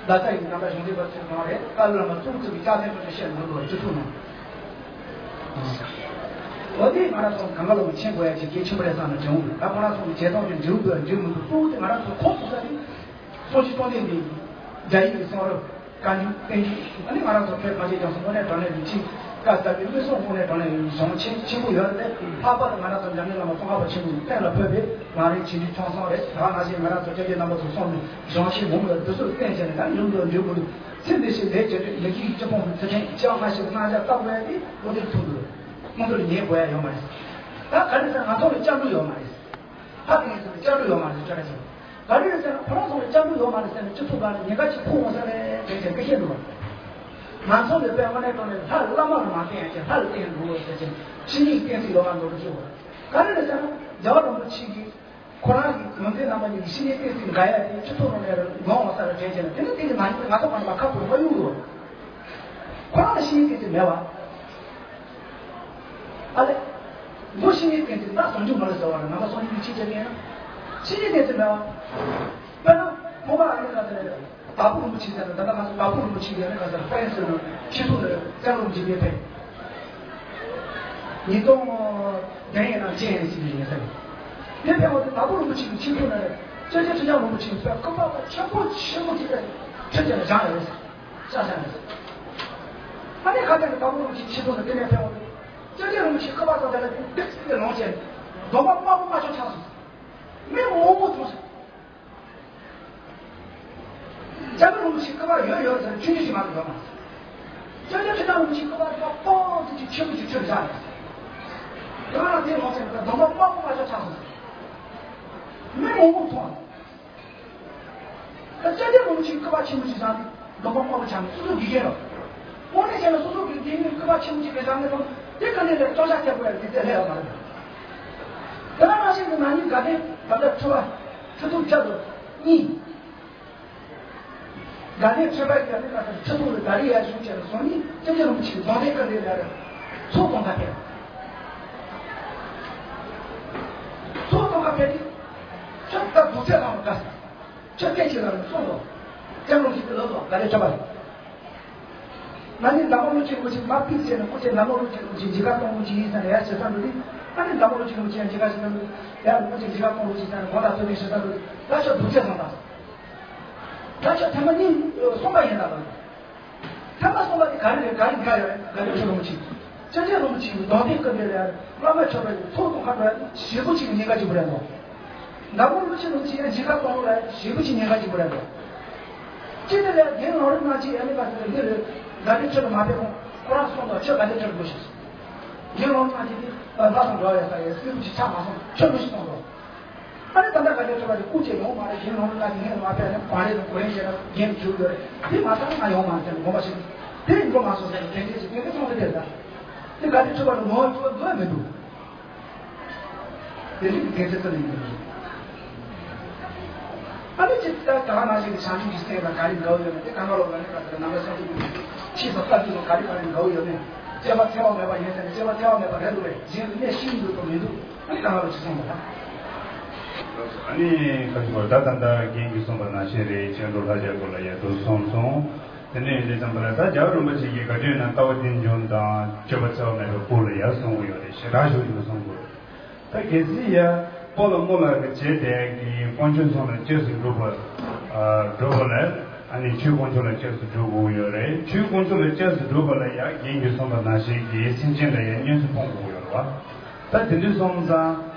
ད་ལྟ་ཡི་ནང་པ་གཞུང་འབྲེལ་པ་ཚོས་གནང་རེད། ཀ་ལུ་བླ་མ་ཙུམ་ཙུམ་གྱི་སྐྱག་རྫུན་ཁོ་ཚོས་བཤད་འགྲོ་འདུག་སྤྱི་ཚོགས་ནང་། འོ་དེ་ང་རང་ཚོ་གང་ག་ལ་མཆན་དགོས་ཡ་ཅིག་གལ་ཆེན་པོ་རེད་བསམ་ནས་བྱུང་། ད་ཁོ་རང་ཚོ་གི་བྱེད་སྟངས་དེ་འགྲིག་འདུག་འགྲིག་མི་འདུག་གཙོ་བོ་དེ་ང་རང་ཚོ་ཁོང་ཚོ་ས་དེ། སངས་རྒྱས་བཅོམ་ལྡན་འདས་ཀྱི་རྒྱ་ཡིག་གི་གསུང་རབ། བཀའ་འགྱུར་བསྟན་འགྱུར། ཨ་ནི་ང་རང་ཚོ་བོད་གངས་ཅན་ལྗོངས་སུ་དངོས་གནས་དྲང་གནས་ཀྱི་ཆོས་བཀའ་ཟབ་པའི་དངོས་ཟོག་དངོས་གནས་དྲང་གནས་ཀྱི་གཞུང་ཆེན་ཆེན་པོ་ཡོད་རེད། ལྷག་པར་དུ་ང་རང་ཚོ་འཇམ་མགོན་བླ་མ་ཙོང་ཁ་པ་ཆེན་པོའི་བསྟན་ལ་ཕོད་པའི་ང་རའི་བྱིན་གྱིས་ཕྱག་སོང་རེད། ད་ནང་བཞིན་ང་རང་ཚོ་སྐྱབས་རྗེ་རྣམ་པ་ཚོ་གསུངས་ནས་གཞུང་ཆེན་མང་པོ་ཡོད། དེ་ཚོ་བསྟན་བྱས་ནས་ད་ཡུམ་དུ་འབྱོན་དགོས་འདུག་ཚེ་འདི་ཕྱི་ལས་བྱེད་དུས་མི་དགེ་བཅུ་སྤོང་གི་ཚུལ་ཁྲིམས་བཅོ་ལྔ་ཞིག་གནང་བྱ་བཏབ་དགོས་ཡ་དེ་བློ་གཏད་ཐུབ་འདུག་དངོས་སུ་ཉན་དགོས་ཡ་ཡོད་མ་རེད། ད་ག་རེ་ཟེར་ན་ང་ཚོ་ལ་སྐྱབས་འགྲོ་ཡོད་མ་རེད། ད་དེ་ངེད་ཚོ་ལ་སྐྱབས་འགྲོ་ཡོད་མ་རེད་ཅོ་ར་ཅན། ག་རེ་རེད་ཟེར་ན་ཁོ་རང་ཚོ་ལ་སྐྱབས་འགྲོ་ཡོད་མ་རེད་ཟེར་ནས་སྤྱི་ཚོགས་ཁག་ནས་ཉེན་ཁ་ཅིག་ཕོག་འོང་ས་རེད་དྲན་བྱས་འགྲེལ་བཤད་འདུག་བ། ང་ཚོ་ལ་དཔེ་དངོས་གནས་དྲང་གནས་ལྷ་བླ་མ་ལ་མ་བསྟེན་ཡ་ཅིག་ལྷ་ལ་བསྟེན་འགྲོ་ཟེར་ཅིག་ཕྱི་ཉིན་བསྟེན་སྲིད་ཡོད་པ་འགྲོ་རུ་ཤོག་ག་རེ་རེད་ཟེར་ན་རྒྱལ་བ་རིན་པོ་ཆེ་གིས་ ཁོ་རང་གི་དགོན་སྡེ་རྣམ་པ་གཉིས་ཀྱི་བཤེས་གཉེན་བསྟེན་ཚིག་འགའ་ཡ་དེ་སྤྱི་ཚོགས་ནང་ནས་ལོང་བ་ས་རུ་དྲན་བྱས་ན། དེ་ནི་དེ་གི་ནང་ཉིད་ང་ཚོ་གང་ལ་ཁ་ཕོར་མ་གཡུག་རོགས། ཁོ་རང་ལ་བཤེས་གཉེན་བསྟེན་ཚིག་མེད་པ། ཨ་ལེ། མདོ་བཤེས་གཉེན་བསྟེན་ཚིག་ད་ཟུང་འཇུག་མ་ལ་ཟེར་བ་ལ་ང་ཚོ་སོང་ཉིད་ཀྱི་ཆེད་བྱེད་མཁན་ན། བཤེས་གཉེན་བསྟེན་ཚིག་མེད་པ། དཔེར་ན་ཁོང་པ་ཨ་ནི་ག་ཚོད་རེད། དྭགས་པོ་རིན་པོ་ཆེ་ཟེར་ན། ད་ལྟ་ང་ཚོ་དྭགས་པོ་རིན་པོ་ཆེ་ཡ་ནི་ག་ཚོད་ཕན་ཟེར་ན། ཆེད་དུ་ནས་བཙན་ལོ་འཇིགས་པའི་ཕན། ཉིས་སྟོང་བདུན་ཡིན་ན་བཅུ་ཡིན་ཟེར་ཡིན་ཟེར། དེ་ཕན་བ་དེ་དྭགས་པོ་རིན་པོ་ཆེ་གི་ཆེད་དུ་ནས་སྐྱབས་རྗེ་ཁྲི་བྱང་རིན་པོ་ཆེ་གི་སྐུ་པར་ཆེན་པོ་ཆེན་པོ་ཅིག་ཁྲི་ཆེན་ལ་བཞེངས་ཡོད་ཟེར། ཤ་ཤ་ཡིན་ཟེར། ཨ་ནི་ཁ་ཐག་གི་དྭགས་པོ་རིན་པོ་ཆེ་ཆེད་དུ་ནས་དེ་ནས་ཕན་བ་དེ། སྐྱབས་རྗེ་རིན་པོ་ཆེ་སྐུ་པར་ཚོ་དེ་ལ་ཏིག་ཏིག་ལོངས་བྱས། གདོང་པ་དམར་པོ་དམར་ཤོག་ཆགས་སོང་ཟེར། མི་མང་པོ་མཐོང་ཟེར། སྐྱབས་མགོན་རིན་པོ་ཆེ་སྐུ་པར་ཡོད་ཡོད་ཟེར། ཆུང་ཆུང་ཞིག་མ་གཏོགས་ཡོད་མ་རེད། སྐྱབས་རྗེ་ཁྲི་བྱང་རིན་པོ་ཆེ་སྐུ་པར་དེ་པང་དེ་ཅིག་ཆེན་པོ་ཅིག་ཁྲིར་བཞག་ཡོད་ཟེར། དེ་ལ་དེ་ལོངས་ཟེར་ནས་གདོང་པ་དམར་པོ་དམར་ཤོག་ཆགས་སོང་ཟེར། མི་མང་པོ་མཐོང་བ། ད་སྐྱབས་རྗེ་རིན་པོ་ཆེ་སྐུ་པར་ཆེན་པོ་ཅིག་བཞག་ནས་གདོང་པ་དམར་པོ་ཆགས་ནས་སོ་སོ་དགེ་རྒན་རེད། དངོས་གནས་བྱས་ན་སོ་སོ་དགེ་རྒན་ནས་སྐུ་པར་ཆེན་པོ་ཅིག་བཞག་ནས་དང་། དེ་ག་ནས་ལས་སྐྱོན་ཆ་ཐེབས་དགོས་ཡ་དེ་ཚད་ལྷད་ཡོད་མ་རེད། དེ་ལ་ནང་བཞིན་གྱི་ན་ནིང་དགའ་ལྡན་ད་ལྟ་ཁྲི་པ་ཁྲི་ཐོག་བཅུ་དང་གཉིས། དགའ་ལྡན་ཁྲི་པ་ཡི་ཡ་ནི་ཁ་ཐག་ཁྲི་ཐོག་ལ་དགའ་རི་ཡ་བཞུགས་བྱས་ནས་སོང་ནི། སྐྱབས་རྗེ་རིན་པོ་ཆེ་གདོང་ལྡན་སྐུ་འདི་ལ་ཚོགས་གཏོང་ག་ཕེབས། ཚོགས་གཏོང་ག་ཕེབས་ཏེ། ཁྱོད་ད་སྡུག་ཚད་ལངས་པ་དགའ། ཁྱོད་སྐད་ཆ་ལ་གསུངས་སོ། སྐྱབས་རིན་པོ་ཆེ་ལབ་སོ། དགའ་ལྡན་ཁྲི་པ་ལ། ན་ནིང་འདམ་བུ་རིན་པོ་ཆེ་རིན་པོ་ཆེ་མ་ཕེབས་བྱས་ནས་སྐུ་ཚེ། འདམ་བུ་རིན་པོ་ཆེ་རིན་པོ་ཆེ་མཇལ་ཁ་གཏོང་རོགས་བྱེད་ཡིན་ཟེར་ནས་ཡར་ཞེ་ས་འགྲོ་དུས། ཨ་ནི་འདམ་བུ་རིན་པོ་ཆེ་རིན་པོ་ཆེ་མཇལ་ཁ་ཞེ་ས་འགྲོ་དུས། ཡར་རིན་པོ་ཆེ་མཇལ་ཁ་གཏོང་རོགས་བྱེད་ཟེར་ནས་གོ་ད་ཚོད་ཀྱི་ཞེ་ས་འགྲོ་དུས། ད་ཁྱོད་ཐེངས་མ་གཉིས་གསུམ་པ་ཡིན་ད་ལ། ཐེངས་མ་གསུམ་པ་དེ་ག་རེ་རེད། ག་རེ་འགའ་ཡོད་རེད། དགའ་ལྡན་ཁྲི་རིན་པོ་ཆེ། སྐྱབས་རྗེ་རིན་པོ་ཆེ་གི་གདོང་ལྡན་སྐུ་འདི་ལ་བླ་མ་མཆོད་པ་ཡི་ཚོགས་གཏོང་ག་འགྲོ་ཡ་ཞེ་པོ་ཅིག་གི་ཉེན་ཁ་ཅིག་འབུར་ཡ་འདུག་འདམ་བུ་རིན་པོ་ཆེ་རིན་པོ་ཆེ་ཡང་མཇལ་ཁ་གཏོང་རོགས་ལ་ཞེ་པོ་ཅིག་ཉེན་ཁ་ཅིག་འབུར་ཡ་འདུག་སྤྱི་དེ་ལ་རྒན་ལམ་རིམ་གནང་ཆེད་ཡ་ནི་ག་ཟེར་འདི་རེད། དགའ་ལྡན་ཁྲི་ལ་མ་ཕེབས་གོང་ཁོ་རང་གསུངས་དང་། ཁྱོད་དགའ་ལྡན་ཁྲི་ལ་འགྲོ་ཤིག་རྒན་ལམ་རིམ་གནང་ཆེད་དེ་ལྷ་དང་འགྲོ་བ་ཡ་ས་ཡ་སྲིད་པོ་ཅིག་ཆགས་མ་སོང་། ཁྱོད་འགྲོ་ཤིག་གསུངས་དང་། ཨ་ནི་ད་ལྟ་དགའ་ལྡན་ཁྲི་པ་དེ་སྐུ་མཁྱེན་ཡོང་མ་རེད། རྒན་ལམ་རིམ་གནང་ཆེད་ངས་མ་ཕེབས་ན་གོང་རེ་དང་གོང་རེ་བྱས་ན་རྒན་བྱུག་ཡོད་རེད། དེ་མ་ཐག་ང་ཡོང་མ་རེད་ཟེར་ནས་དགོངས་པ་ཞིག་དེ་ཡིན་དགོས་མ་སོང་ཟེར་ནས་དྲན་རྒྱུ་ཞིག་དེ་འདྲ་སོང་ཟེར་ད། དེ་དགའ་ལྡན་ཁྲི་པ་ལ་ངོ་བོ་འགྲོ་མི་འདུག་དེ་རིགས་ཀྱི་དགེ་ཚུལ་ཙམ་ཡིན་པ་རེད། ཨ་ནི་ཅི་ལྟར་ད་ག་ནང་བཞིན་གྱི་བྱང་ཆུབ་ཀྱི་སེམས་ལ་ག་རེ་འགལ་ཡོད་མེད། དེ་གང་ག་ལོག་ལ་ནི་ག་ཚོད་ནང་པའི་བསམ་ཚུལ་ཀྱི་ཕྱིས་སུ་ལྟ་རྒྱུ་ལ་ག་རེ་ག་རེ་འགལ་ཡོད་མེད། སྤྱོད་པ་འཚེ་བ་མེད་པ་ཡིན་ཟེར་ནས་སྤྱོད་པ་འཚེ་བ་མེད་པ་རེད་འདུག་པས། གཞན་གྱི་གནས་ཤིན་ཏུ་མི་འདུག་ཨ་ནི་གང་ག་ལོག་ཅི་གསུངས་པ་དང་། ཨ་ནི་ག་ཚོད་ད་ད་ལྟ་རྒན་གྱིས་གསུངས་པ་ནང་བཞིན་རེད། སྤྱན་སྤྲུལ་ལྷ་རྒྱལ་སྐོར་ལ་ཡ་དུ་གསུངས་སོང་། དེ་ནས་ཡིན་དུས་ཙམ་པ་ལ་ད་རྒྱལ་བ་རིན་པོ་ཆེ་གིས་ག་དུས་ན་ལྟ་བ་རྟེན་འབྱུང་དང་སྤྱོད་པ་འཚེ་བ་མེད་པའི་སྐོར་ལ་ཡར་གསུང་གི་ཡོད་རེད། ཞེ་དྲག་ཞུ་རྒྱུ་གསུང་དགོས། ད་གལ་སྲིད་ཡ་སྤོ་ལགས་རྨོ་ལགས་ཀྱི་རྗེས་དེད་ཀྱི་དཀོན་མཆོག་གསུམ་ལ་སྐྱབས་སུ་འགྲོ་བ། ཨ། འགྲོ་བ་ལ་ཨ་ནི་ཆོས་དཀོན་མཆོག་ལ་སྐྱབས་སུ་འགྲོ་དགོས་ཡོད་རེད། ཆོས་དཀོན་མཆོག་ལ་སྐྱབས་སུ་འགྲོ་བ་ལ་ཡ་རྒན་གྱིས་གསུངས་པ་ནང་བཞིན་གྱི་སེམས་ཅན་ལ་ཡ་སྙན་སེང་སྤོང་དགོས་ཡོད་རེད་བ། ད་དེ་འདྲ་སོང་ཙང་ད་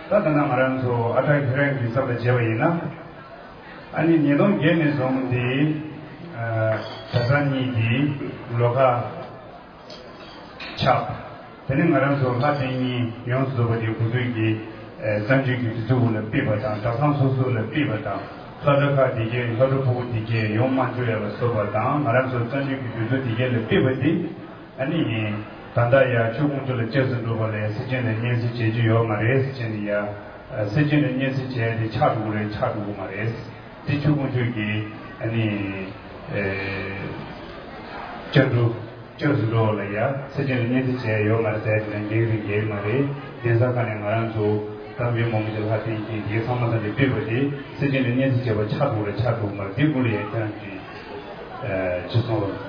ད་ལྟ་ང་རང་ཚོ་ཨ་གྲགས་ཁྱེད་རང་གི་ཚབ་ལ་བྱས་པ་ཡིན་ན། ཨ་ནི་ཉིས་སྟོང་བརྒྱད་ནས་བཟུང་སྟེ། ཨ། གྲྭ་ཚང་གཉིས་ཀྱི་ལོ་ཁ་ཆགས། དེ་ནས་ང་རང་ཚོ་ལྷ་བསྟེན་གཉིས་ཡོངས་སུ་རྫོགས་པ་དེ་འགོ་ཚུགས་ཀྱི། ཨ། རྩ་འཛུགས་ཀྱི་དུས་ཚོད་འོག་ལ་ཕུད་པ་དང་། གྲྭ་ཚང་སོ་སོ་ལ་ཕུད་པ་དང་། ལྷ་གྲྭ་ཁག་དེ་གའི་ལྷ་གྲྭ་ཕྲུ་གུ་དེ་གའི་ཡོང་མ་འཇུག་ཡ་ལ་སོགས་པ་དང་། ང་རང་ཚོ་རྩ་འཛུགས་ཀྱི་དུས་ཚོད་དེ་གའི་ལ་ཕུད་པ་དེ། ཨ་ནི་ད་ལྟ་ཡ་ཆོས་དཀོན་མཆོག་ལ་སྐྱབས་སུ་འགྲོ་བ་ལས་སེམས་ཅན་ལ་སྙན་སེང་བྱེད་རྒྱུ་ཡོད་མ་རེད་ཟེར་བྱས་ནས་ཡ། སེམས་ཅན་ལ་སྙན་སེང་བྱས་ཏེ་ཆགས་འགྲོ་གི་རེད། ཆགས་འགྲོ་གི་མ་རེད། དེ་ཆོས་དཀོན་མཆོག་གིས་ཨ་ནི། ཨེ། སྐྱབས་འགྲོ། སྐྱབས་སུ་འགྲོ་བ་ལ་ཡ་སེམས་ཅན་ལ་སྙན་སེང་བྱས་ཡོད་མ་རེད་ཟེར་ཏེ་ན་འགྲིག་རེད། འགྲིག་མ་རེད། གདན་ས་ཁག་ནས་ང་རང་ཚོ་ད་མི་མང་པོ་ཞིག་ལྷ་བསྟེན་གྱིན་དེ་ཚང་མ་ད་འདི་ཕུད་པ་དེ་སེམས་ཅན་ལ་སྙན་སེང་བྱས་པ་ཆགས་འགྲོ་གི་རེད། ཆགས་འགྲོ་གི་མ་རེད། དེ་ཀུན་ལ་ཡ་ཁྱེད་རང་གིས། ཨེ། ཅི་གསུང་རོགས།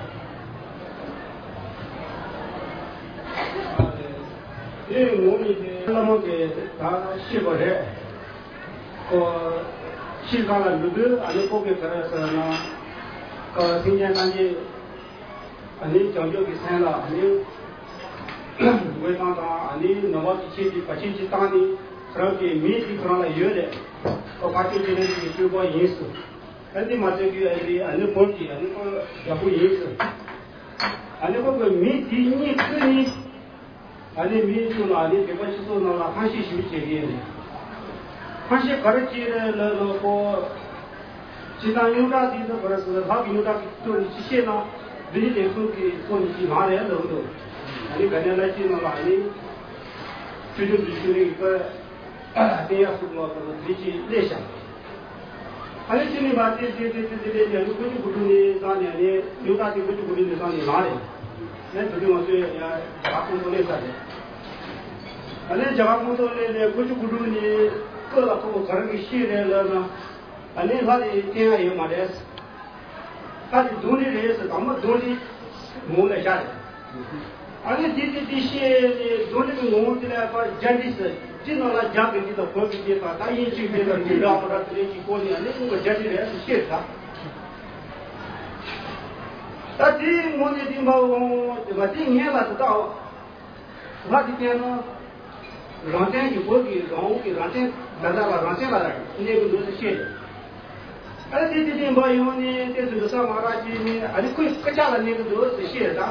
དེ་ངོ་མ་དེ་བླ་མ་གིས་ད་ཤེས་པ་རེད། ཁོ་ཤི་ཁང་ལ་འགྲོ་དུས་ཨ་ནི་ཁོ་གིས་ག་རེ་ཟེར་ན། ཁོ་སེམས་ཅན་ཐམས་ཅད་ཨ་ནི་བྱང་ཆུབ་ཀྱི་སེམས་ལ་ཨ་ནི་འགོད་སྟངས་དང་། ཨ་ནི་ནང་པ་གི་ཆེད་དུ་བར་ཆད་ཅིག་བཏང་ནས་ཁོ་རང་གི་མིང་དེ་ཁོ་རང་ལ་ཡོད་རེད། ཁོ་ཕར་ཕྱོགས་ཅི་རིགས་ཀྱི་སྤྲུལ་སྐུ་ཡིན་ཟེར། ཨ་ནི་མ་ཚད་ཀྱི་ཨ་ནི་ཨ་ནི་བོད་ཀྱི་ཨ་ནི་ཁོ་རྒྱལ་པོ་ཡིན་ཟེར། ཨ་ནི་ཁོ་གི་མིང་དེ་གཉིས་བརྐུས་ནས། ཨ་ནི་མི་ཚོ་ལ་ཨ་ནི་བོད་པ་སྤྱི་ཚོགས་ནང་ལ་ཧམ་བཤད་ཞེ་པོ་བྱེད་ཀྱི་ཡོད་རེད། ཧམ་བཤད་ག་རེ་བྱེད་རེད་ལབ་ན། ཁོ་སྤྱིར་བཏང་རྙོག་དྲ་དེ་ཚོ་ག་རེ་ཟེར། ལྷ་གི་རྙོག་དྲ་གི་ཐོག་ནས་ཅི་བཤད་ན་འདི་ནི་ལེགས་ཚོགས་ཀྱི་ཐོག་ནས་ཅི་མ་རེད་ལབ་འདུག་ཨ་ནི་དགའ་ལྡན་ལྷ་བསྟེན་ནང་ལ་ཨ་ནི་ཆོས་སྐྱོང་བདུད་ཆོས་རིག་གི་སྐོར། བསྟན་ཡག་སུ་མ་གོ་ལོ་དེ་ཅི་ལས་བྱ། ཨ་ནི་ཅི་ནི་མ་དེ་དེ་དེ་དེ་དེ་ལས་ནས་ཨ་ནི་ཀུ་ཅི་ཀུ་ཀྲུ་ནི་བཟང་ནས་ཨ་ནི་ཉུང་མཐའ་དེ་ཀུ་ཅི་ཀུ་ཀྲུ་ནི་བཟང་ནས་ལངས་རེད། ནས་དེ་དུས་ང་ཚོས་ཡ་རྒྱ་གར་ཁོང་ཚོ་སླེབས་ས་རེད། ཨ་ནི་རྒྱ་གར་ཁོང་ཚོ་སླེབས་ནས་ཀུ་ཅི་ཀུ་ཀྲུ་ནི་ཀུ་ལ་ཁོ་ག་རང་གི་ཤེས་རེད་ལབ་ན། ཨ་ནི་ལྷ་དེ་བསྟན་ཡག་ཡོད་མ་རེད། ད་དེ་གདོན་འདྲེ་རེད་ཟེར། དང་པོ་གདོན་འདྲེ་ངོ་བོ་ལ་བཞག་རེད། ཨ་ནི་དེ་དེ་དེ་ཤེས་ནས་གདོན་འདྲེ་གི་ངོ་བོ་དེ་ལ་ཕར་རྒྱ་འདྲེ་ཟེར། དེ་ནང་ལ་རྒྱ་གི་འདྲེ་དང་བོད་ཀྱི་འདྲེ་དང་ད་དབྱིན་ཇིའི་འདྲེ་དང་འདྲེ་འདྲ་མི་འདྲ་དེ་འདྲ་ཅིག་བཀོལ་ནས་ཨ་ནི་རྒྱ་འདྲེ་རེད་ཟེར་ཤེས་རེད་ད། ད་དེའི་ངོ་ནས་དེ་མ་འོང་དེ་མ་དེ་ངན་ལ་དེ་ལྟ་འོ། ང་དེ་བསྟན་ན། རང་བཙན་གྱི་བོད་ཀྱི་རང་དབང་གི་རང་བཙན་ད་ལྟ་ལ་རང་བཙན་ལ་གནས་ཀྱི་འདུག་ཟེར་བཤད། ཨ་དེ་དེ་དེ་འབའ་ཡོང་ནས་བསྟན་འཛིན་འབྲུག་གསར་མ་ར་ཅིག་ནས་ཨ་ནི་ཁོས་སྐུ་ཕྱག་ལ་གནས་ཀྱི་འདུག་ཟེར་བཤད་ད།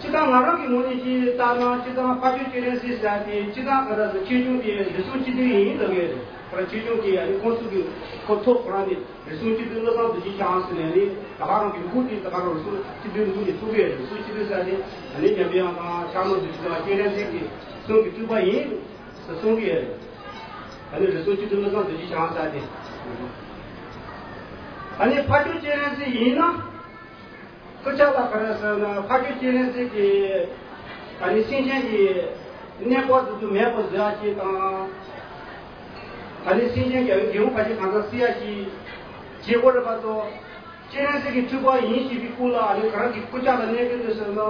སྤྱི་བཏང་ང་རང་གི་ངོས་ནས་ཅིག་ལྟ་ན་སྤྱི་བཏང་ཕ་ཆོས་སྤྱན་རས་གཟིགས་ཟེར་དེ་སྤྱི་བཏང་ག་ར་ཟེར་ཆོས་སྐྱོང་དེ་རིགས་གསུམ་སྤྱི་མཐུན་ཡིན་ལབ་ཡོད་རེད། ཁོ་རང་ཆོས་སྐྱོང་གི་ཨ་ནི་ཁོངས་གཏོགས་ཀྱི་ཁོ་ཐོབ་ཁོ་རང་ནས། རིགས་གསུམ་སྤྱི་མཐུན་བློ་བཟང་རྡོ་རྗེ་འཆང་ཟེར་ནས་ནི་ད་ག་རང་གི་ལུགས་དེ་ད་ག་རང་རིགས་གསུམ་སྤྱི་མཐུན་ལུགས་ནས་བཙུགས་པའི་རིགས་གསུམ་སྤྱི་མཐུན་ཟེར་ཏེ་ཨ་ནི་ཉམས་པའི་དབྱངས་དང་ཕྱག་ན་རྡོ་རྗེ་དང་སྤྱན་རས་གཟིགས་ཀྱི་གསུང་གི་སྤྲུལ་པ་ཡིན་ཟེར་གསུང་གི་ཡོད་རེད། ཨ་ནི་རིགས་གསུམ་སྤྱི་མཐུན་བློ་བཟང་རྡོ་རྗེ་འཆང་ཟེར་ཏེ་ཨ་ནི་ཕ་ཆོས་སྤྱན་རས་གཟིགས་ཡིན་ན། སྐུ་ཕྱག་ལ་ག་རེ་ཟེར་ན་ཕ་ཆོས་སྤྱན་རས་གཟིགས་ཀྱིས་ཨ་ནི་སེམས་ཅན་གྱི་གནས་སྐབས་དེ་ཚོ་མེད་པར་བཟོ་ཡག་ཅིག་དང་། ཨ་ནི་སེམས་ཅན་གྱི་ཨ་ནི་སྒེའུ་ཁུང་ཕལ་ཆེར་གང་ཟག་བསིལ་ཡག་ཅིག་བྱེད་དགོས་རེད་པ་ཚོ། སྤྱན་རས་གཟིགས་ཀྱི་སྤྲུལ་པ་ཡིན་ཞེས་པའི་སྐོར་ལ་ཨ་ནི་ག་རང་གི་སྐུ་ཕྱག་ལ་གནས་ཀྱི་འདུག་ཟེར་ན།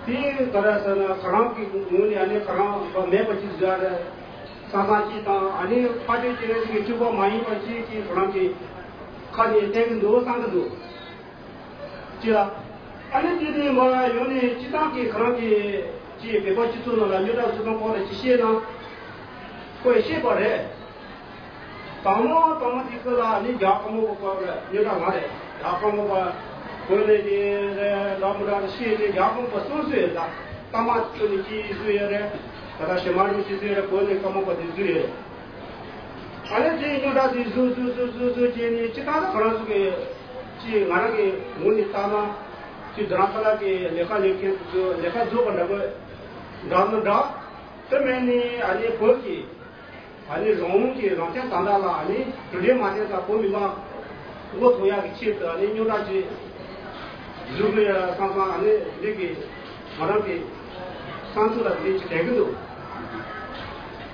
དེ་ག་རེ་ཟེར་ན་ག་རང་གི་ངོས་ནས་ཨ་ནི་ག་རང་མེད་པ་ཅིག་བཟོ་ཡག་རེད། བསམ་བསམ་ཅིག་དང་ཨ་ནི་ཕ་ཆོས་སྤྱན་རས་གཟིགས་ཀྱི་སྤྲུལ་པ་མ་ཡིན་པ་ཅིག་གིས་ག་རང་གི་ཁ་ནས་བསྟན་གྱི་འདུག་བསམ་གྱི་འདུག་ཅེས་ལ། ཨ་ནི་དེ་ནས་མར་ཡོང་ནས་སྤྱི་བཏང་གི་ག་རང་གི་ཅེས་བོད་པ་སྤྱི་ཚོགས་ནང་ལ་རྙོག་དྲ་བཟོ་སྟངས་སྐོར་ལ་ཅིག་བཤད་ན། ཁོས་བཤད་པ་རེད། དང་མ་དང་མ་དེ་ཁོ་ལ་ནི་རྒྱ་དཀར་མོ་པ་སྐོར་རེད། རྙོག་དྲ་མ་རེད། རྒྱ་དཀར་མོ་པ་བོད་ནས་དེ་རེད་འདྲ་མི་འདྲ་རེད་བཤད་དེ་རྒྱ་དཀར་མོ་པ་སོ་སོས་ད་ལྟ་མ་ཚོ་ནི་ཅི་བཟོས་ཡོད་རེད། ད་ལྟ་ཞེ་མ་རུ་ཅི་བཟོས་རེད། བོད་ནས་དཀར་མོ་པ་དེ་བཟོས་ཡོད་རེད། ཨ་ནི་དེ་རྙོག་དྲ་དེ་བཟོ་བཟོ་བཟོ་བཟོ་བཟོ་བྱས་ནས་སྤྱི་བཏང་ལ་ང་རང་ཚོ་གི་ཅི་ང་རང་གི་ངོས་ནས་ལྟ་ན་ཅི་རྡ་རམ་ས་ལ་གི་ལས་ཀ་ལས་མཁན་ཚོ་ལས་ཀ་རྫོགས་པ་འདྲ་པོ་འདྲ་མི་འདྲ། དེ་མིན་ནི་ཨ་ནི་བོད་ཀྱི་ཨ་ནི་རང་དབང་གི་རང་བཙན་དང་འདྲ་ལ་ཨ་ནི་གྲུབ་འབྲས་མ་ཐེབས་ཙང་བོད་མི་མང་མགོ་ཐོན་ཡག་གི་ཆེད་དུ་ཨ་ནི་རྙོག་དྲ་ཅི་བཟོ་དགོས་ཡ་བསམ་བསམ་ཨ་ནི་འདི་གི་ང་རང་གི་བསམ་ཚུལ་ལ་འདི་ཅི་དྲན་གི་འདུག་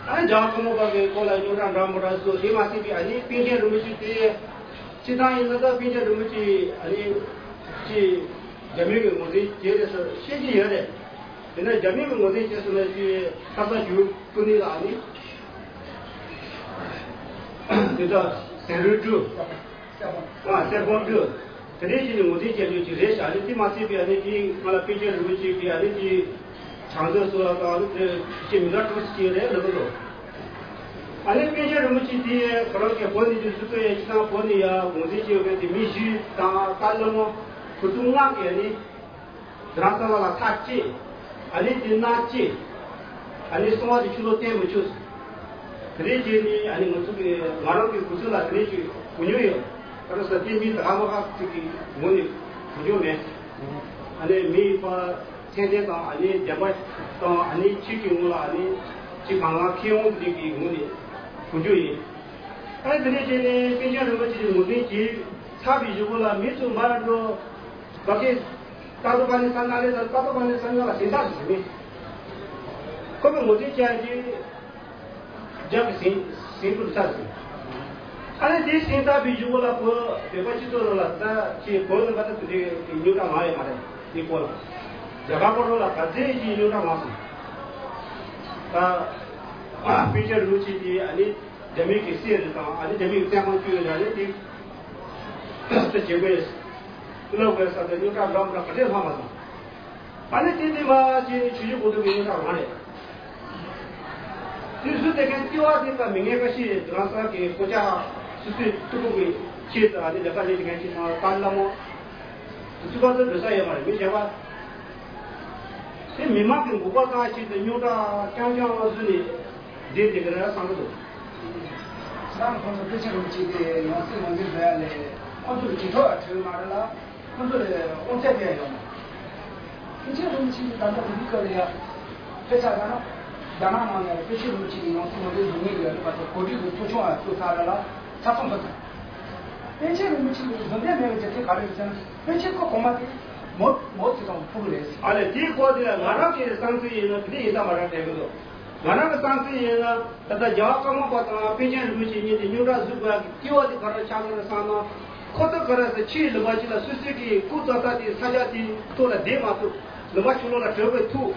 ཨ་ནི་རྒྱ་གར་མོ་པ་གི་སྐོར་ལ་རྙོག་དྲ་འདྲ་མི་འདྲ་བཟོ་དེ་མ་ཟད་པའི་ཨ་ནི་པཎ་ཆེན་རིན་པོ་ཆེ་དེ་སྤྱི་བཏང་ཡིན་ན་ད་པཎ་ཆེན་རིན་པོ་ཆེ་ཨ་ནི་ཅི་རྒྱ་མི་གི་ངོས་འཛིན་བྱས་རེད་ཟེར་བཤད་ཀྱི་ཡོད་རེད། དེ་ནས་རྒྱ་མི་གི་ངོས་འཛིན་བྱས་སོང་ན་ཅི་ཁ་ས་ཞུ་ཀུ་ནི་ལ་ཨ་ནི་དེ་ད་སེ་རུ་ཀྲུ། ཨ་སེ་ཀོང་ཀྲུ། དེ་འདྲའི་ཅིག་ནས་ངོས་འཛིན་བྱས་ཡོད་ཅིག་རེད་ཤག་ཨ་ནི་དེ་མ་ཚད་པའི་ཨ་ནི་དེའི་སྔ་ལ་པཎ་ཆེན་རིན་པོ་ཆེ་གིས་ཨ་ནི་དེའི་བྱང་རྩེ་སོགས་ལ་དང་ཨ་ནི་དེ་ཅིག་མི་འདྲ་གྲུ་ཅིག་རེད་ལབ་ཀྱི་འདུག་ཨ་ནི་པཎ་ཆེན་རིན་པོ་ཆེ་དེ་ཁོ་རང་གིས་བོད་ནས་ཅིག་བཟོ་གི་ཡོད་ཅིག་དང་བོད་ནས་ཡ་ངོས་འཛིན་བྱས་ཡོད་མཁན་དེ་མི་བཞི་དང་ད་སློབ་མ་བུ་ཕྲུག་ལྔ་གིས་ཨ་ནི། རྡ་རམ་ས་ལ་ལ་ཐག་བཅད། ཨ་ནི་དེ་ནང་བཅད། ཨ་ནི་སོང་བ་དེ་ཆུ་ལོག་བསྟན་མི་ཆོག་དེ་རེད་བྱས་ནས་ཨ་ནི་ང་ཚོ་གི་ང་རང་གི་གོ་ཚོད་ལ་དེ་རེད་ཅིག་གོ་མྱོང་ཡོད། ད་རེས་ས་དེ་མི་ད་ག་མ་ག་ཅིག་གི་ངོ་ནས་གོ་མྱོང་མེད། ཨ་ནི་མི་ཡི་པ་མཚན་ལྡན་དང་ཨ་ནི་བདེན་པ་དང་ཨ་ནི་ཁྱེད་ཀྱི་ངོ་ལ་ཨ་ནི་ཅིག་གང་ལ་མཁས་དབང་དེ་གི་ངོ་ནས་གོ་མྱོང་ཡིན། ཨ་ནི་དེ་རེད་བྱས་ནས་པཎ་ཆེན་རིན་པོ་ཆེ་གི་ངོས་འཛིན་གྱིས་ཚར་བའི་གཞུག་གུ་ལ་མི་ཚོ་མར་འགྲོ། བ་ཀའི་ཏ་ཏོ་པ་ནི་ས་ན་ལེ་ས་ཏ་ཏོ་པ་ནི་ས་ན་ལ་ཞིང་ཐག་ཞིག་མེད། ཁོ་པའི་ངོ་དེ་ཅན་གྱི་རྒྱབ་ཀྱི་ཟིང་ཟིང་དུ་ཚར་ཟིན། ཨ་ནི་དེ་ཞིང་ཐག་པའི་གཞུག་གུ་ལ་བོད་བོད་པ་སྤྱི་ཚོགས་ནང་ལ་ད་ཅི་བོད་ནི་མ་ད་དེ་འདྲའི་རྙོག་དྲ་མང་ཡོད་མ་རེད་དེ་སྐོར་ལ། རྒྱ་གར་སྐོར་ལ་ག་ཚད་ཀྱི་རྙོག་དྲ་མང་སོང་། ད་པཎ་ཆེན་རིན་པོ་ཆེ་དེ་ཨ་ནི། རྒྱ་མི་གི་སྲས་རེད་དང་ཨ་ནི་རྒྱ་མི་གི་བཙན་དབང་བསྐྱོན་ཡོད་རེད་དེ། ད་བྱེད་དགོས། བློ་དགོས་ས་དེ་རྙོག་དྲ་འདྲ་མི་འདྲ་ག་འདྲས་ལྷག་མ་སོང་། ཨ་ནི་དེ་དེ་མ་བྱས་ནས་ཆུ་བཞི་སྒོ་དུ་གི་རྙོག་དྲ་རང་རེད། དེ་སུ་དེ་གན་ལྟེ་བ་དེ་ད་མི་ངན་ཁ་ཤས་རང་ས་གི་གོ་ཆ་སུ་སུའི་ཐུག་གི་ཆེད་དུ་ཨ་ནི་ལས་ཀ་ལས་དེ་གན་ཆེད་དང་ད་ལ་མོ། དུ་ཚུགས་པ་ཚོ་འགྲོ་ས་ཡོད་མ་རེད་མི་གཞན་པ། དེ་མི་མང་གི་འགུག་པ་བཏང་ཆེད་དུ་རྙོག་དྲ་རྐྱང་རྐྱང་བཟོས་ནས་བསྡད་བསྡད་ཀྱི་རེད་བསམ་གྱི་འདུག་ད་ཁོང་ཚོ་དཔེ་ཆ་རུ་གཅིག་དེ་ཡང་སྲིད་ལམ་འཛིན་བཟོ་ཡ་ལས་ཁོང་ཚོ་གི་གྲོས་ཚོགས་ལ་བྲིས་མ་རེད་ལ་ཁོང་ཚོ་ལ་དབང་ཚད་སྤྲད་ཡོད་མ་རེད། དཔེ་ཆ་རུ་གཅིག་དེ་ད་ལྟ་འདི་སྐབས་ལ་ཡ་དཔེ་ཆ་ལ་ན། རྒྱ་ནག་ནང་ནས་པཎ་ཆེན་རིན་པོ་ཆེ་གི་ཡང་སྲིད་ངོ་འདྲེན་ཡོང་ངེས་ཡོད་པ་དང་གོ་སྒྲིག་གི་ཚོགས་ཆུང་བ་བཙུགས་ཚར་རེད་ལ་ཆ་ཚང་བཟོ་ཚར། པཎ་ཆེན་རིན་པོ་ཆེ་གི་གཟུགས་འདས་མེད་པའི་རྒྱུ་མཚན་ག་རེ་ཡོད་ཟེར་ན། པཎ་ཆེན་སྐུ་གོང་མ་དེ་མོ་མོ་ཚོ་དང་ཕྲུ་གུ་རེད་ཟེར། ཨ་ལས་དེའི་སྐོར་དེ་ང་རང་གི་བསམ་ཚུལ་ཡིན་ན་དེ་འདྲ་ཡིན་ས་མ་རེད་དྲན་གི་འདུག་ང་རང་གི་བསམ་ཚུལ་ཡིན་ན་ད་ལྟ་རྒྱལ་བ་ཀརྨ་པ་དང་པཎ་ཆེན་རིན་པོ་ཆེ་གཉིས་དེ་རྙོག་དྲ་བཟོ་དགོས་ཡག་གི་སྐྱེ་བ་དེ་ག་རེ་ཆགས་ཀྱི་རེད་བསམ་ན། ཁོ་ཚོ་ག་རེ་ཟེར། ཕྱིའི་ལུང་པ་ཅིག་ལ་སོ་སོའི་གི་སྐུ་ཚ་ཚ་དེ་ས་ཆ་དེའི་ཐོག་ལ་བསྡད་མ་ཐུབ། ལུང་པ་ཕྱི་ལོགས་ལ་བྲོས་དགོས་ཐུག་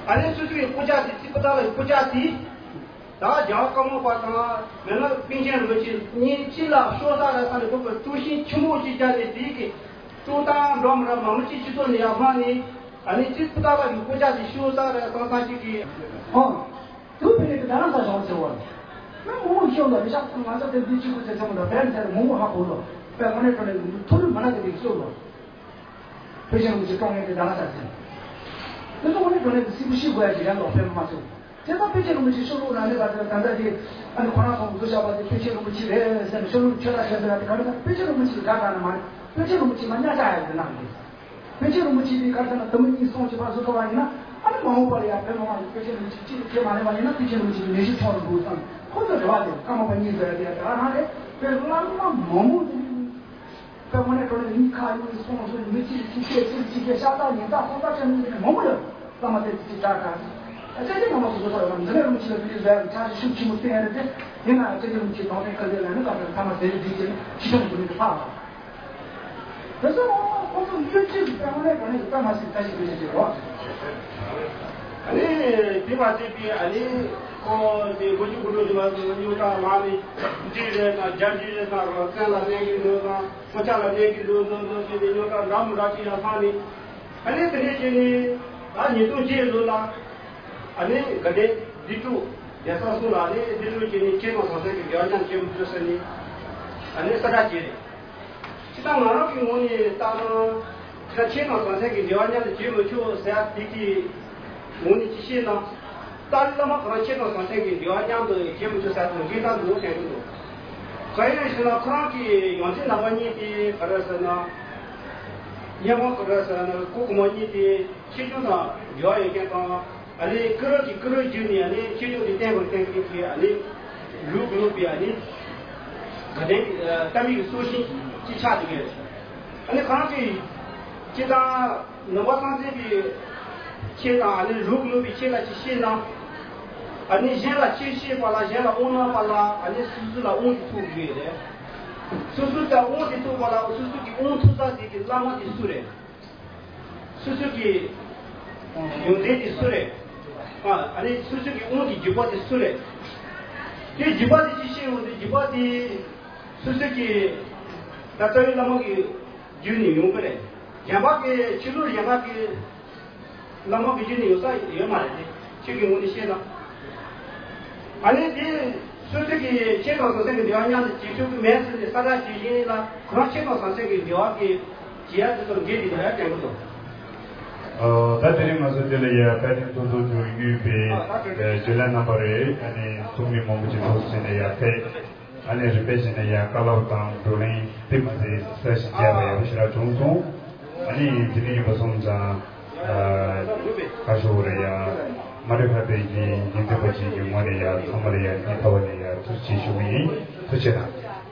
ཨ་ནི་སོ་སོའི་སྐུ་ཆས་དེ་རྩིག་པ་ལྟར་ལ་སྐུ་ཆས་དེ། ད་རྒྱལ་བ་ཀརྨ་པ་དང་མེད་ན་པཎ་ཆེན་རིན་པོ་ཆེ་གཉིས་གཅིག་ལ་ཤོར་ས་རེད་བསམ་ནས་ཁོ་གི་དཀྲུག་ཤིང་ཆེན་པོ་ཅིག་བརྒྱབ་ནས་དེའི་གི་དཀྲུག་སྟངས་འགྲོ་མི་ར་མ་མོ་ཅིག་སྤྱི་ཚོགས་ནས་ཡར་ལྷུང་ནས་ཨ་ནི་རྩིག་པ་ལྟར་ལ་གི་སྐུ་ཆས་དེ་ཤོར་ས་རེད་བསམ་བསམ་ཅིག་གི་ཧོ། དུ་ཕེ་ནེ་གི་ད་རང་ས་ཞོག་ཟེར་བ། ན་མོ་མོ་ཤོག་ལ་རི་ཤག་ང་ཚོ་དེ་འདི་གཅིག་པུ་ཚེ་ཚེ་མོ་ད་ཕན་ཚེ་མོ་མོ་ཧ་གོ་ལོ། པའི་དངོས་གནས་དྲང་གནས་ཐུ་ལུ་མ་ན་གི་འདི་ཤོག་ལོ། ཕེ་ཤན་མི་ཅི་གཏོང་ངེས་དེ་ད་རང་ས་ཟེར། དེ་ཚོ་དངོས་གནས་དྲང་གནས་ཀྱི་སྲིད་པོ་ཤི་དགོས་ཡ་ཅིག་ཡང་ལོག་ཕེབས་མ་སོང་། དེ་ད་ཕེ་ཆེ་རིན་པོ་ཆེ་ཤོག་ལོ་ན་ནི་ག་ཚོད་ད་ལྟ་དེ་ཨ་ནི་ཁོ་རང་ཚོ་བཟོ་བཞག་པ་དེ་ཕེ་ཆེ་རིན་པོ་ཆེ་རེད་ཟེར་ནས་ཤོག་ལོ་ཆོས་ལ་བཤད་ཟེར་ཡ་དེ་ག་རེ་ད་ཕེ་ཆེ་རིན་པོ་ཆེ་དགའ་ག་ན་མ་རེད། ཕེ་ཆེ་རིན་པོ་ཆེ་མ་ཉག་ཅག་ཡ་དེ་ན་རེད། ཕལ་ཆེར་རིན་པོ་ཆེ་དེ་གར་ཐ་ན་དུ་མི་གཉིས་གསུམ་གྱི་བར་བཟོ་ཐུབ་པ་ཡིན་ན། ཨ་ནི་མ་འོངས་པར་ཡང་བོད་མི་མང་གིས་ཕལ་ཆེར་རིན་པོ་ཆེ་གཅིག་ཁྱེད་མ་ལེན་པ་ཡིན་ན་ཕལ་ཆེར་རིན་པོ་ཆེ་གི་ནུས་ཤུགས་ཆུང་རུ་འགྲོ་བསམ། ཁོ་ཚོ་རེ་བ་དེ་ཀརྨ་པ་གཉིས་བཟོ་ཡ་དེ་ཡ་དེ་ག་རང་རེད། བོད་བླ་མ་མང་མང་དེ་བོད་དངོས་གནས་དྲང་གནས་གཉིས་ཁ་གཉིས་གསུམ་གསུམ་མི་གཅིག་གཅིག་བཤད་གཅིག་གཅིག་བཤད་ཤ་སྟག་ཉན་སྟག་སོང་སྟག་བཤད་མི་དེ་མང་པོ་ཡོད། བླ་མ་དེ་གཅིག་གྲགས་ག་ཨ་ཅེ་ཅེ་ང་མ་སོ་སོ་ས་ཡོད་ལ་འདི་ནས་རིན་པོ་ཆེ་ལ་ཕལ་ཆེར་བཟོ་ཡ་གི་ཆ་ཤུགས་ཆེན་པོ་བསྟན་ཡ་རེད་དེ། ཡིན་ན་ཨ་ཅེ་ཅེ་རིན་པོ་ཆེ་གདོང་ལེན་ཁ་ལེན་ལ་ནི་ག་ཚོད་ཐ་མ་ཟེར་རེ་བསྒྲིགས་བྱས་ནས་ཕྱི་ཤོང་དུ་མི་དེ་ཕར་བ། དེ་ཚོ་ཁོང་ཚོ་བསྟན་བཅོས་ཀྱི་དཔེ་མ་ལས་གོ་ནས་ཀྱི་གཏམ་མ་ཟིན་ད་ཞིག་བསྟན་བཅོས་ཀྱི་རོ། ཨ་ནི་དེ་མ་ཟད་པའི་ཨ་ནི་ཁོ་དེ་དགུ་བཅུ་དགུ་བཅུ་ཞིག་ལ་སོ་སོ་རྙོག་དྲ་མང་ནི་འདི་རེད་དང་རྒྱ་འདི་རེད་དང་རོ་བཙན་ལ་གནས་ཀྱི་འདུག་དང་ཁོ་ཅག་ལ་གནས་ཀྱི་འདུག་འདུག་འདུག་ཟེར་ཏེ་རྙོག་དྲ་འདྲ་མི་འདྲ་ཅིག་ཡང་ཚང་ནི། ཨ་ནི་དེ་འདྲས་བྱས་ནི་ད་ཉིས་སྟོང་བརྒྱད་ལོ་ལ་ཨ་ནི་དགའ་ལྡན་སྡེ་དྲུག་རྒྱལ་ས་གསུམ་ལ་ཨ་ནི་སྡེ་དྲུག་བྱས་ནི་ཆོས་དང་ཟང་ཟིང་གི་འབྲེལ་བ་མཉམ་བྱེད་མི་ཐུབ་ཟེར་ནི་ཨ་ནི་གསལ་བསྒྲགས་བྱས་རེད། སྤྱིར་བཏང་ང་རང་གི་ངོས་ནས་བལྟས་ན། ཁྱེད་རང་ཆོས་དང་ཟང་ཟིང་གི་འབྲེལ་བ་མཉམ་དུ་བྱེད་མི་ཆོག་ཟེར་ཡ་དེ་གི་ངོས་ནས་ཅི་བཤད་ན། ཏཱ་ལའི་བླ་མ་ཁོ་རང་ཆོས་དང་ཟང་ཟིང་གི་འབྲེལ་བ་མཉམ་དུ་བྱེད་མི་ཆོག་ཟེར་ཡ་དེ་འགྲིག་ཐག་འདུག་དྲན་གི་འདུག་གང་ཡིན་ཟེར་ན་ཁོ་རང་གི་ཡོངས་འཛིན་རྣམ་པ་གཉིས་དེ་ག་རེ་ཟེར་ན། གཉེན་པ་ག་རེ་ཟེར་ན་སྐུ་གོང་མ་གཉིས་དེ་ཆོས་སྐྱོང་དང་འབྲེལ་བ་ཡོད་མཁན་དང་། ཨ་ནི་ཀུ་རུ་གི་ཀུ་རུ་བརྒྱུད་ནས་ཨ་ནི་ཆོས་སྐྱོང་དེ་བསྟན་དགོས་བསྟན་གི་ཨ་ནི་ལུགས་ལུགས་པའི་ཨ་ནི་དགའ་ལྡན་ཨ་ལྟ་མི་གི་སྲོག་ཤིང་གཅིག་ཆགས་འདུག་གས། ཨ་ནི་གང་གི་སྤྱིར་བཏང་ནང་པ་སངས་རྒྱས་པའི་ཆོས་དང་ཨ་ནི་ལུགས་ལུགས་པའི་ཆོས་ལ་ཅིག་བཤད་ན། ཨ་ནི་གཞན་ལ་ཆོས་བཤད་པ་ལ་གཞན་ལ་དབང་གནང་བ་ལ་ཨ་ནི་སོ་སོ་ལ་དབང་གི་ཐོག་ཡོད་རེད། སོ་སོ་ལ་དབང་གི་ཐོག་པ་ལ་སོ་སོ་གི་དབང་ཐོབ་ས་དེ་གི་བླ་མ་དེ་སུ་རེད། སོ་སོ་གི་ཡོན་ཏན་དེ་སུ་རེད། ཨ་ཨ་ནི་སོ་སོ་གི་དབང་གི་བརྒྱུད་པ་དེ་སུ་རེད། དེ་བརྒྱུད་པ་དེ་ཅི་ཤེས་ཡོང་དུས་བརྒྱུད་པ་དེ་སོ་སོ་གི་ད་ལྟ་བའི་བླ་མ་གི་བརྒྱུད་ནས་ཡོང་གི་རེད། གཞན་པ་གི་ཕྱི་ལོགས་གཞན་པ་གི་བླ་མ་གི་བརྒྱུད་ནས་ཡོང་ས་ཡོད་མ་རེད་དེ་ཁྱེད་ཀྱི་ངོས་ནས་བཤད་ན། ཨ་ནི་དེ་སོ་སོ་གི་ཆོས་དང་ཟང་ཟིང་གི་འབྲེལ་བ་མཉམ་དུ་བྱེད་ཐུབ་ཀྱི་མེད་ཟེར་ནས་གསལ་བསྒྲགས་བྱེད་བཞིན་ཡིན་ལ་ཁོ་རང་ཆོས་དང་ཟང་ཟིང་གི་འབྲེལ་བ་གི་བྱེད་ཡ་དེ་ཚོར་འགན་དེ་ལ་ཡ་དྲན་གི་འདུག་ཨོ། ད་དེ་རིང་ང་ཚོ་འདི་ལ་ཡ་དཔལ་ལྡན་ཐུགས་རྗེ་ཆེན་པོ་དབུས་པའི་བརྒྱུད་ལས་རྣམ་པ་རེད། ཨ་ནི་གསུང་མི་མང་པོ་ཅིག་ཐུགས་རྗེ་ཆེ་ནས་ཡ་ཕེབས། ཨ་ནི་རིམ་པས་བྱས་ནས་ཡ་བཀའ་སློབ་དང་བགྲོ་གླེང་དེ་མ་ཟད་གསལ་ཞིང་རྒྱས་པ་ཡག་པོ་ཞེ་དྲག་བྱུང་སོང་། ཨ་ནི་དེ་ནས་ཡིན་པ་སོང་ཙང་ཨ་བཀའ་ཤོག་རེ་ཡ་མ་རེད་ཁ་པའི་གི་ཉིན་ཐོ་པ་ཅིག་གི་ངོས་ནས་ཡ་ཚང་མ་ལ་ཡ་སྙིང་ཐག་པ་ནས་ཡ་ཐུགས་རྗེ་ཆེ་ཞུ་གི་ཡིན། ཐུགས་རྗེ་ཆེ་གནང་།